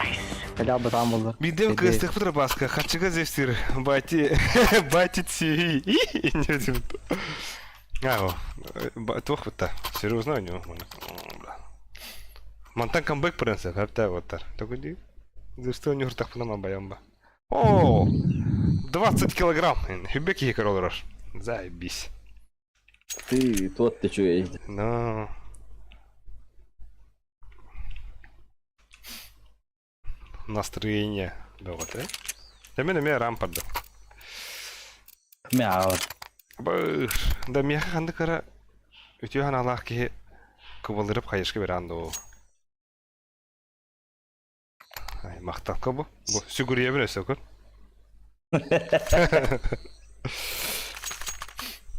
Хотя бы там было. Бидем кыстых путра хачыга зевсир. Бати, бати ци. А, туох бутта. Серьезно у него. Мантан камбэк принцип, әпті оттар. Такой За что у него так панама баямба. О, 20 килограмм. Хюбек ей король Заебись. Ты тот ты чё есть. Ну. Настроение. Вот, э? Да мен эме рампарды. Мяу. Баш, да меха ханды кара үтүө ханалаах киһи кыбылдырып хайышка беранды ол. Ай, макталка бу. Бу сүгүрүйэбин өсө көр.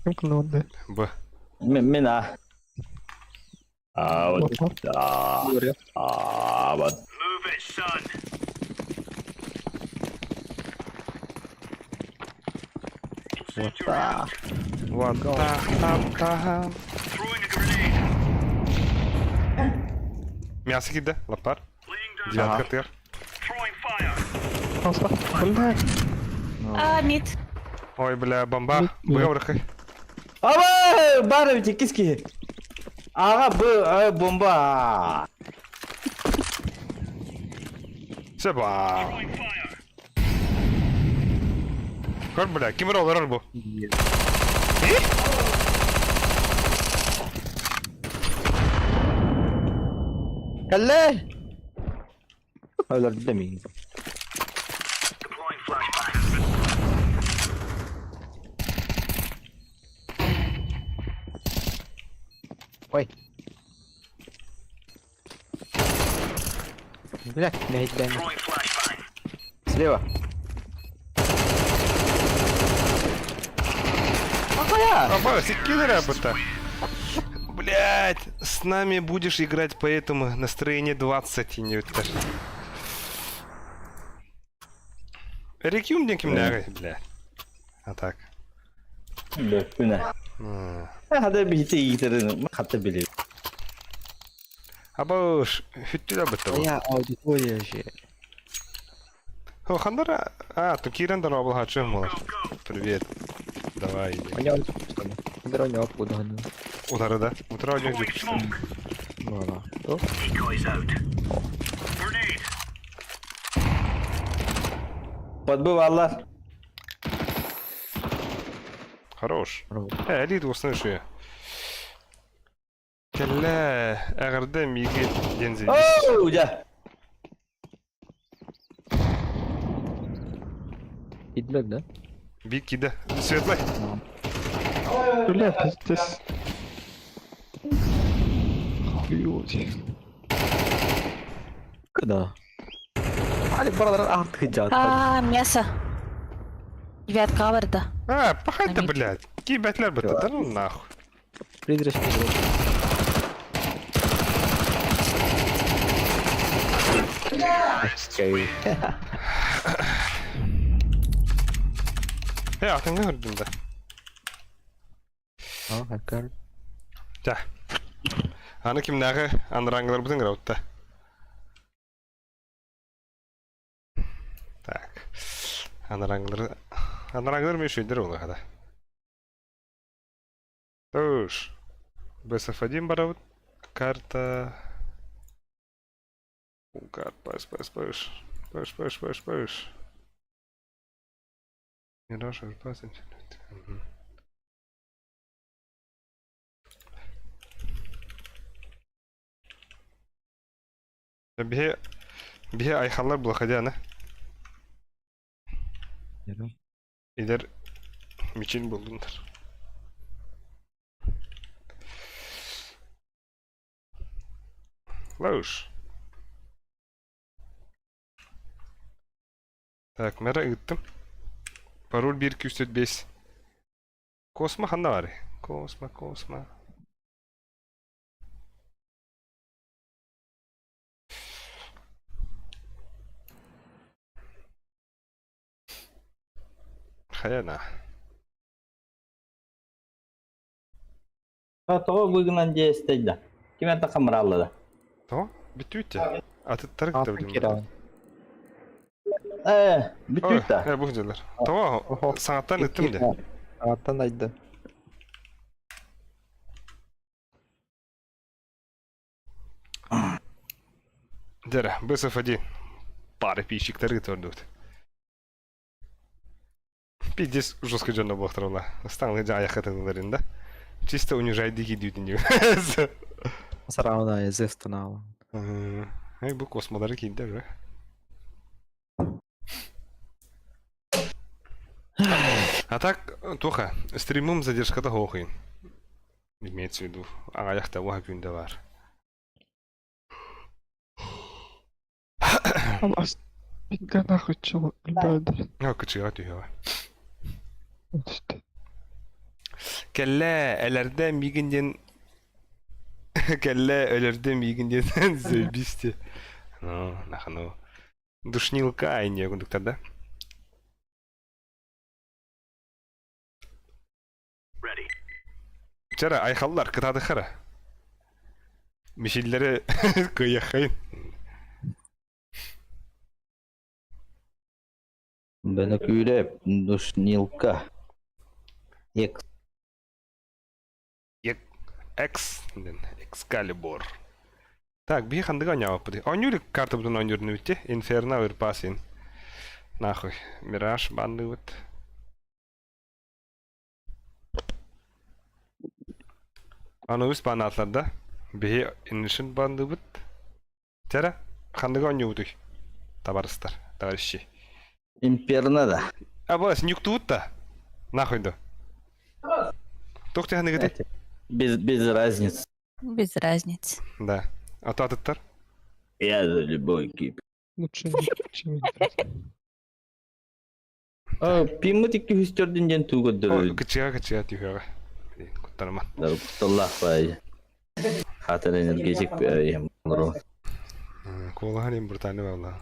Ким кылынды? Бу. Мен а. А вот. А. А вот. Вот так. Вот та та та. Мясо киде, лапар. Девятка тыр. Алса. Бля. А, мид. Ой, бля, бомба. Быга Аба, бар ведь киски. Ага, б, бомба. Себа. Көр, бля, ким роллер бу? Калле! Өлөр демейін. Ой. Блядь, не Слева. Аба, секинера быта. Блять, с нами будешь играть, поэтому настроение 20 и не өттер. Рекюм ден ким нәгы, бля. А так. Бөппүнэ. Хада бихите итерин, хатта биле. Аба, хүттү да бытта. Я аудитория же. О, хандара. А, ту кирен да обл хачым мол. Привет. Давай иди. Удары да. Утра у них Ну да. То? Подбываллар. Хорош. Элит услыши. Келле, әгәрдә миге дензе. Оу, да. Идлер да? Бик киде. Светлый. Бля, пиздец. Хуёти. Когда? Али баралар артык жат. А, мясо. Девятка барда. А, пахай ты, Амид. блядь. Кибәтләр бетте, да ну нахуй. Придурочный Э, атыҥҥа көрдүм да. Ча. Аны кимнээҕи анарааҥҥыларбытын гыраутта. Так. Анарааҥҥылары анарааҥҥылар эмиэ үчүгэйдэр буолуохата. Туш. БСФ1 барабыт. Карта... Карт, паш, паш, паш. Паш, паш, паш, паш. Мираж, Арпас, Инфинит. Биһи биһи айхаллар блокадяна. Идэр мичин булдундар. Лауш. Так, мэра ыыттым. Пароль 1 205. Космо ханна баарый? Космо, космо. Хайа Тоҕо быыгынан дьиэ истэйдэ? Ким это хамыраалла да? Тоҕо? Бүттүүт дьэ. Атыттары кытта билим. Ээ, бүттүүт да. Ээ, бу дьыллар. Тоҕо саҥаттан ыттым дьэ. Саҥаттан айда. Дьэрэ, БСФ1 пары пищиктары төрдүбүт. Пиздец жестко дьонно буолтарыла. Ыстаҥлы дьа айаххытылларын да. Чисто унижай дики дүүтүн Сараана языстанала. Эй, бу космолары киирдэ бе. А так, туха, стримым задержката хоохуйун. Имеется в виду, аҕайахта уһа күндэ бар. Алас. Пинга нахуй чего, ребята. Ну, кычыга түһүөҕэ. Кэллэ, элэрдэ миигин диэн Кэллэ, өлөрдө миигин диэн заебись те. Ну, нахану. Душнилка айне курдуктар да? Чара айхаллар кытаатыхара. Мишиллери кыйахайын. Бөнөкүүрэп, душнилка. Екс. Экс, Экскалибур. Так, биһи хандыга оонньообуппут. Оонньуур картабытын оонньуурун бүтте. Инферно ырпасин. Нахуй. Мираж банныбыт. Анубис банаатылар да. Биһи иннишин бандыбыт. Тера, хандыга оонньуубутуй? Табарыстар, товарищи. Имперна да. А, бас, нюктуут да. Нахуй да. Туох технигыты? Без, без разницы. Без разницы. Да. А то атыттар? Я за любой кип. Лучше не, чем не. Пиммыт икки үстөрдүн диэн туу көрдөрөр. Кычыга кычыга түһүөҕэ. Куттарыман. Кутталлаах баайы. Хатыр энергетик иһим олору. Куолаһан им Британия балла.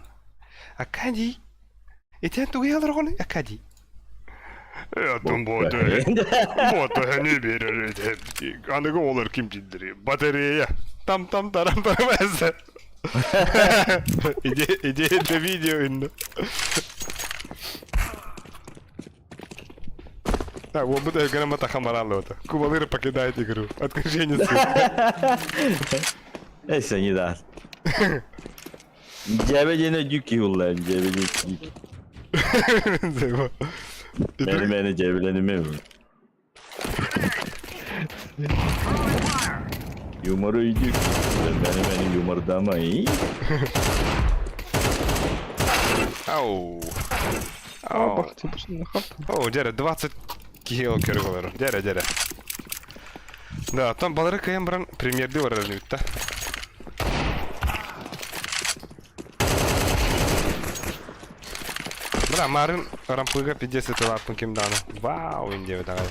Акади. Итен тугу олоргон Акади. Ятым боты. Боты не берер. Аныгы олар ким диддири. Батарея. Там там тарам тарам эссе. Идея идея для видео инна. Так, вот буду грамота хамараллы Кубалыр покидает игру. Отключение Эссе не да. Дьэбэ диэн өйдүү киһи уллайым, дьэбэ диэн киһи. Мени мени дьэбилэнимэ. Юмор өйдүү киһи. Мени мени юмордамай. Ау. А, Ау. бахти, пошли на хату. О, дьэ, 20 киһи ол көрүк олорор. Дьэ, дьэ. Да, там балары кыйан баран премьерди барар да. Бля, марын рампыга пиздец это лаппын ким даны. Вау, индия давай.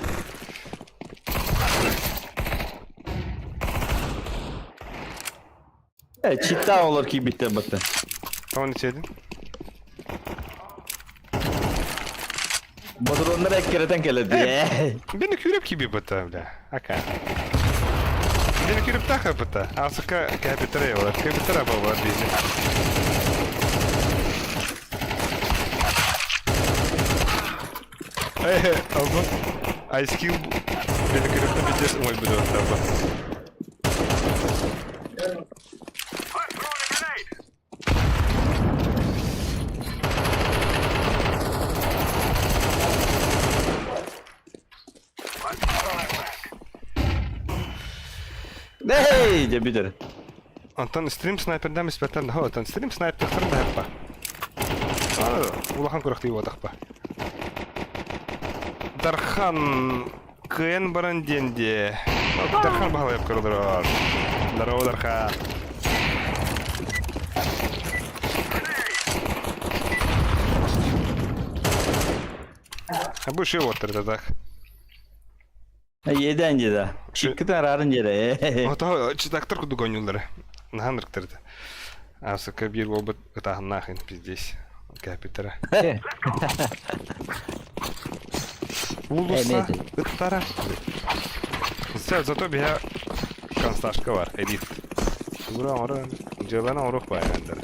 Чита олор киирбиттэр бата. Тоҕо ичэдин? Ботуруоннар эккирэтэн кэлэр дии. Бeni күүреп киби быта, бля. Ака. Бeni күүреп таха быта. Асыка кәпитер олар. Кәпитер абалар бизи. Э, алба. Айскил бeni күүреп пиздец умой буду таба. Эй, дьэ бүтэр. Онтон стрим снайпердам испэттэн да, оттон стрим снайпердам да хаппа. Улахан күрэхтии буотахпа. Дархан кыайан баран диэн диэ. Дархан баһылайып көрөлөр. Здорово, Дархан. А бу еще вот так. Иэдээн дьиэ Иккитин араарын дьиэ Ото читактар курдук оонньууллара. Наһаа ынырыктар этэ. Аасыкка биир уолбут ытааһыннаах ин пиздец. Кээпиттэрэ. Уулусса ыттара. Зато биһэ консташка бар, элит. Тугура оҥорон, дьыаланы оҥоруох баайандар.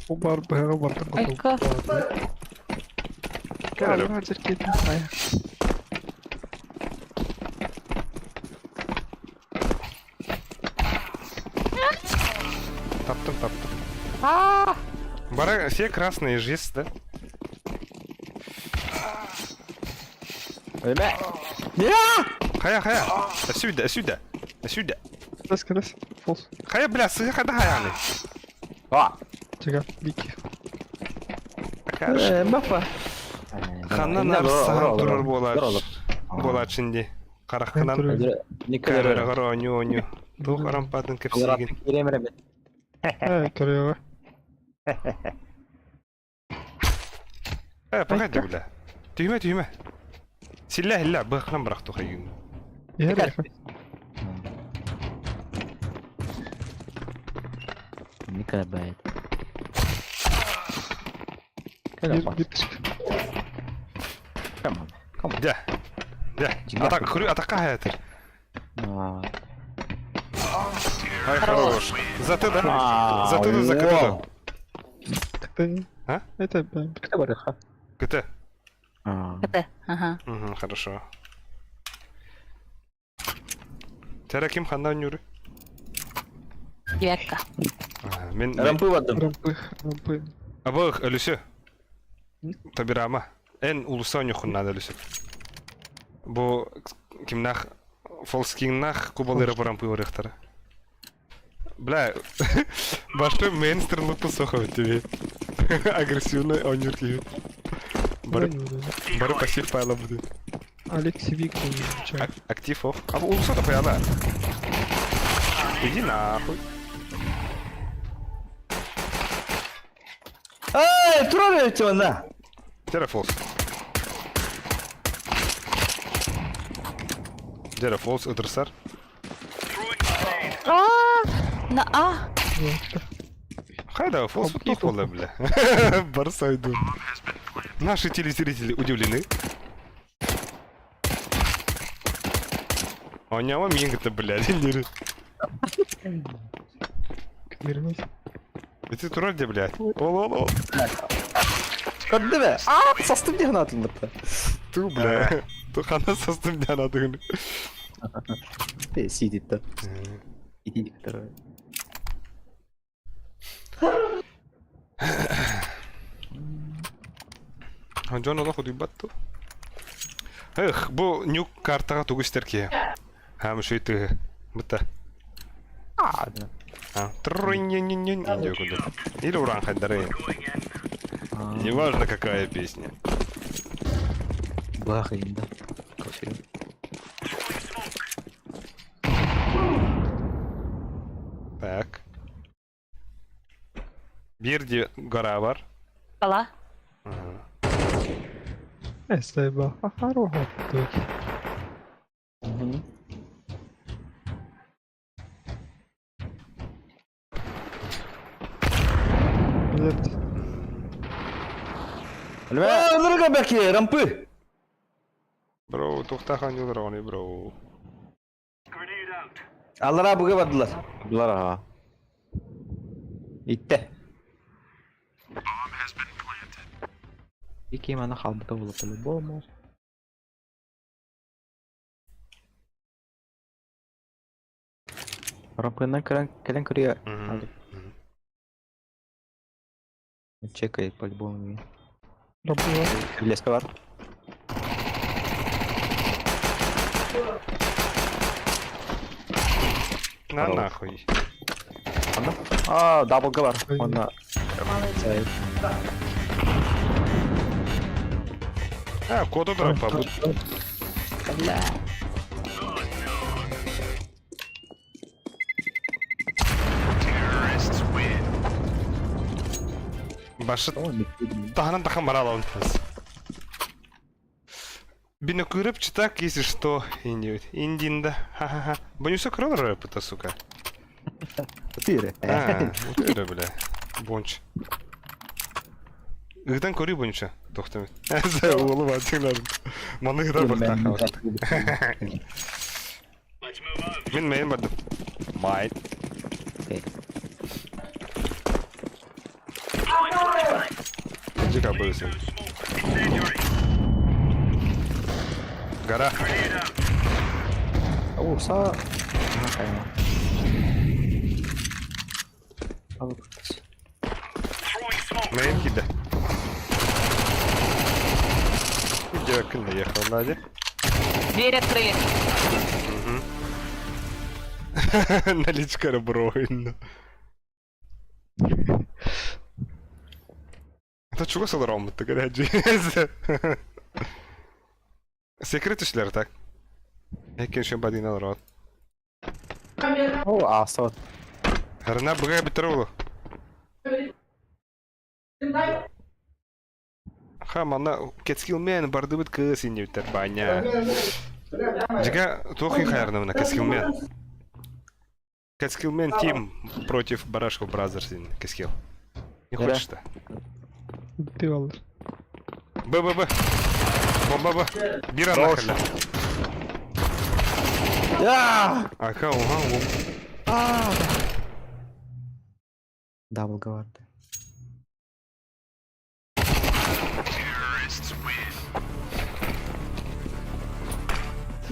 Бу бар быһаҕы бартан Айка. Таптым, таптым. Бара, все красные же есть, да? Өлүмэ! Хайа, хайа. Сюда, сюда. Сюда. Кэлэс, кэлэс. Фолс. Хайа, бля, сыһа хада хаяны. А! Чега, бик. Бапа. Ханна нарсахан турар буолач. Буолаачын ди. Хараххынан камераҕар оонньуу оонньуу. Туох арампаатын кэпсиигин. Э, көрүөҕэ. Э, погоди, бля. Түһүмэ, түһүмэ. Силлэ, иллэ, быахынан бырахту хайыгын. Иһэр эхэ. Николай. Биир Дьэ. Дьэ. Атак, хрю, атакка хаятыр. Ай, хорош. За ты, да? За ты, за КТ. КТ. А? Это КТ барыха. КТ. КТ, ага. Угу, хорошо. Тера ким ханна нюры? Девятка. Мен Рампы бардым. Рампы, рампы. Абых, өлүсү. Табирама. Эн улуса нюхун надо өлүсү. Бу кимнах фолскиннах кубалыра рампы орехтара. Бля, башты мейнстрим лупу сохов тебе. Агрессивный онюр тебе. Бары, бары пассив пайла будет. Алексей Викторович. Актив оф. А улуса то Иди нахуй. Эй, турар эти Дера фолс. Дера фолс ыдырсар. А, на А. Хайда, фолс тухвала, бля. Барсайду. Наши телезрители удивлены. А у него минга-то, блядь, не Вернись. Ты турар где, блядь? Ол-ол-ол. Көрдү А, састым диэн атылбыта. Ту, бля. Тухана састым диэн атыгын. Сидит да. Иди, второй. Дьон олох утуйбат ту. Эх, бу нюк картаҕа тугу истэр киһи. Хаам үчүгэй тыһы. Быта. А, трунь-нь-нь-нь, диэ курдук. Или урааҥхайдары. Неважно, какая песня. Бахайын да. Так. Биир гора бар. Бала. Эсэба. Ахаруха. Лепт. Өлөргө бэки, рампы. Бро, тухтаах оонньуулар оҕону, бро. Аллараа буга бардылар. Булар аха. Иттэ. Ики маны халбыта була по-любому. Рампынан кэлэн кэлэн көрүө. Чекай по-любому. Рабыла. Леска бар. На нахуй. А, даблга бар. Онна. А, коду дропа. Башы таһынан тахан бара алабын. Бинокурып читак, если что, индиют. Индинда. Ха-ха-ха. Бонюса крыло рэп сука. Тире. А, вот это, бля. Бонч. Ыгдан көрүү бойынша тоқтамет. Уолу бар тыңладым. Маны ыгдан бақтан Мен мейін бардым. Май. Жика бөлсін. Гора. О, са. Мейін киді. Где күн ехал, Надя? Дверь открыли. Наличка броин. Это чего саларом ты горячий? Секрет ишлер так. Экен шен бадин алрот. О, асот. Харна бгай битроулу. Ха, мана кецкилмен бардыбыт кыз иннибиттер баня. Жига туохин хайарнымына кецкилмен. Кецкилмен тим против Барашков Бразерс кескил. Не хочешь-то? Ты алыр. Б, Б, Б. Бомба Б. Бир анахалля. Ака, уга, ум. Даблга барды.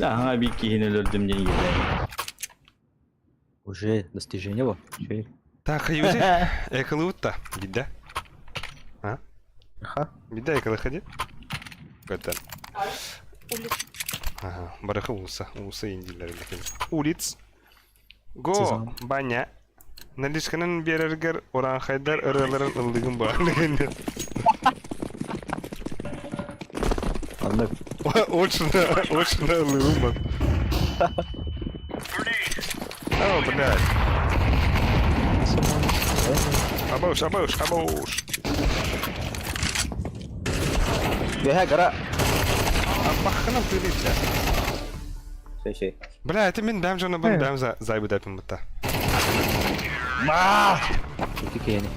Ага, bir киһини өлөрдүм диэн иэдээн. Уже достижение бо. Чей. Так, хаюзи. Экалыутта. Бидде. А? Ха. Бидде экалы ходи. Көттен. Улиц. Ага, барыхы улуса. Улуса индилер Улиц. Го, Сезон. баня. Наличканын берергер уранхайдар ырыларын ылдыгын бар. Анда Очень, очень ылдыгын бар. О, блядь. Абауш, абауш, абауш. Бэхэ гара. Абахынан тырыпся. Шей шей. Бля, это мен бәм жона бун бәм за зайбы дәпім бұтта. Ити кени.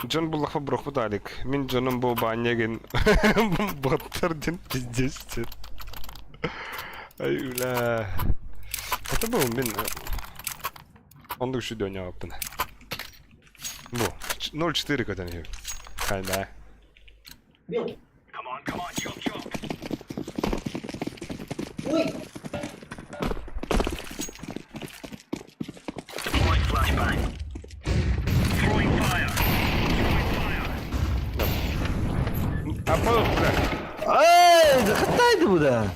Джон буллахва брохпут алик. Мин Джоном бу баняген боттар ден пиздец. Ай, бля. Это был мин Ондук шүдө ойнабаппын. Бу 0.4 көтөн иһи. Хайда. Апа, бля. Ай, хаттайды бу да.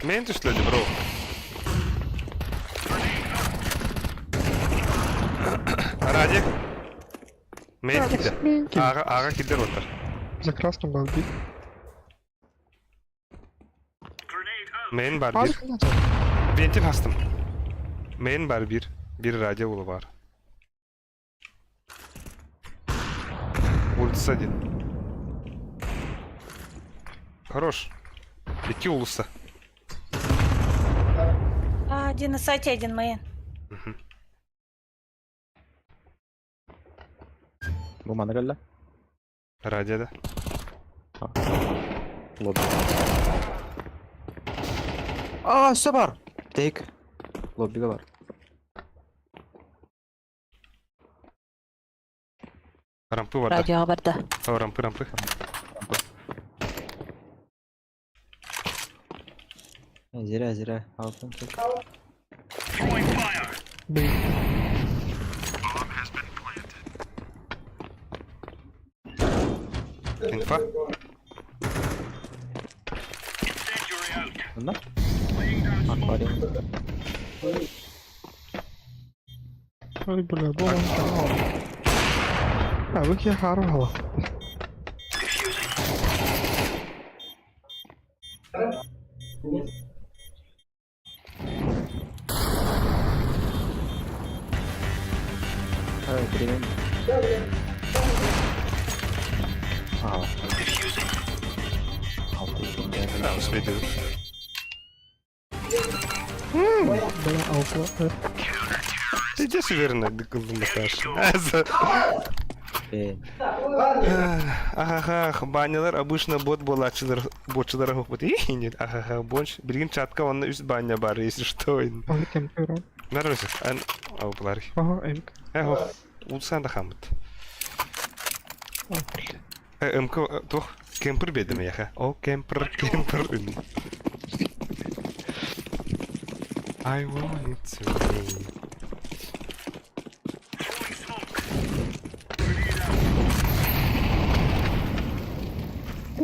Мен түшлөдү, бро. Ради. Мен кидер. Ага, ага кидер отыр. За красным был бит. Мен бар бир. Бентин хастым. Мен бар бир. Бир радио улу бар. Улица один. Хорош. Икки улуса. А, Один на сайте, один main. Бу мана кэллэ. Радио да. Лобби. А, все бар. Тейк. Лоббига бар. Рампы барда. Радиоға барда. О, рампы, рампы. Зря, зря. Алтын кел. Блин. Инфа. Онно? Аквариум. Ой, бля, бомба. А, вы херхарвала. Ай, привет. А. Алтын кел. А, успели. Бля, алка. Ты идешь уверенно, дыкылдым Э, Ахахах, банялар обычно бот буолааччылар ботчулар хохпут. Нет, ахаха, больше. Билигин чатка онно үс баня бар, если что. Ой, кемпер. Норвес, ан аупалар. Ага, эбик. Эхо, улсан да хамыт. А, бля. Э, МК, тух, кемпер бедим яха. О, кемпер, кемпер. I want it to be.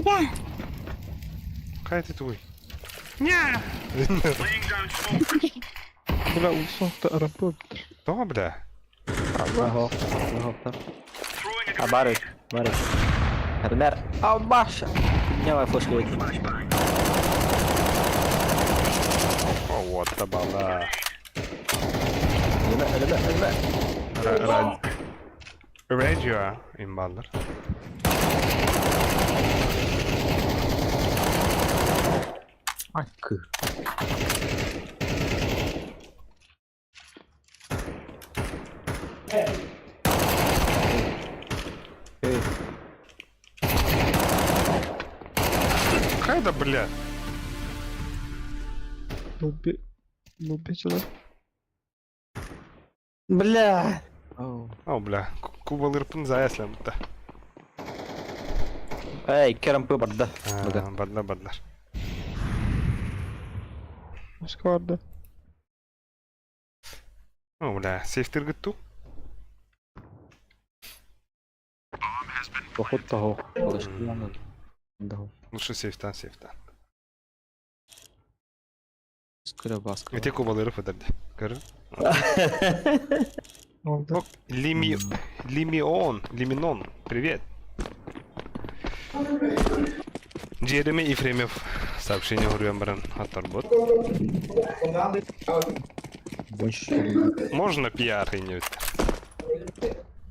Я. Кай ты твой? Бля, улсоохта рампы. То, бля. Ага, ага. А, бары, бары. Эрнер. А, Маша! Подняла флешку. О, вот, табала. Өлеме, өлеме, өлеме. Радио имбаллар. Акы. Эй, Кайда, бля? Лобби. Лобби сюда. Бля. оу. О, бля. Кубалырпын заяслам да. Эй, керампы барда. Бадла, бадлар. Москва, да. О, бля, сейфтер гытту. Поход того. Да. Лучше сейфтан, сейфтан. Скоро баска. Эти кубалыры фыдырды. Көрі? Oldu. Ок, Лими... Лимион, Лиминон, привет. Джереми Ефремов сообщение Гурьян Баран Атарбот. Больше. Можно пиар и не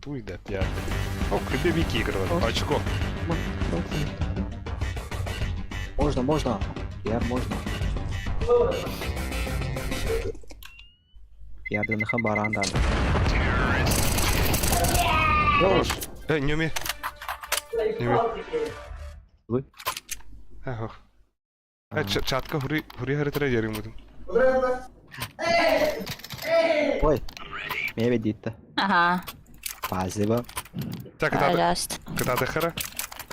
Туй да пиар. О, крыбевики играют. Очко. Можно, можно. Пиар можно. Пиар дыныха баран да. Хорош. Э, не уме. Не уме. Вы? Ага. Э, чатка хури хури хари тра ярым будем. Ой. Меня ведит-то. Ага. Спасибо. Так, катады. Пожалуйста. Катады хара.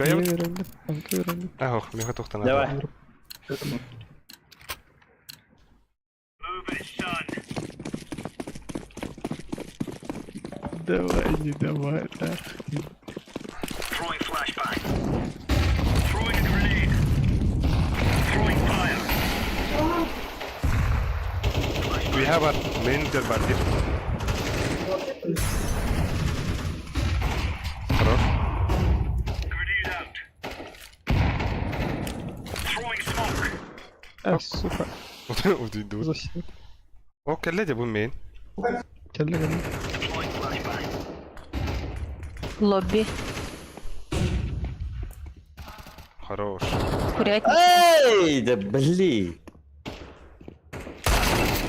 Ne Кая? öğrendim? Kanka öğrendim. Ага, меха тохтана. Давай. Давай, не давай, да. We have a main бар дир. Хорош. А, сука. Удиду. Засек. О, кэллэ бу мейн. Кэллэ кэллэ. Лобби. Хорош. Курятник. Эй, да блин.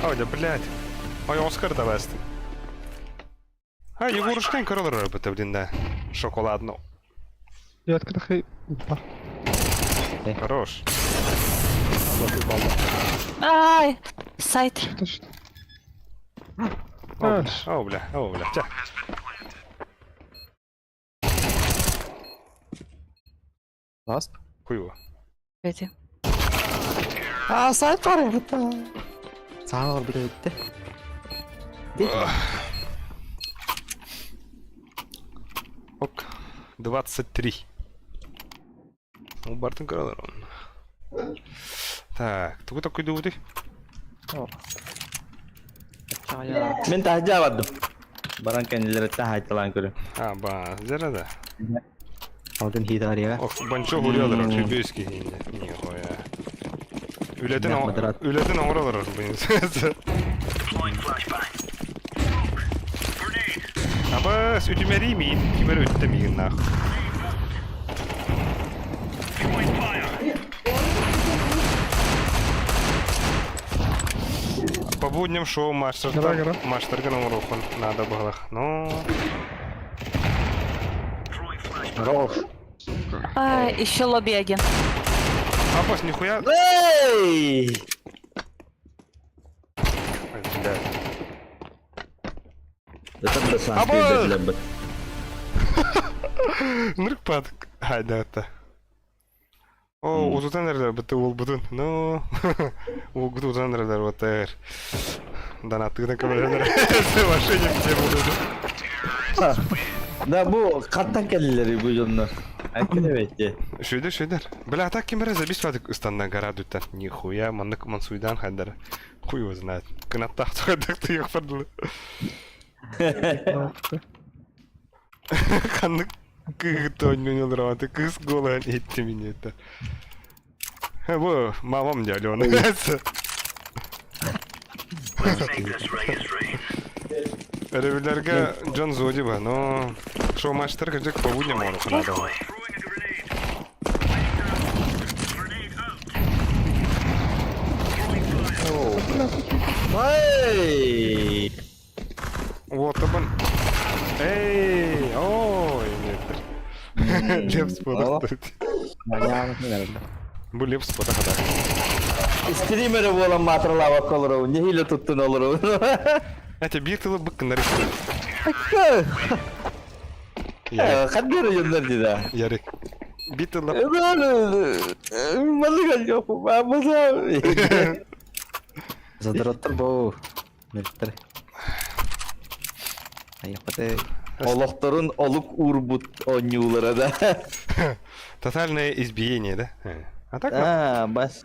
Ой, да блядь. Ой, Оскар давай. А, Егорушкин король это, блин, да. Шоколадно. Я открыл Опа. Хорош. Ай, сайт. Что ж? О, бля, о, бля, о, бля. Тя. Last. Хуево. Эти. А, сайт бар это. Саалар бит Ок. 23. У Бартон король. Так, тугу такой дуды. Мин таһдьа бардым. Баран кэннилэриттэн хаайталаан көрүм. А, ба, зера да. Алтын хитария. Ох, банчо гулялар, чүбөйский Нихуя. Үлэтин Мадырат. үлэтин оҥоролор блин. Абас, үтүмэри миин, кимэр үттэ миин нах. По будням шоу мастер Давай, гора. мастер оҥоруохун надо было. Ну, Хорош. А, еще лобби один. абас, нихуя. Эй! Ой, блядь. Это да сам Абы! күйбэт Нырыкпат. Хайда это. О, узутан эрдер бітті ол бұтын. Ну, ол бұтын узутан эрдер бітті. Донаттығынан көмелер. Вообще не в тему буду. Да бу каттан кэллилэр бу дьоннор. Айкын эбэтти. Шөйдер, шөйдер. Бля, так кемере забис вадык ыстаннан гора дүттен. Нихуя, маннык мансуйдан хайдар. Хуй его знает. Кынаттақ тұғадақ тұйық бардылы. Қаннык кыгыт ойнын раваты. Кыз голан етті меня это. Бу, мамам дяли он. Ревелерге Джон Зоди ба, но шоу мастер кыжык по будням он надо. Эй! Вот он. Эй, ой, нет. Лепс подохтут. Бу лепс подохта. Стример буолан маатыралаабакка олоробун, нэһиилэ туттун олоробун. Это бир тылы бык нарисует. Ярик, Хаддыр дьоннор дии да. Ярик. Бир тылы. Маннык аллоқпу, Задороттор бу. Мөлтөр. Аяқпаты. Олохторун олук уурбут оонньуулара да. Тотальное избиение, да? А так? Аа, бас.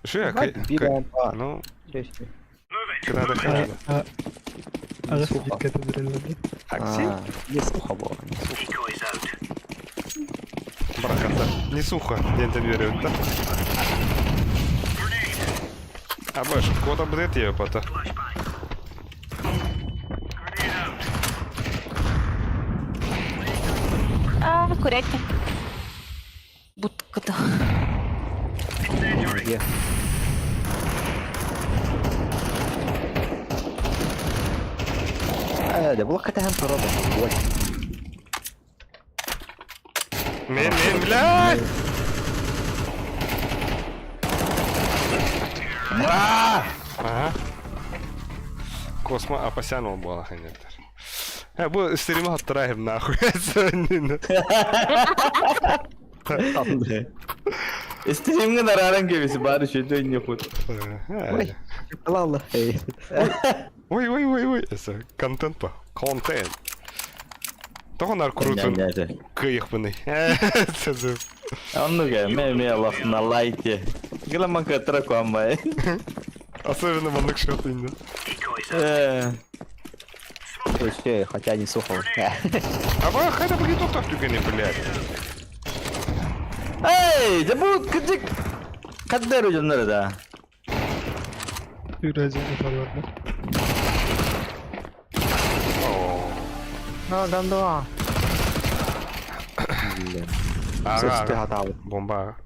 Что я? Бир Ну, надо надо. Ага, катедральный. Акси? Не сухо было. Барахата. Не сухо, день берет, да? А баш, кого-то будет ее потом. А, курятник. Будка-то. Где? Да было катахан порода. Ой. Мен, мен, блядь! Ага. Космо апасянул была, ханеттер. Бу стрима оттарайым нахуй. Стримҥэ арааран кэбиси баары шөйдө инньэхут. Ой. Алла. Ой, ой, ой, ой. Это контент по. Контент. Тоғын крутун кыйықпыны. Оннуга мэ мэ алах на лайте. Гыламан катра куамбай. Особенно маннык шотынды. Э, Вообще, хотя не сухо. А вы хайда бги тоқтақ түгені, блядь. Эй, да бу кыдык каддер дьоннор да. Юразия не На, гандуа. Ага, Сөзті ага. хаталы. Бомба.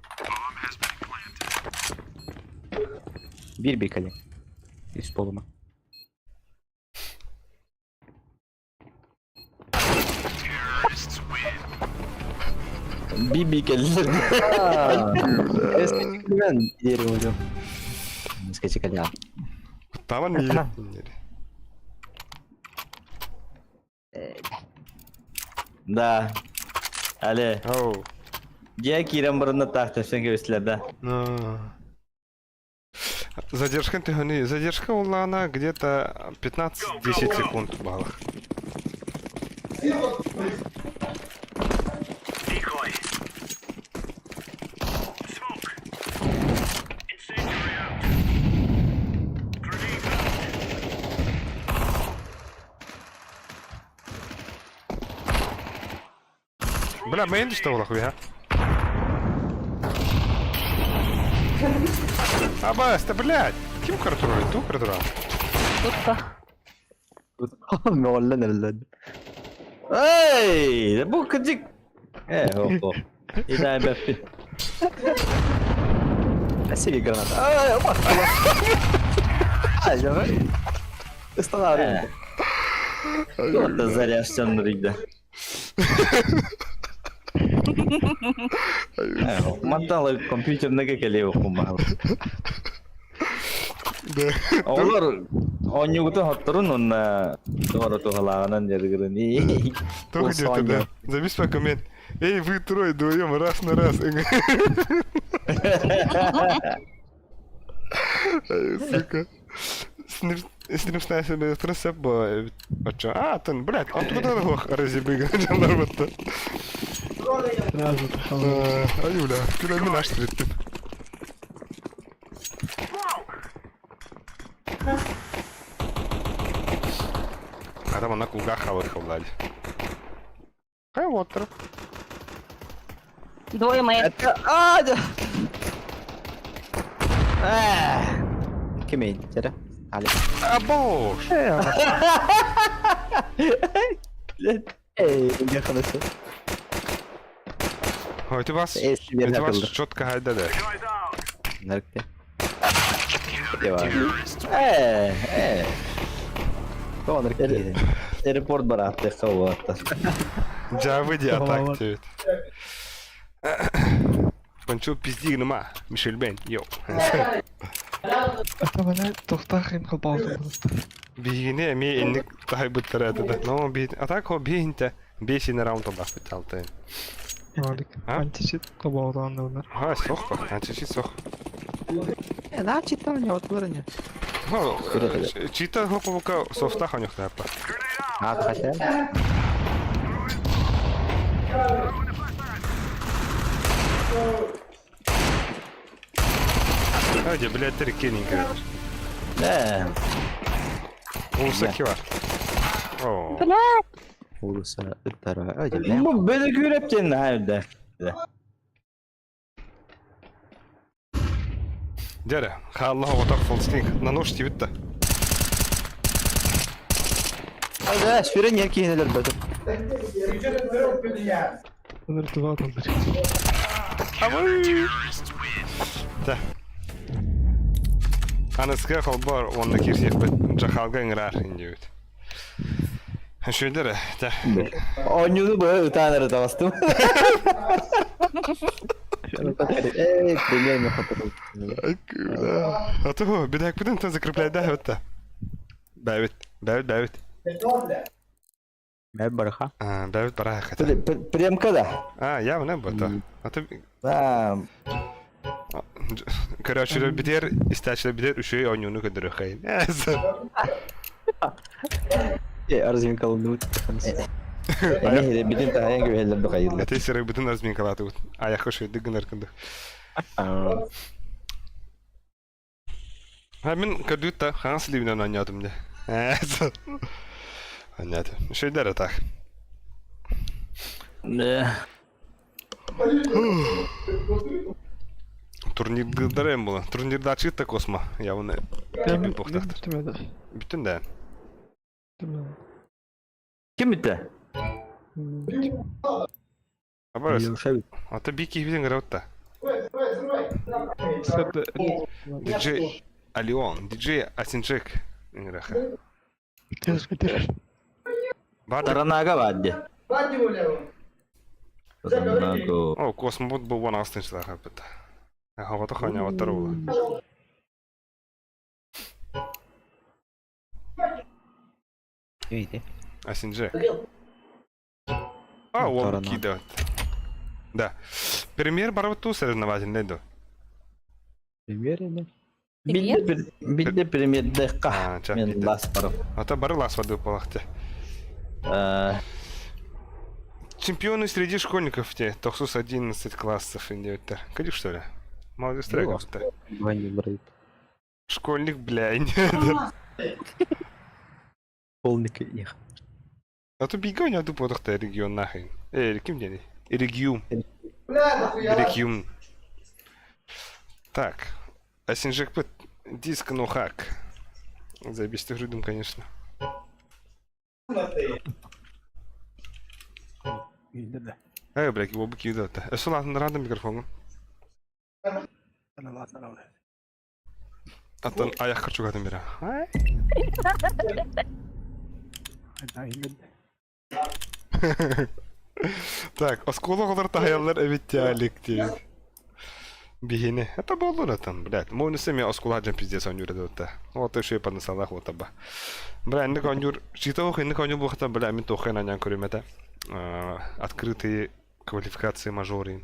Бир бир кале. Үс болума. Би-би кэллилэр. Эскечикмен диэри hocam. Эскечикаля. Куттаабан миигин. Да. Але. Оу. Дьиэ киирэн баранна таах тэпсэн кэбистилэр да. Задержка төһөнүй? Задержка улаана где-то 15-10 секунд балах. Бля, мейн что улах а? Абас, да блядь! Ким контролит? Ту контролит? Тутта. Мөҕүллэн эрэллэр. Эй, бу кырдьык. Э, оп, Итэҕэйбэппин. Спасибо, граната. Ай, опа, Ай, давай. Останавливай. Вот заря все нырыйда. Мантан компьютерныга кэлиэ укумаал. Оҕолор оонньуугутун хотторун уонна туора туһалааҕынан дьарыгырын. Туох диэтэ да? Завис по коммент. Эй, вы трое вдвоем раз на раз. Сука. Стрим себе трассе бо очо. А, тон, блядь, он туда лох разъебыга. Жандар Сразу Ай, бля, куда меня штрит. А там она кулга хавает хавлади. Хай water. Двое моих. Это... А, да. Кимей, тере. Али. А бош! Эй, я хорошо. Ой, ты вас... Эй, Ты вас четко гайда да. Наркте. Э, э. Тоҕо наркте. Аэропорт барааттыахха уолаттар. Дьаабы дии атак диэбит. Панчо пизди гыныма, Мишель Бен, йоу. Атамана тохтаах холбоотум. Биһигини эмиэ инник таһайбыттара этэ да. Но би атак хо биһинтэ бесин раунд аллахпыт алтайын. Ролик. Античит холбоотуан Ха, сох па, античит сох. Да, читал, не отворение. Ну, чита хопа софта ханюх напа. А, хотя. Hadi блядь, кенинг. Э. Улуса кивар. О. Улуса ыттара. Бу бөлө күреп тен хайда. Дядя, халлах отак фолстинг. На нож тибит да. Да, сүрен еркейнелер бөтүп. Да. Аныска холбор онна кирсиэхпит дьахалга ыҥыраар диэбит. Үчүгэйдэр да. Оонньууну быһа ытаан эрэ таҕыстым. Эй, премьер хотор. А то бедәкпитин тен закрепляйда өттө. Бәбит, бәбит, бәбит. Бәбит бараха. А, бәбит бараха. Премка да. А, явно бата. А то Да. Короче, битер, истачы битер үшөй оонньууну көдөрө хайын. Э, разминкаланды. Эми битин таһайан кэбиһэллэр да хайыыллар. Это сиры битин разминкалаты. Аяққа шөйді гынар кынды. А мен көрдүт та ханс ливнен оонньоотум дии. Оонньоотум. Шөйдер так. Турнирдар була. Турнирда чыта космо. Явно. Ким похтахтар. Бүтүн да. Ким бүтті? Абарас. Ата бики биден граутта. Диджей Алион, диджей Асинджек. Инграха. Таранага баадде. Торнадо. О, космобот бу уон аҕыс тыһыынчалаах эбит. Оҕото хоньоҕоттор уола. Видите? Асинже. А, уол Торнадо. киирдэ. Да. Премьер барбыт туу соревновательный до. Премьер или? Привет. Билде премьердэхха. А, ча, Мен билде. лас барып. Ата бары лас воды полахте. Чемпионы среди школьников те, тохсус 11 классов индиоттар. Кадик что ли? Молодец, Ну, трек. Ваня брат. Школьник, блядь. Полник их. А то бега у него тупо тохта регион нахрен. Э, ким день? Региум. Региум. Так. Асинжекпет диск ну хак. Заебись ты грудом, конечно. Билде да. Эй, блядь, его быки идут. Эсу ладно, рада микрофону. Ладно, ладно, ладно. Аттан аяқ қырчугатын бера. Ай. Да, билде. Так, осколок олар тахаяллар эбиттялик дейт. Бихини. Это болду там, блядь. Мой семи оскола джем пиздец он юрэ дот. Вот еще и поднасалах вот таба. Бля, инник онюр, читал инник онюр бухта, бля, мен тохен анян көрүмета. Открытые квалификации мажоры.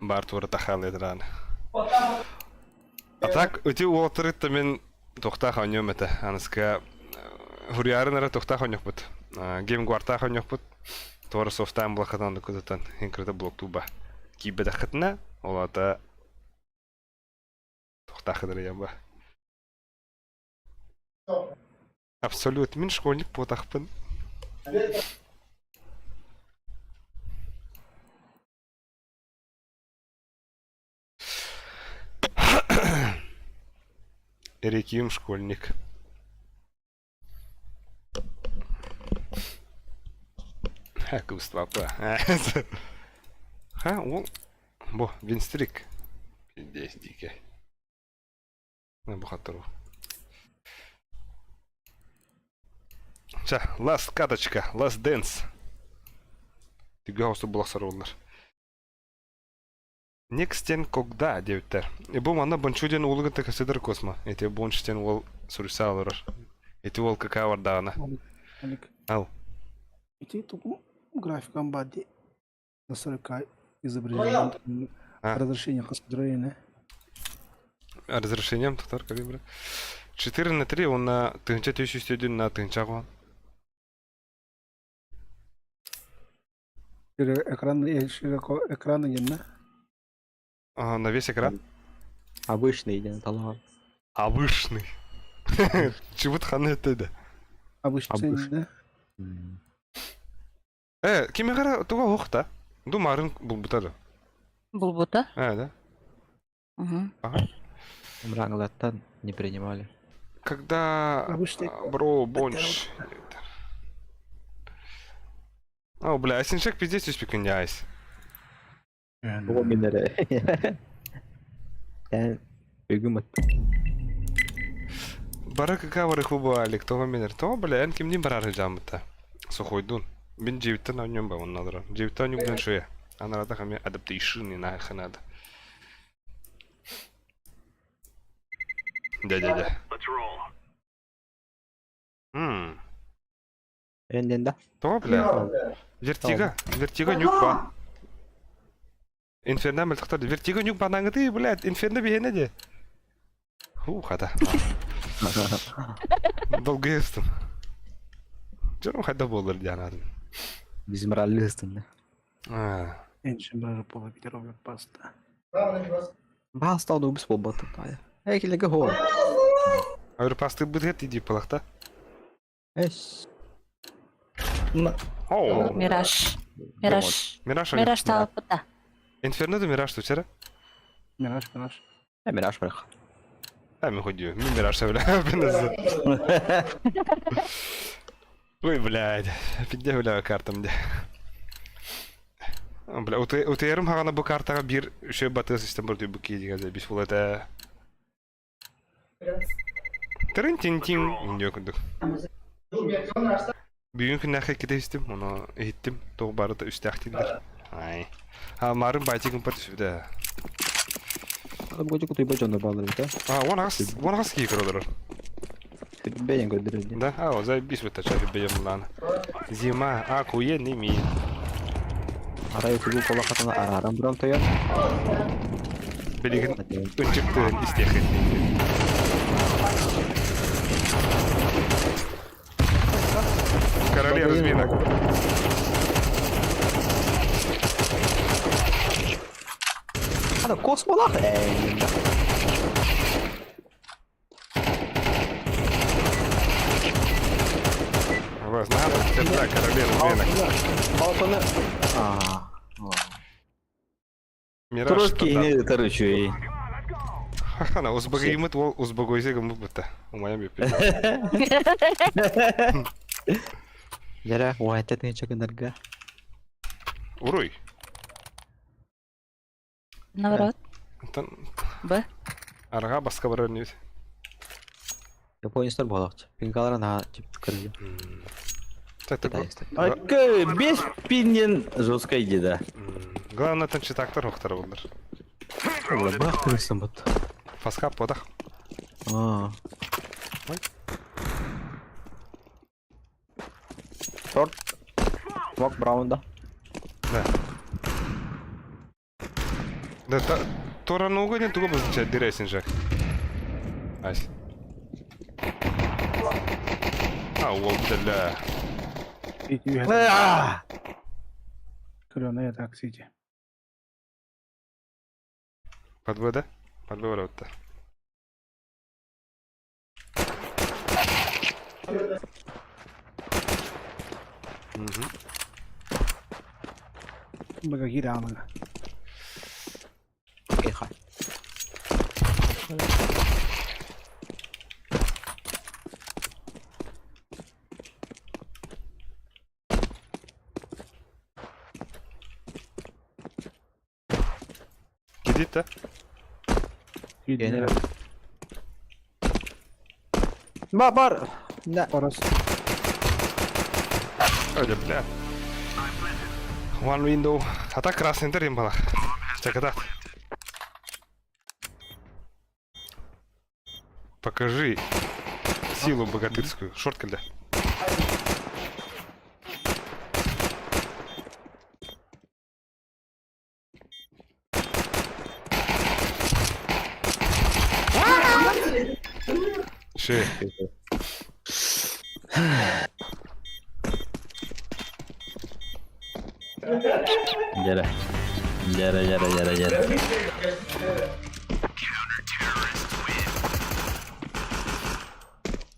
Бар тура тахалы дран. А так, өте уолтырытта мен тохтах онюм это. Аныска хуриарын ара тохтах онюхпут. Гейм гвартах онюхпут. Тора софтайм блахатан докудатан. Инкрыта блок туба. Кибе хытна, олата тохтах ямба. Абсолют. Мин школьник потахпын. Реким школьник. Ха, куствапа. Ха, ол. Бо, винстрик. Пиздец, дикий. На бухатору. Ча, last каточка, last dance. Түгө хосу буласар олар. Некстен когда диэбиттэр. Бу манна Бончуден улугун такасыдыр космо. Эти Бончтен ол суруйса олорор. Эти ол кака бардаҕына. Алик. Ау. Ити тугу графикам бади. Настройка изображения. А. Разрешение хасдрейна. Разрешением тохтар калибра. 4 на 3 он на 1101 на 1000 Экран широко экраны генна. А, на весь экран? Обычный един талант. Обычный. Чего-то ханы это да. Обычный, Обычный. да? Э, кимегара туга хохта. Ду марын булбутады. Булбута. А, да? Угу. Ага. Мранглаттан не принимали. Когда Обычный. бро бонч. О, бля, асиншек пиздец үспекін яйс. О, минере. Sen өгүм Бара кака бары хуба алик, того минер. Того, бля, эн кимдин барары жамыта. Сухойдун. Мен жебиттен аньон ба онна дыра. Жебиттен аньон билен шуя. Анарада хаме адаптейшн и нахрен надо. Дядя-дядя. Ммм. Энден да? Того, бля. Вертига. Вертига нюк ба. Инферно мөлтөхтөр. Вертига нюк банаңыды, блядь. Инферно бихене де. Ху, хата. Долгоестым. Жорум хайда болар дианадым. Bizim rally hızında. А, Эншин брара пола петеровля паста. Баста оны үбіс болбаты. Әкелеге хор. Аэропасты быдгет иди палахта. Эс. О, Мираж. Мираж. Мираж. Мираж талапыта. Инферно да Мираж тучера? Мираж, мираж. Э, Мираж бірақ. А, ми ходю. Ми Мираж бля. Беназ. Ой, блядь. Пидде бля картам де. Бля, УТР хагана бу картага бир үшө баты систем бар бу ки деген бис болот. Трин тин тин. Индио күндүк. Бүгүн күннээххэ иккитэ истим, ону иһиттим, туох барыта үстээх дииллэр. Ай. А марын байтигым пар түсүбүтэ. Бу кутуйба дьоно баалар эбит, А, 18 киһи көрө олорор. Бэйэн көрдөрөр. Да, а, заебись вот это бэйэм лаана. Зима, охуенный мир. Арай тугу колохатына арааран буран тойон. Билигин ынчыктыын истиэххин. Короли разминок. Ана космолах. Вас надо, да, короли разминок. Балтаны. А. Мираж Турок киһини ытар үчүгэй. Хахана, узбагыймыт ол узбагойзе гыммыт бытта. Умайам бүппүт. Дьэрэ, уһайта тыынча гынарга. Уруй. Наоборот. Онтон Б. арҕаа баска барар инибит. Японецтар буолаахчы. Пингалара наһаа чип кырыйа. Так, так. Китайецтар. Акы бес пиннен жесткой деда. Главное, там читактар охтар болар. Бах тырысын бут. Фаска подах. Аа. Ой. Шорт. Смок браунда. Да. Да, та, Тораnuга не тугу обозначает диресин же. Ась. А, уол бля. Көлөнө так сити. Подвода? Подворота. Угу. Бага кире аныга. Эхо. Кидит, да? Генерал. Ба бар. Да. Орос. Ой, бля. One window. А так красный дыр имбалах. Чакадат. Покажи силу богатырскую. Шорт когда? Ши. Дьэрэ. Дьэрэ, дьэрэ, дьэрэ, дьэрэ.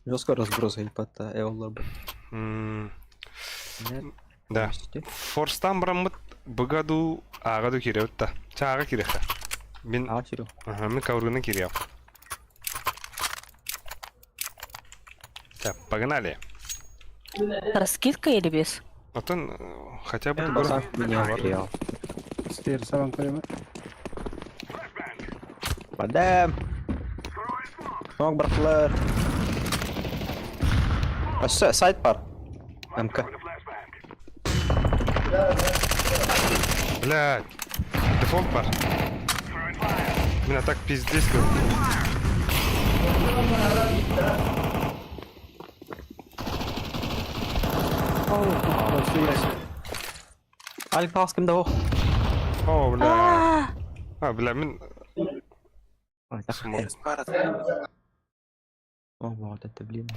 Жестко разброс айпатта эоллар бу. Да. Форстан бараммыт быгаду аагаду киирэбит да. Чэ аага киириэххэ. Мин Аға кииру. Аха, мин коврыгынан киириэм. Чэ, погнали. Раскидка или без? Оттон хотя бы Басах меня киал. Стер сабан көрөмө. Бадам. Смок бырахтылар. Өссө сайт бар. МК. Блядь. Дефолт бар. Меня так пиздец. Алик таас кимде ох. О, бля. А, бля, мин... Смог. О, вот это, блин.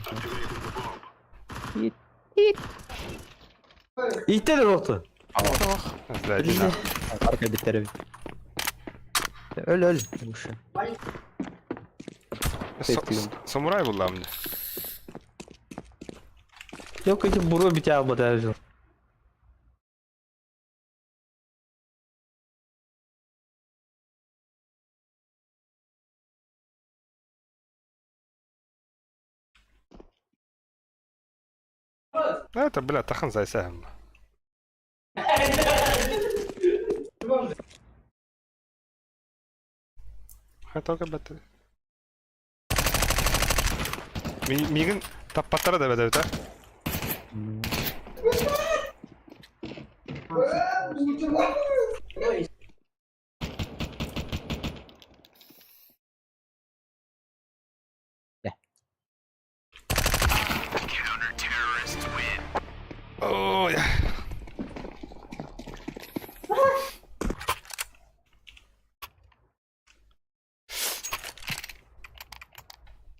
Иттер оту. Бля, иди нахуй. Арка биттер. Öl öl. Ушу. Самурай булла мне. Yok ити буруо бите албата жыл. Это, бля, тахан зайсаем. Хатога бат. Мигин таппаттара да бәдәбит, а? Ой.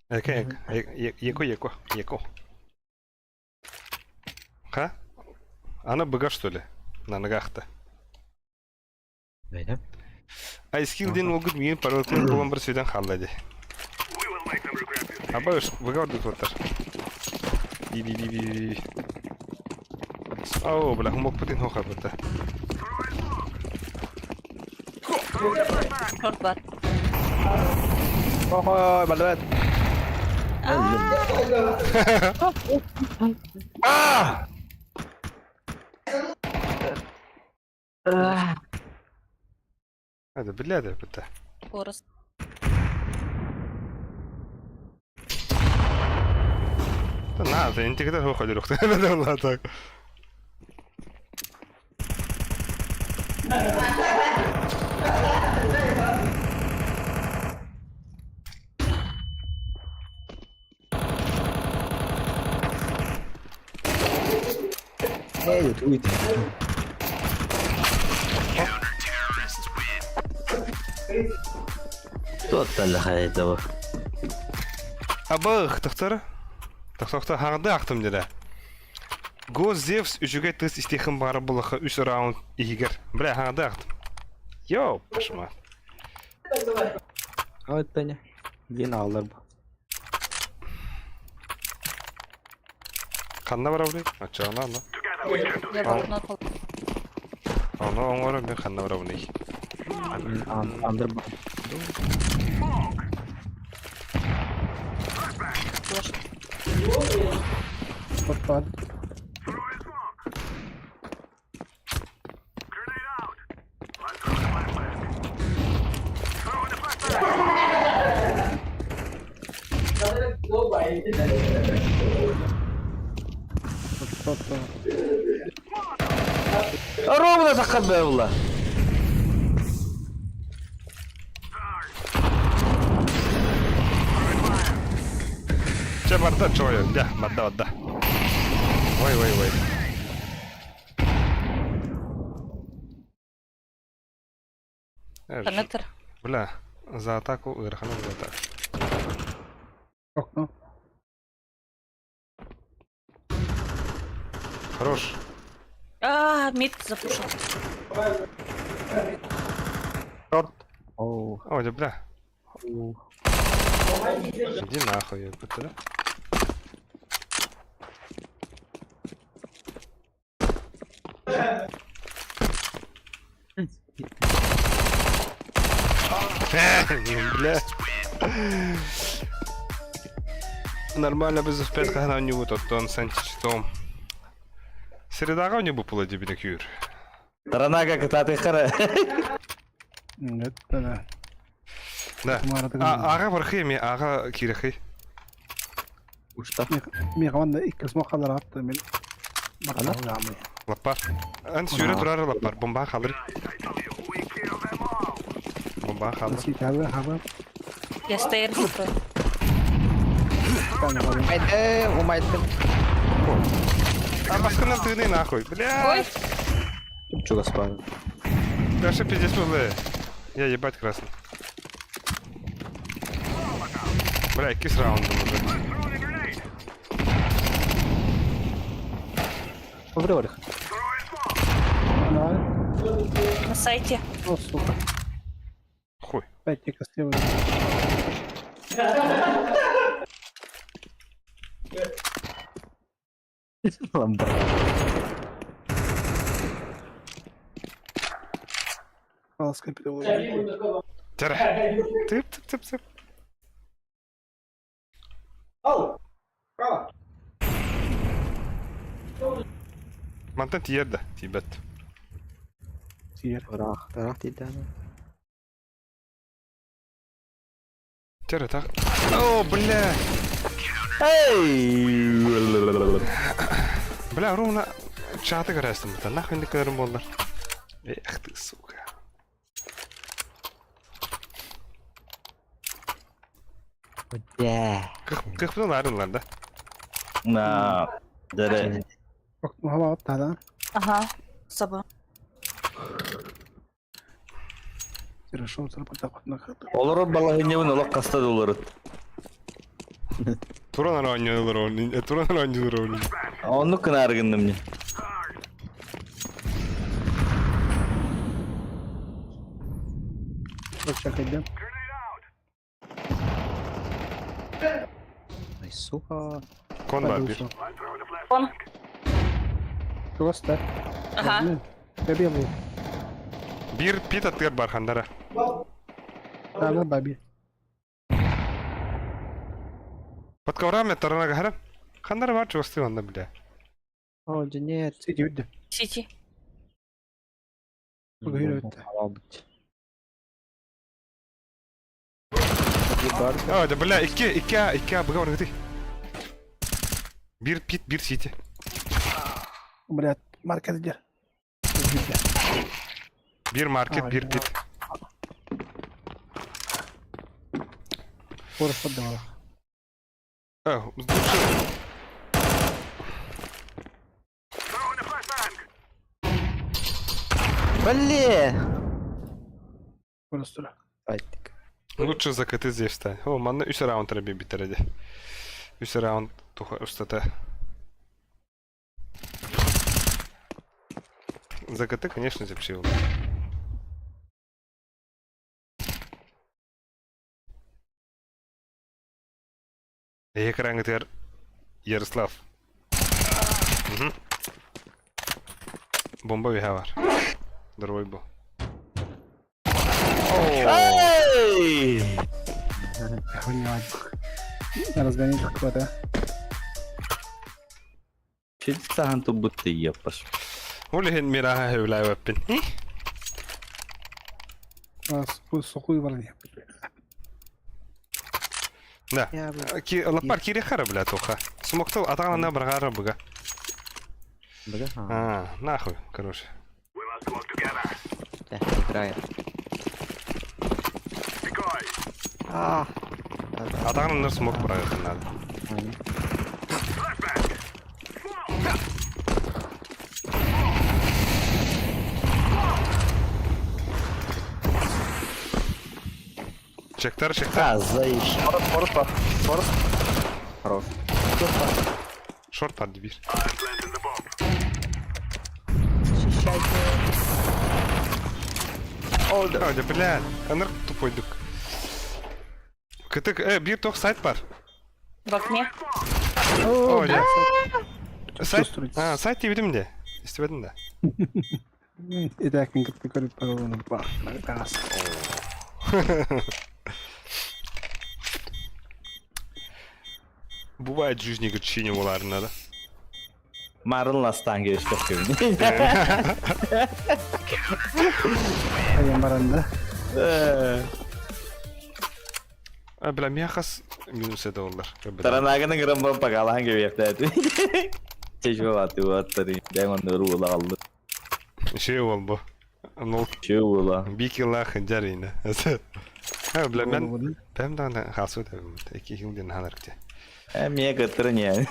Эке, еко, еко, еко. Ха? Ана быга что ли? На ногах-то. Бэйдэ. Айскил диэн уолгут миигин параллель буолан бір сүдэн хаалла дии. Аба быга ордук туттар. Би би би би би. Оо, бля, хумокпутин хохабыта. Шорт бар. Ой, балбат. А! Это бля, да, Скорость. Да на, ты не тогда выходил, да так. Эй, туйт. Туотталла хайдабы. Абых, тохтор. Тохтохто хаҥды ахтым деді. Го Зевс үчүгэй тыс истиэхин баҕара буллахха үс раунд иһигэр. Бля, хаҥды ахтым. Йоу, пашма. Вот Таня. Дин аллар бу. Ханна барабыный? Оччоҕуна ону. Я в окно пол- Ону оҥоро мен ханна барабыный? Андыр бу. Флеш. Попад. Ровно сахар була. Чэ барда чой, да, барда барда. Ой, ой, ой. Коннектор. Бля, за атаку ыарахана за атаку. Окно. Хорош. А, мид запушил. Шорт. Оу. Ой, да бля. Иди нахуй, ёпта, да? Бля. Нормально без в когда у него тот он с античитом. Средаға у него было дебилик юр. Таранага кытааты хара. Нет, да. Да. А, аға бархи ми аға кирехи. Ушта. Миха икки смокалар атты мен. Лаппар. Ан сүйре турар лаппар. Бомба қалыр. Бомба қалыр. Я стейр строю. Умайдым, умайдым. А басқынан тыны нахуй. Бля. Ой, Чуга спал. Даже пиздец было. Я ебать красный. Бля, кис раундом уже. Поврёрих. на сайте. О, сука. Хуй. Опять те красивые. Ламбар. Полоска переводит. Тара. Тып тып тып тып. Мантан тиер да, тибет. Тиер. Рах, рах дейді. Тара так. О, бля. Эй! Бля, ровно чаты көрәстім. Нахуй не көрім болдар. Эх ты, сука. Бля. Кыхпытын арынлар да. На, дere. Да. Ага. Саба. Олорор балаһынньабын олох хаста да уларыт. Туран оонньуулар оонньуу, туран оонньуулар оонньуу. Оннук гынаар гынным не. Ай, сука. Кон бар бир. Кон. Просто. Ага. Бир пит аттыгар бар хандара. Под коврами тарана гара. Хандара бар чувствую онда, бля. О, да нет. Сити. Албыть. А, да бля, икки, икки, икки, быга бар гыты. Бир пит, бир сити. Блядь, маркет где? Бир маркет, бир пит. А, лучше... Блин! Айттык. Лучше за КТ здесь встань. О, манна үс раунд раби битереди. Үс раунд туха устата. За КТ, конечно, запшил. Экран Ярослав. Угу. Бомба виха бар. Дорогой был. Эй! Разгонить какого-то. Чуть сахан тубутты еппаш. Ол иһин мираха хөүлээбэппин. Сухую баран. Да. Ки лапар кире хара бля тоха. Смоктал атаҕана барҕара быга. Быга? А, нахуй, короче. Да, играет. А. Атаҕана смок бараҕын надо. Чектар, чектар. А, заиш. Форс, форс, форс. Хорош. Шорт бар бир. Защищайте. О, да, бля, аныр тупой дук. КТ, бир тох сайт бар. В окне. О, да. Сайт, а, сайт дебедим де. Истебедим да. Итак, көрүп бар. Бывает в жизни гүччине оларына да. Марын ластан келишпек кебин. Аян баранда. А, бля, мияхас минус это олар. Таранаганы грамбан пагалахан кебияптәти. Чечме баты баттары. Дәман нөрү була алды. Шей ол бу. Нол Чө була. бикилах жарина. А, бля, мен бәм даны хасу да Эки хилден ханаркте. Э, мия кыттырын я.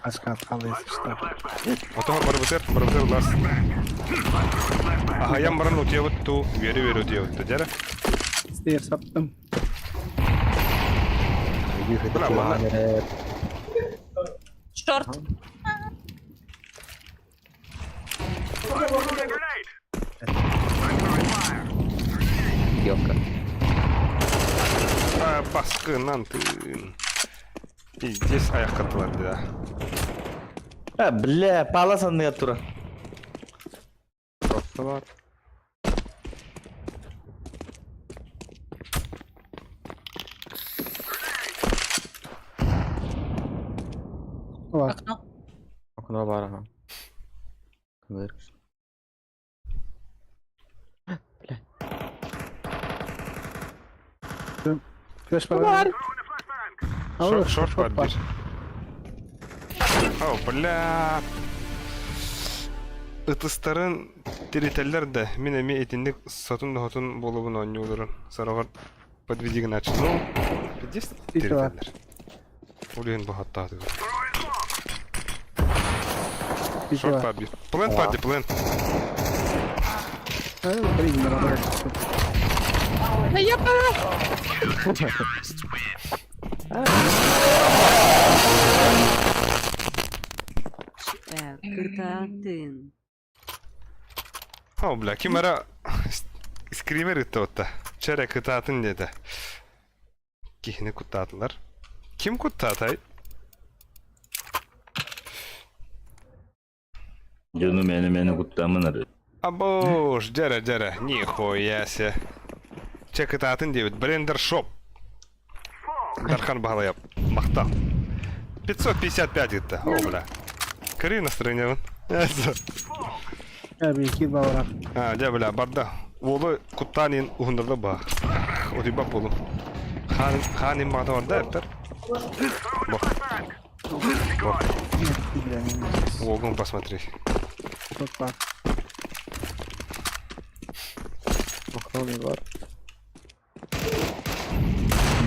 Аскат қалайсы что. Отоға барбытыр, барбытыр лас. Аха, ям баран утиябыт ту, вери вери утиябыт жара. Стейр саптым. Бля, мана. Шорт. Ёлка. А, баскынан ты. И здесь аяқ каттылар да. А, бля, пала санны тура. Просто бар. Бар. Окно. Окно бар, ага. Кымыр. Бля. Флеш бар. Шорт, шорт бар бир. О, бля. Ытыстарын тиритэллэр да, мин эмиэ итинник сотун-доһотун буолабын оонньууларын. Сороҕор подведи гынааччы. Ну, пиздец тиритэллэр. Ол иһин баһаттаатыгар. Шорт парди. Плент парди, плент. Кытаатын. О, бля, ким эрэ скример ыытта отта. Чэрэ кытаатын диэтэ. Киһини куттаатылар. Ким куттаатай? Дьону мээнэ-мээнэ куттаамын арыы. Абош, дьэрэ, дьэрэ, нихуя себе. Чэ, кытаатын диэбит. Брендер шоп. Дархан Баһылайап. Махтал. 555 ыытта. О, бля. Кырыы настроениебын. А, дьэ, бля, барда. Уолу куттаан иһин уһуннарда баа. Утуйбат буолум. Хаан, хаан иһин баҕата барда, эптэр. Бо. Бо. Уолгун посмотри. Охраны бар.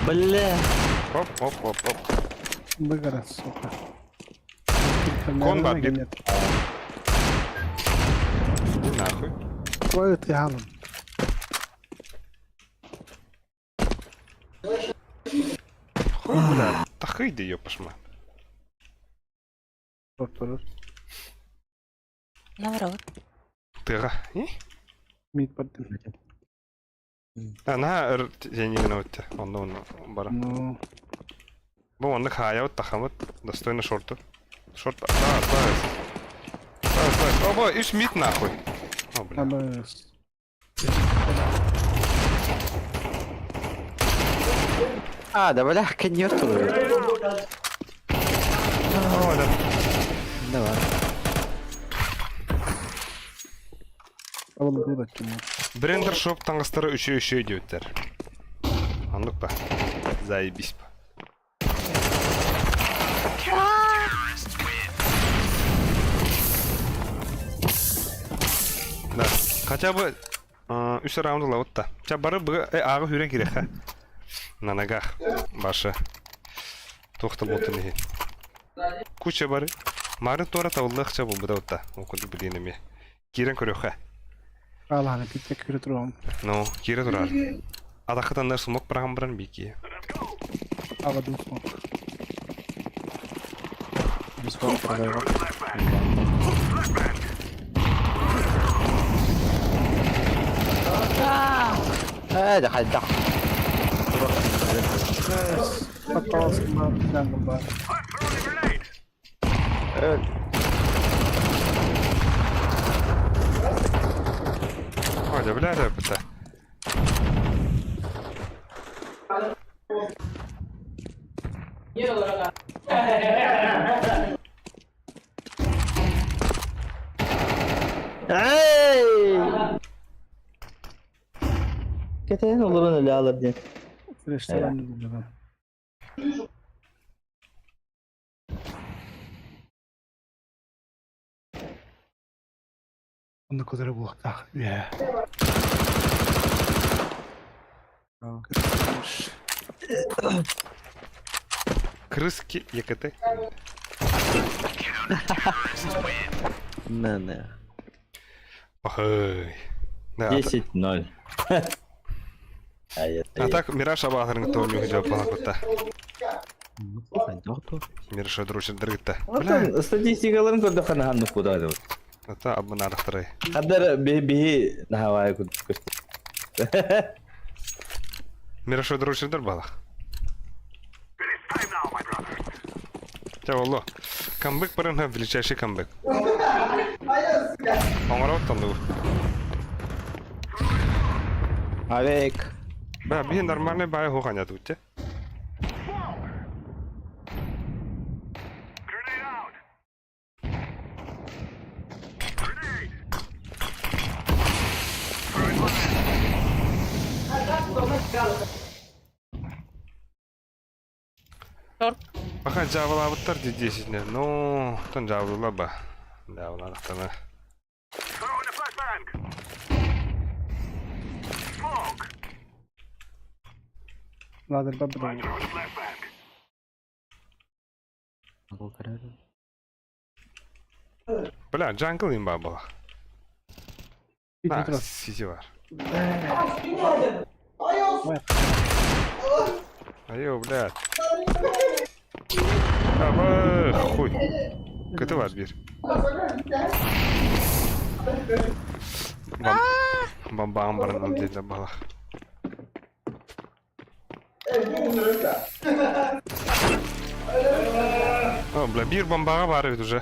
Бля! Оп, оп, оп, оп. Выгород, сука. Кон бар бир. Иди нахуй. Ой, ты галом. Хуй, бля, тахыйды, ёпашма. Наоборот. Тыга. И? Мид бардым. Ана өр тенигин өттө. Онно онно бара. Ну, Бу оннук хаайабыт тахамыт. Достойно шорту. Шорт. Да, да. Да, да. Обо, үс мид нахуй. О, бля. надо... А, да бля, коньер турар. О, да. Давай. Брендер шоп таҥастара үчүгэй-үчүгэй диэбиттэр. Оннук ба. Заебись ба. Да. Хотя бы үс раунд ылабыт да. Ча бары быга э ааҕы сүүрэн кириэххэ. На ногах. Башы. Туох да буолтун иһин. Куча бары. Марын туора табыллыахча буолбута бутта. Ол курдук билиэн эмиэ. Киирэн көрүөххэ. Алааны питте киирэ туруом. Ну, киирэ турар. Атаххытаннар сумок быраҕан баран биики. Абадым смок. Ээ, да хайдах. Патталасын бар, jungle бар. Ой, да бля, да, Эй! Кэтээн олорон өлө алар диэн. Флештер анны Онно көтөрө буолуохтаах үһэ. Крыски ЕКТ. Нэ-нэ. Ой. Да, 10-0. а так Мираж абаатарын кытта оонньуу сылдьар кытта. Хайдах то? Мираж дружин кытта. Бля, Оттон статистикаларын көрдөххө наһаа нуккуда дыбыт. это абынарахтарай. Хаддар биһи наһавай көстө. Мираж дружин балах. Ча болло. Камбэк баран величайший камбэк. Оҥоробут оннугу. Авек. Бля, биһи нормальный баай хуоханятыбыт дьэ. Пока дьаабылаабыттар дии десятинэ. Ну, тон дьаабылыылар ба. Дьаабылаатахтарына. Ладерба быдан. Бля, jungle имба была. На, сити бар. Айо, блядь. Аба, хуй. Кыты бар бир. Бам, бам баран деді бала. О, бля, бир бомбаға бар ведь уже.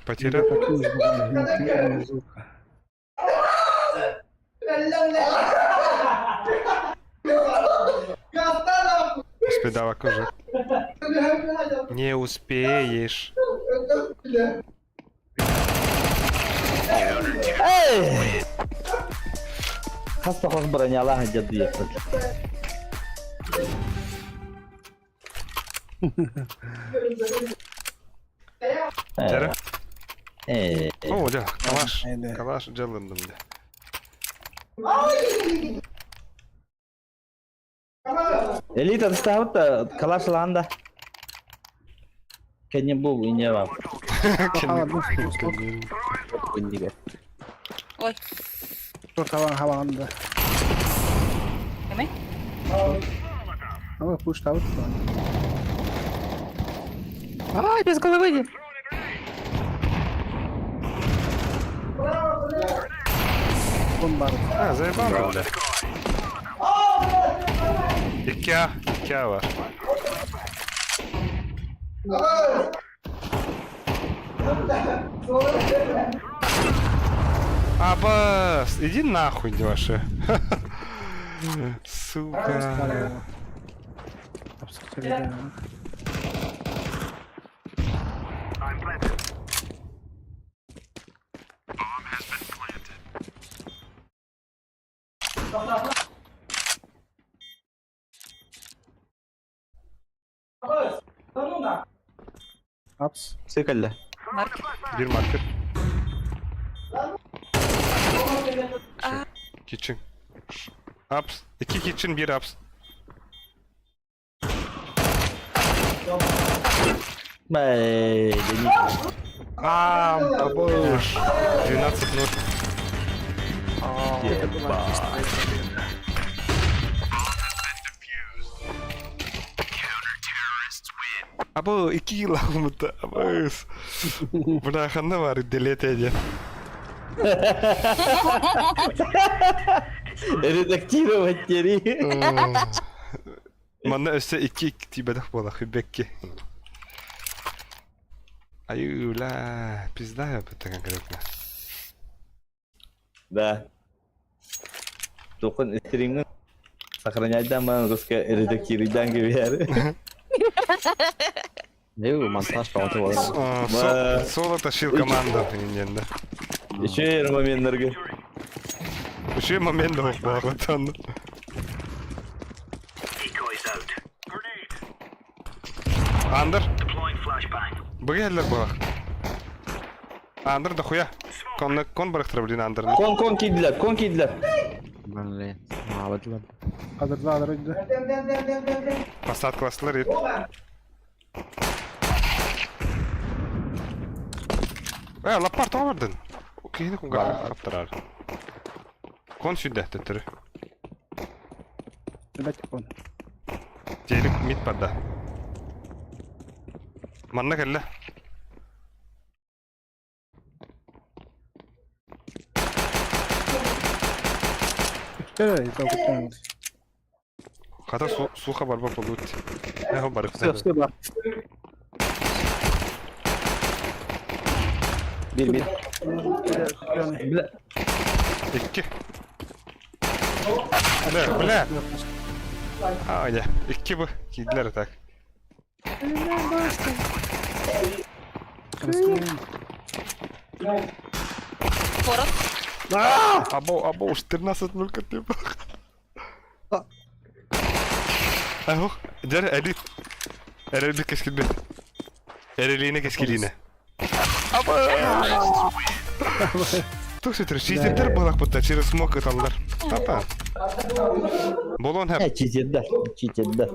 Потерял. Успедава кожа. Не успеешь. Эй! Хас да хос бронялаах дьадыйаппыт. Дәрі? Э, О, дя, калаш. Калаш дьалындым де. Элита тастаабыт да калаш ылаан да. Кэнни бу иньэ баар. Ой. Хаван хаван да. Эме? Ама пуш табыт. А, без головы. Кон бар. А, заебал, бля. Иккя, иккя бар. Абас, иди нахуй, Дюша. Сука. Апс. Сыкалла. Маркет. Бир маркет. Kitchen. Апс. Iki kitchen bir apps. Бэй, А, бабуш. 12-0. Абы, iki ламыта, абыс. Бля, ханна бар, делет эди. Редактировать тери. Манна өсө iki тибедах бола хыбекки. Аю, ла, пизда это конкретно. Да. Тоқын стримін сохранять ман русска редактируйдан кебер. Ю, монтаж по болар. Соло тащил команду инде. Еще ер моментлерге. Еще момент багытан. Андер. Бігелер балах. Андер дохуя. Кон кон барахтыр блин Андер. Кон кон кийдилер, кон кийдилер. Блин, мабыдылар. Адырда адырды. Посад класслар ет. Э, лаппар тоғырдын. Кейini кунга каптырар. Кон сүдә төттөрү. Ребят, кон. Телек мид барда. Манна келле. Хата суха барба болут. Э, барып. Все, все бар. Бир бир. Бля. Икки. Бля, бля. А, я. Икки бу. Кийдилер так. Порох. Або, або, 14-0 катып. Ах, дер элит. Эрелик кескилбе. Эрелине кескилине. Аба! Тух ситер, читердер буолахпыт через смок ыталлар. Папа. Болон хэп. Читердер, читердер.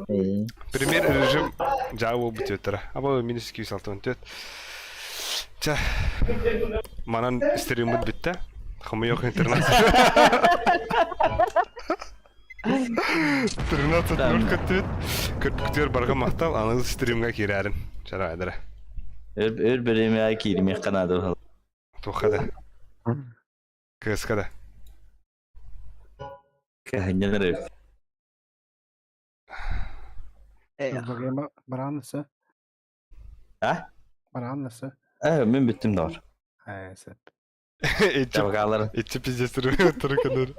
Премьер режим жаа буолбут диэбиттэрэ. Аба минус 264. Чэ, манан стриммит бүттэ. Хомойуох интернет. 13.0 көттүбүт. Көрбүктүгэр барҕа махтал, аныгы стримҥа киирээрин. Чарайдара. Өр өр бириэмэҕэ кииримиэххэ наада быһыылаах. Туохха да. Кыаска да. Кыһынньан эрэ. Барааннасы. А? Барааннасы. Э, мин бүттүм доҕор. Ээ, сөп. Иччи Табакалар. иччи пиздец туруканыр.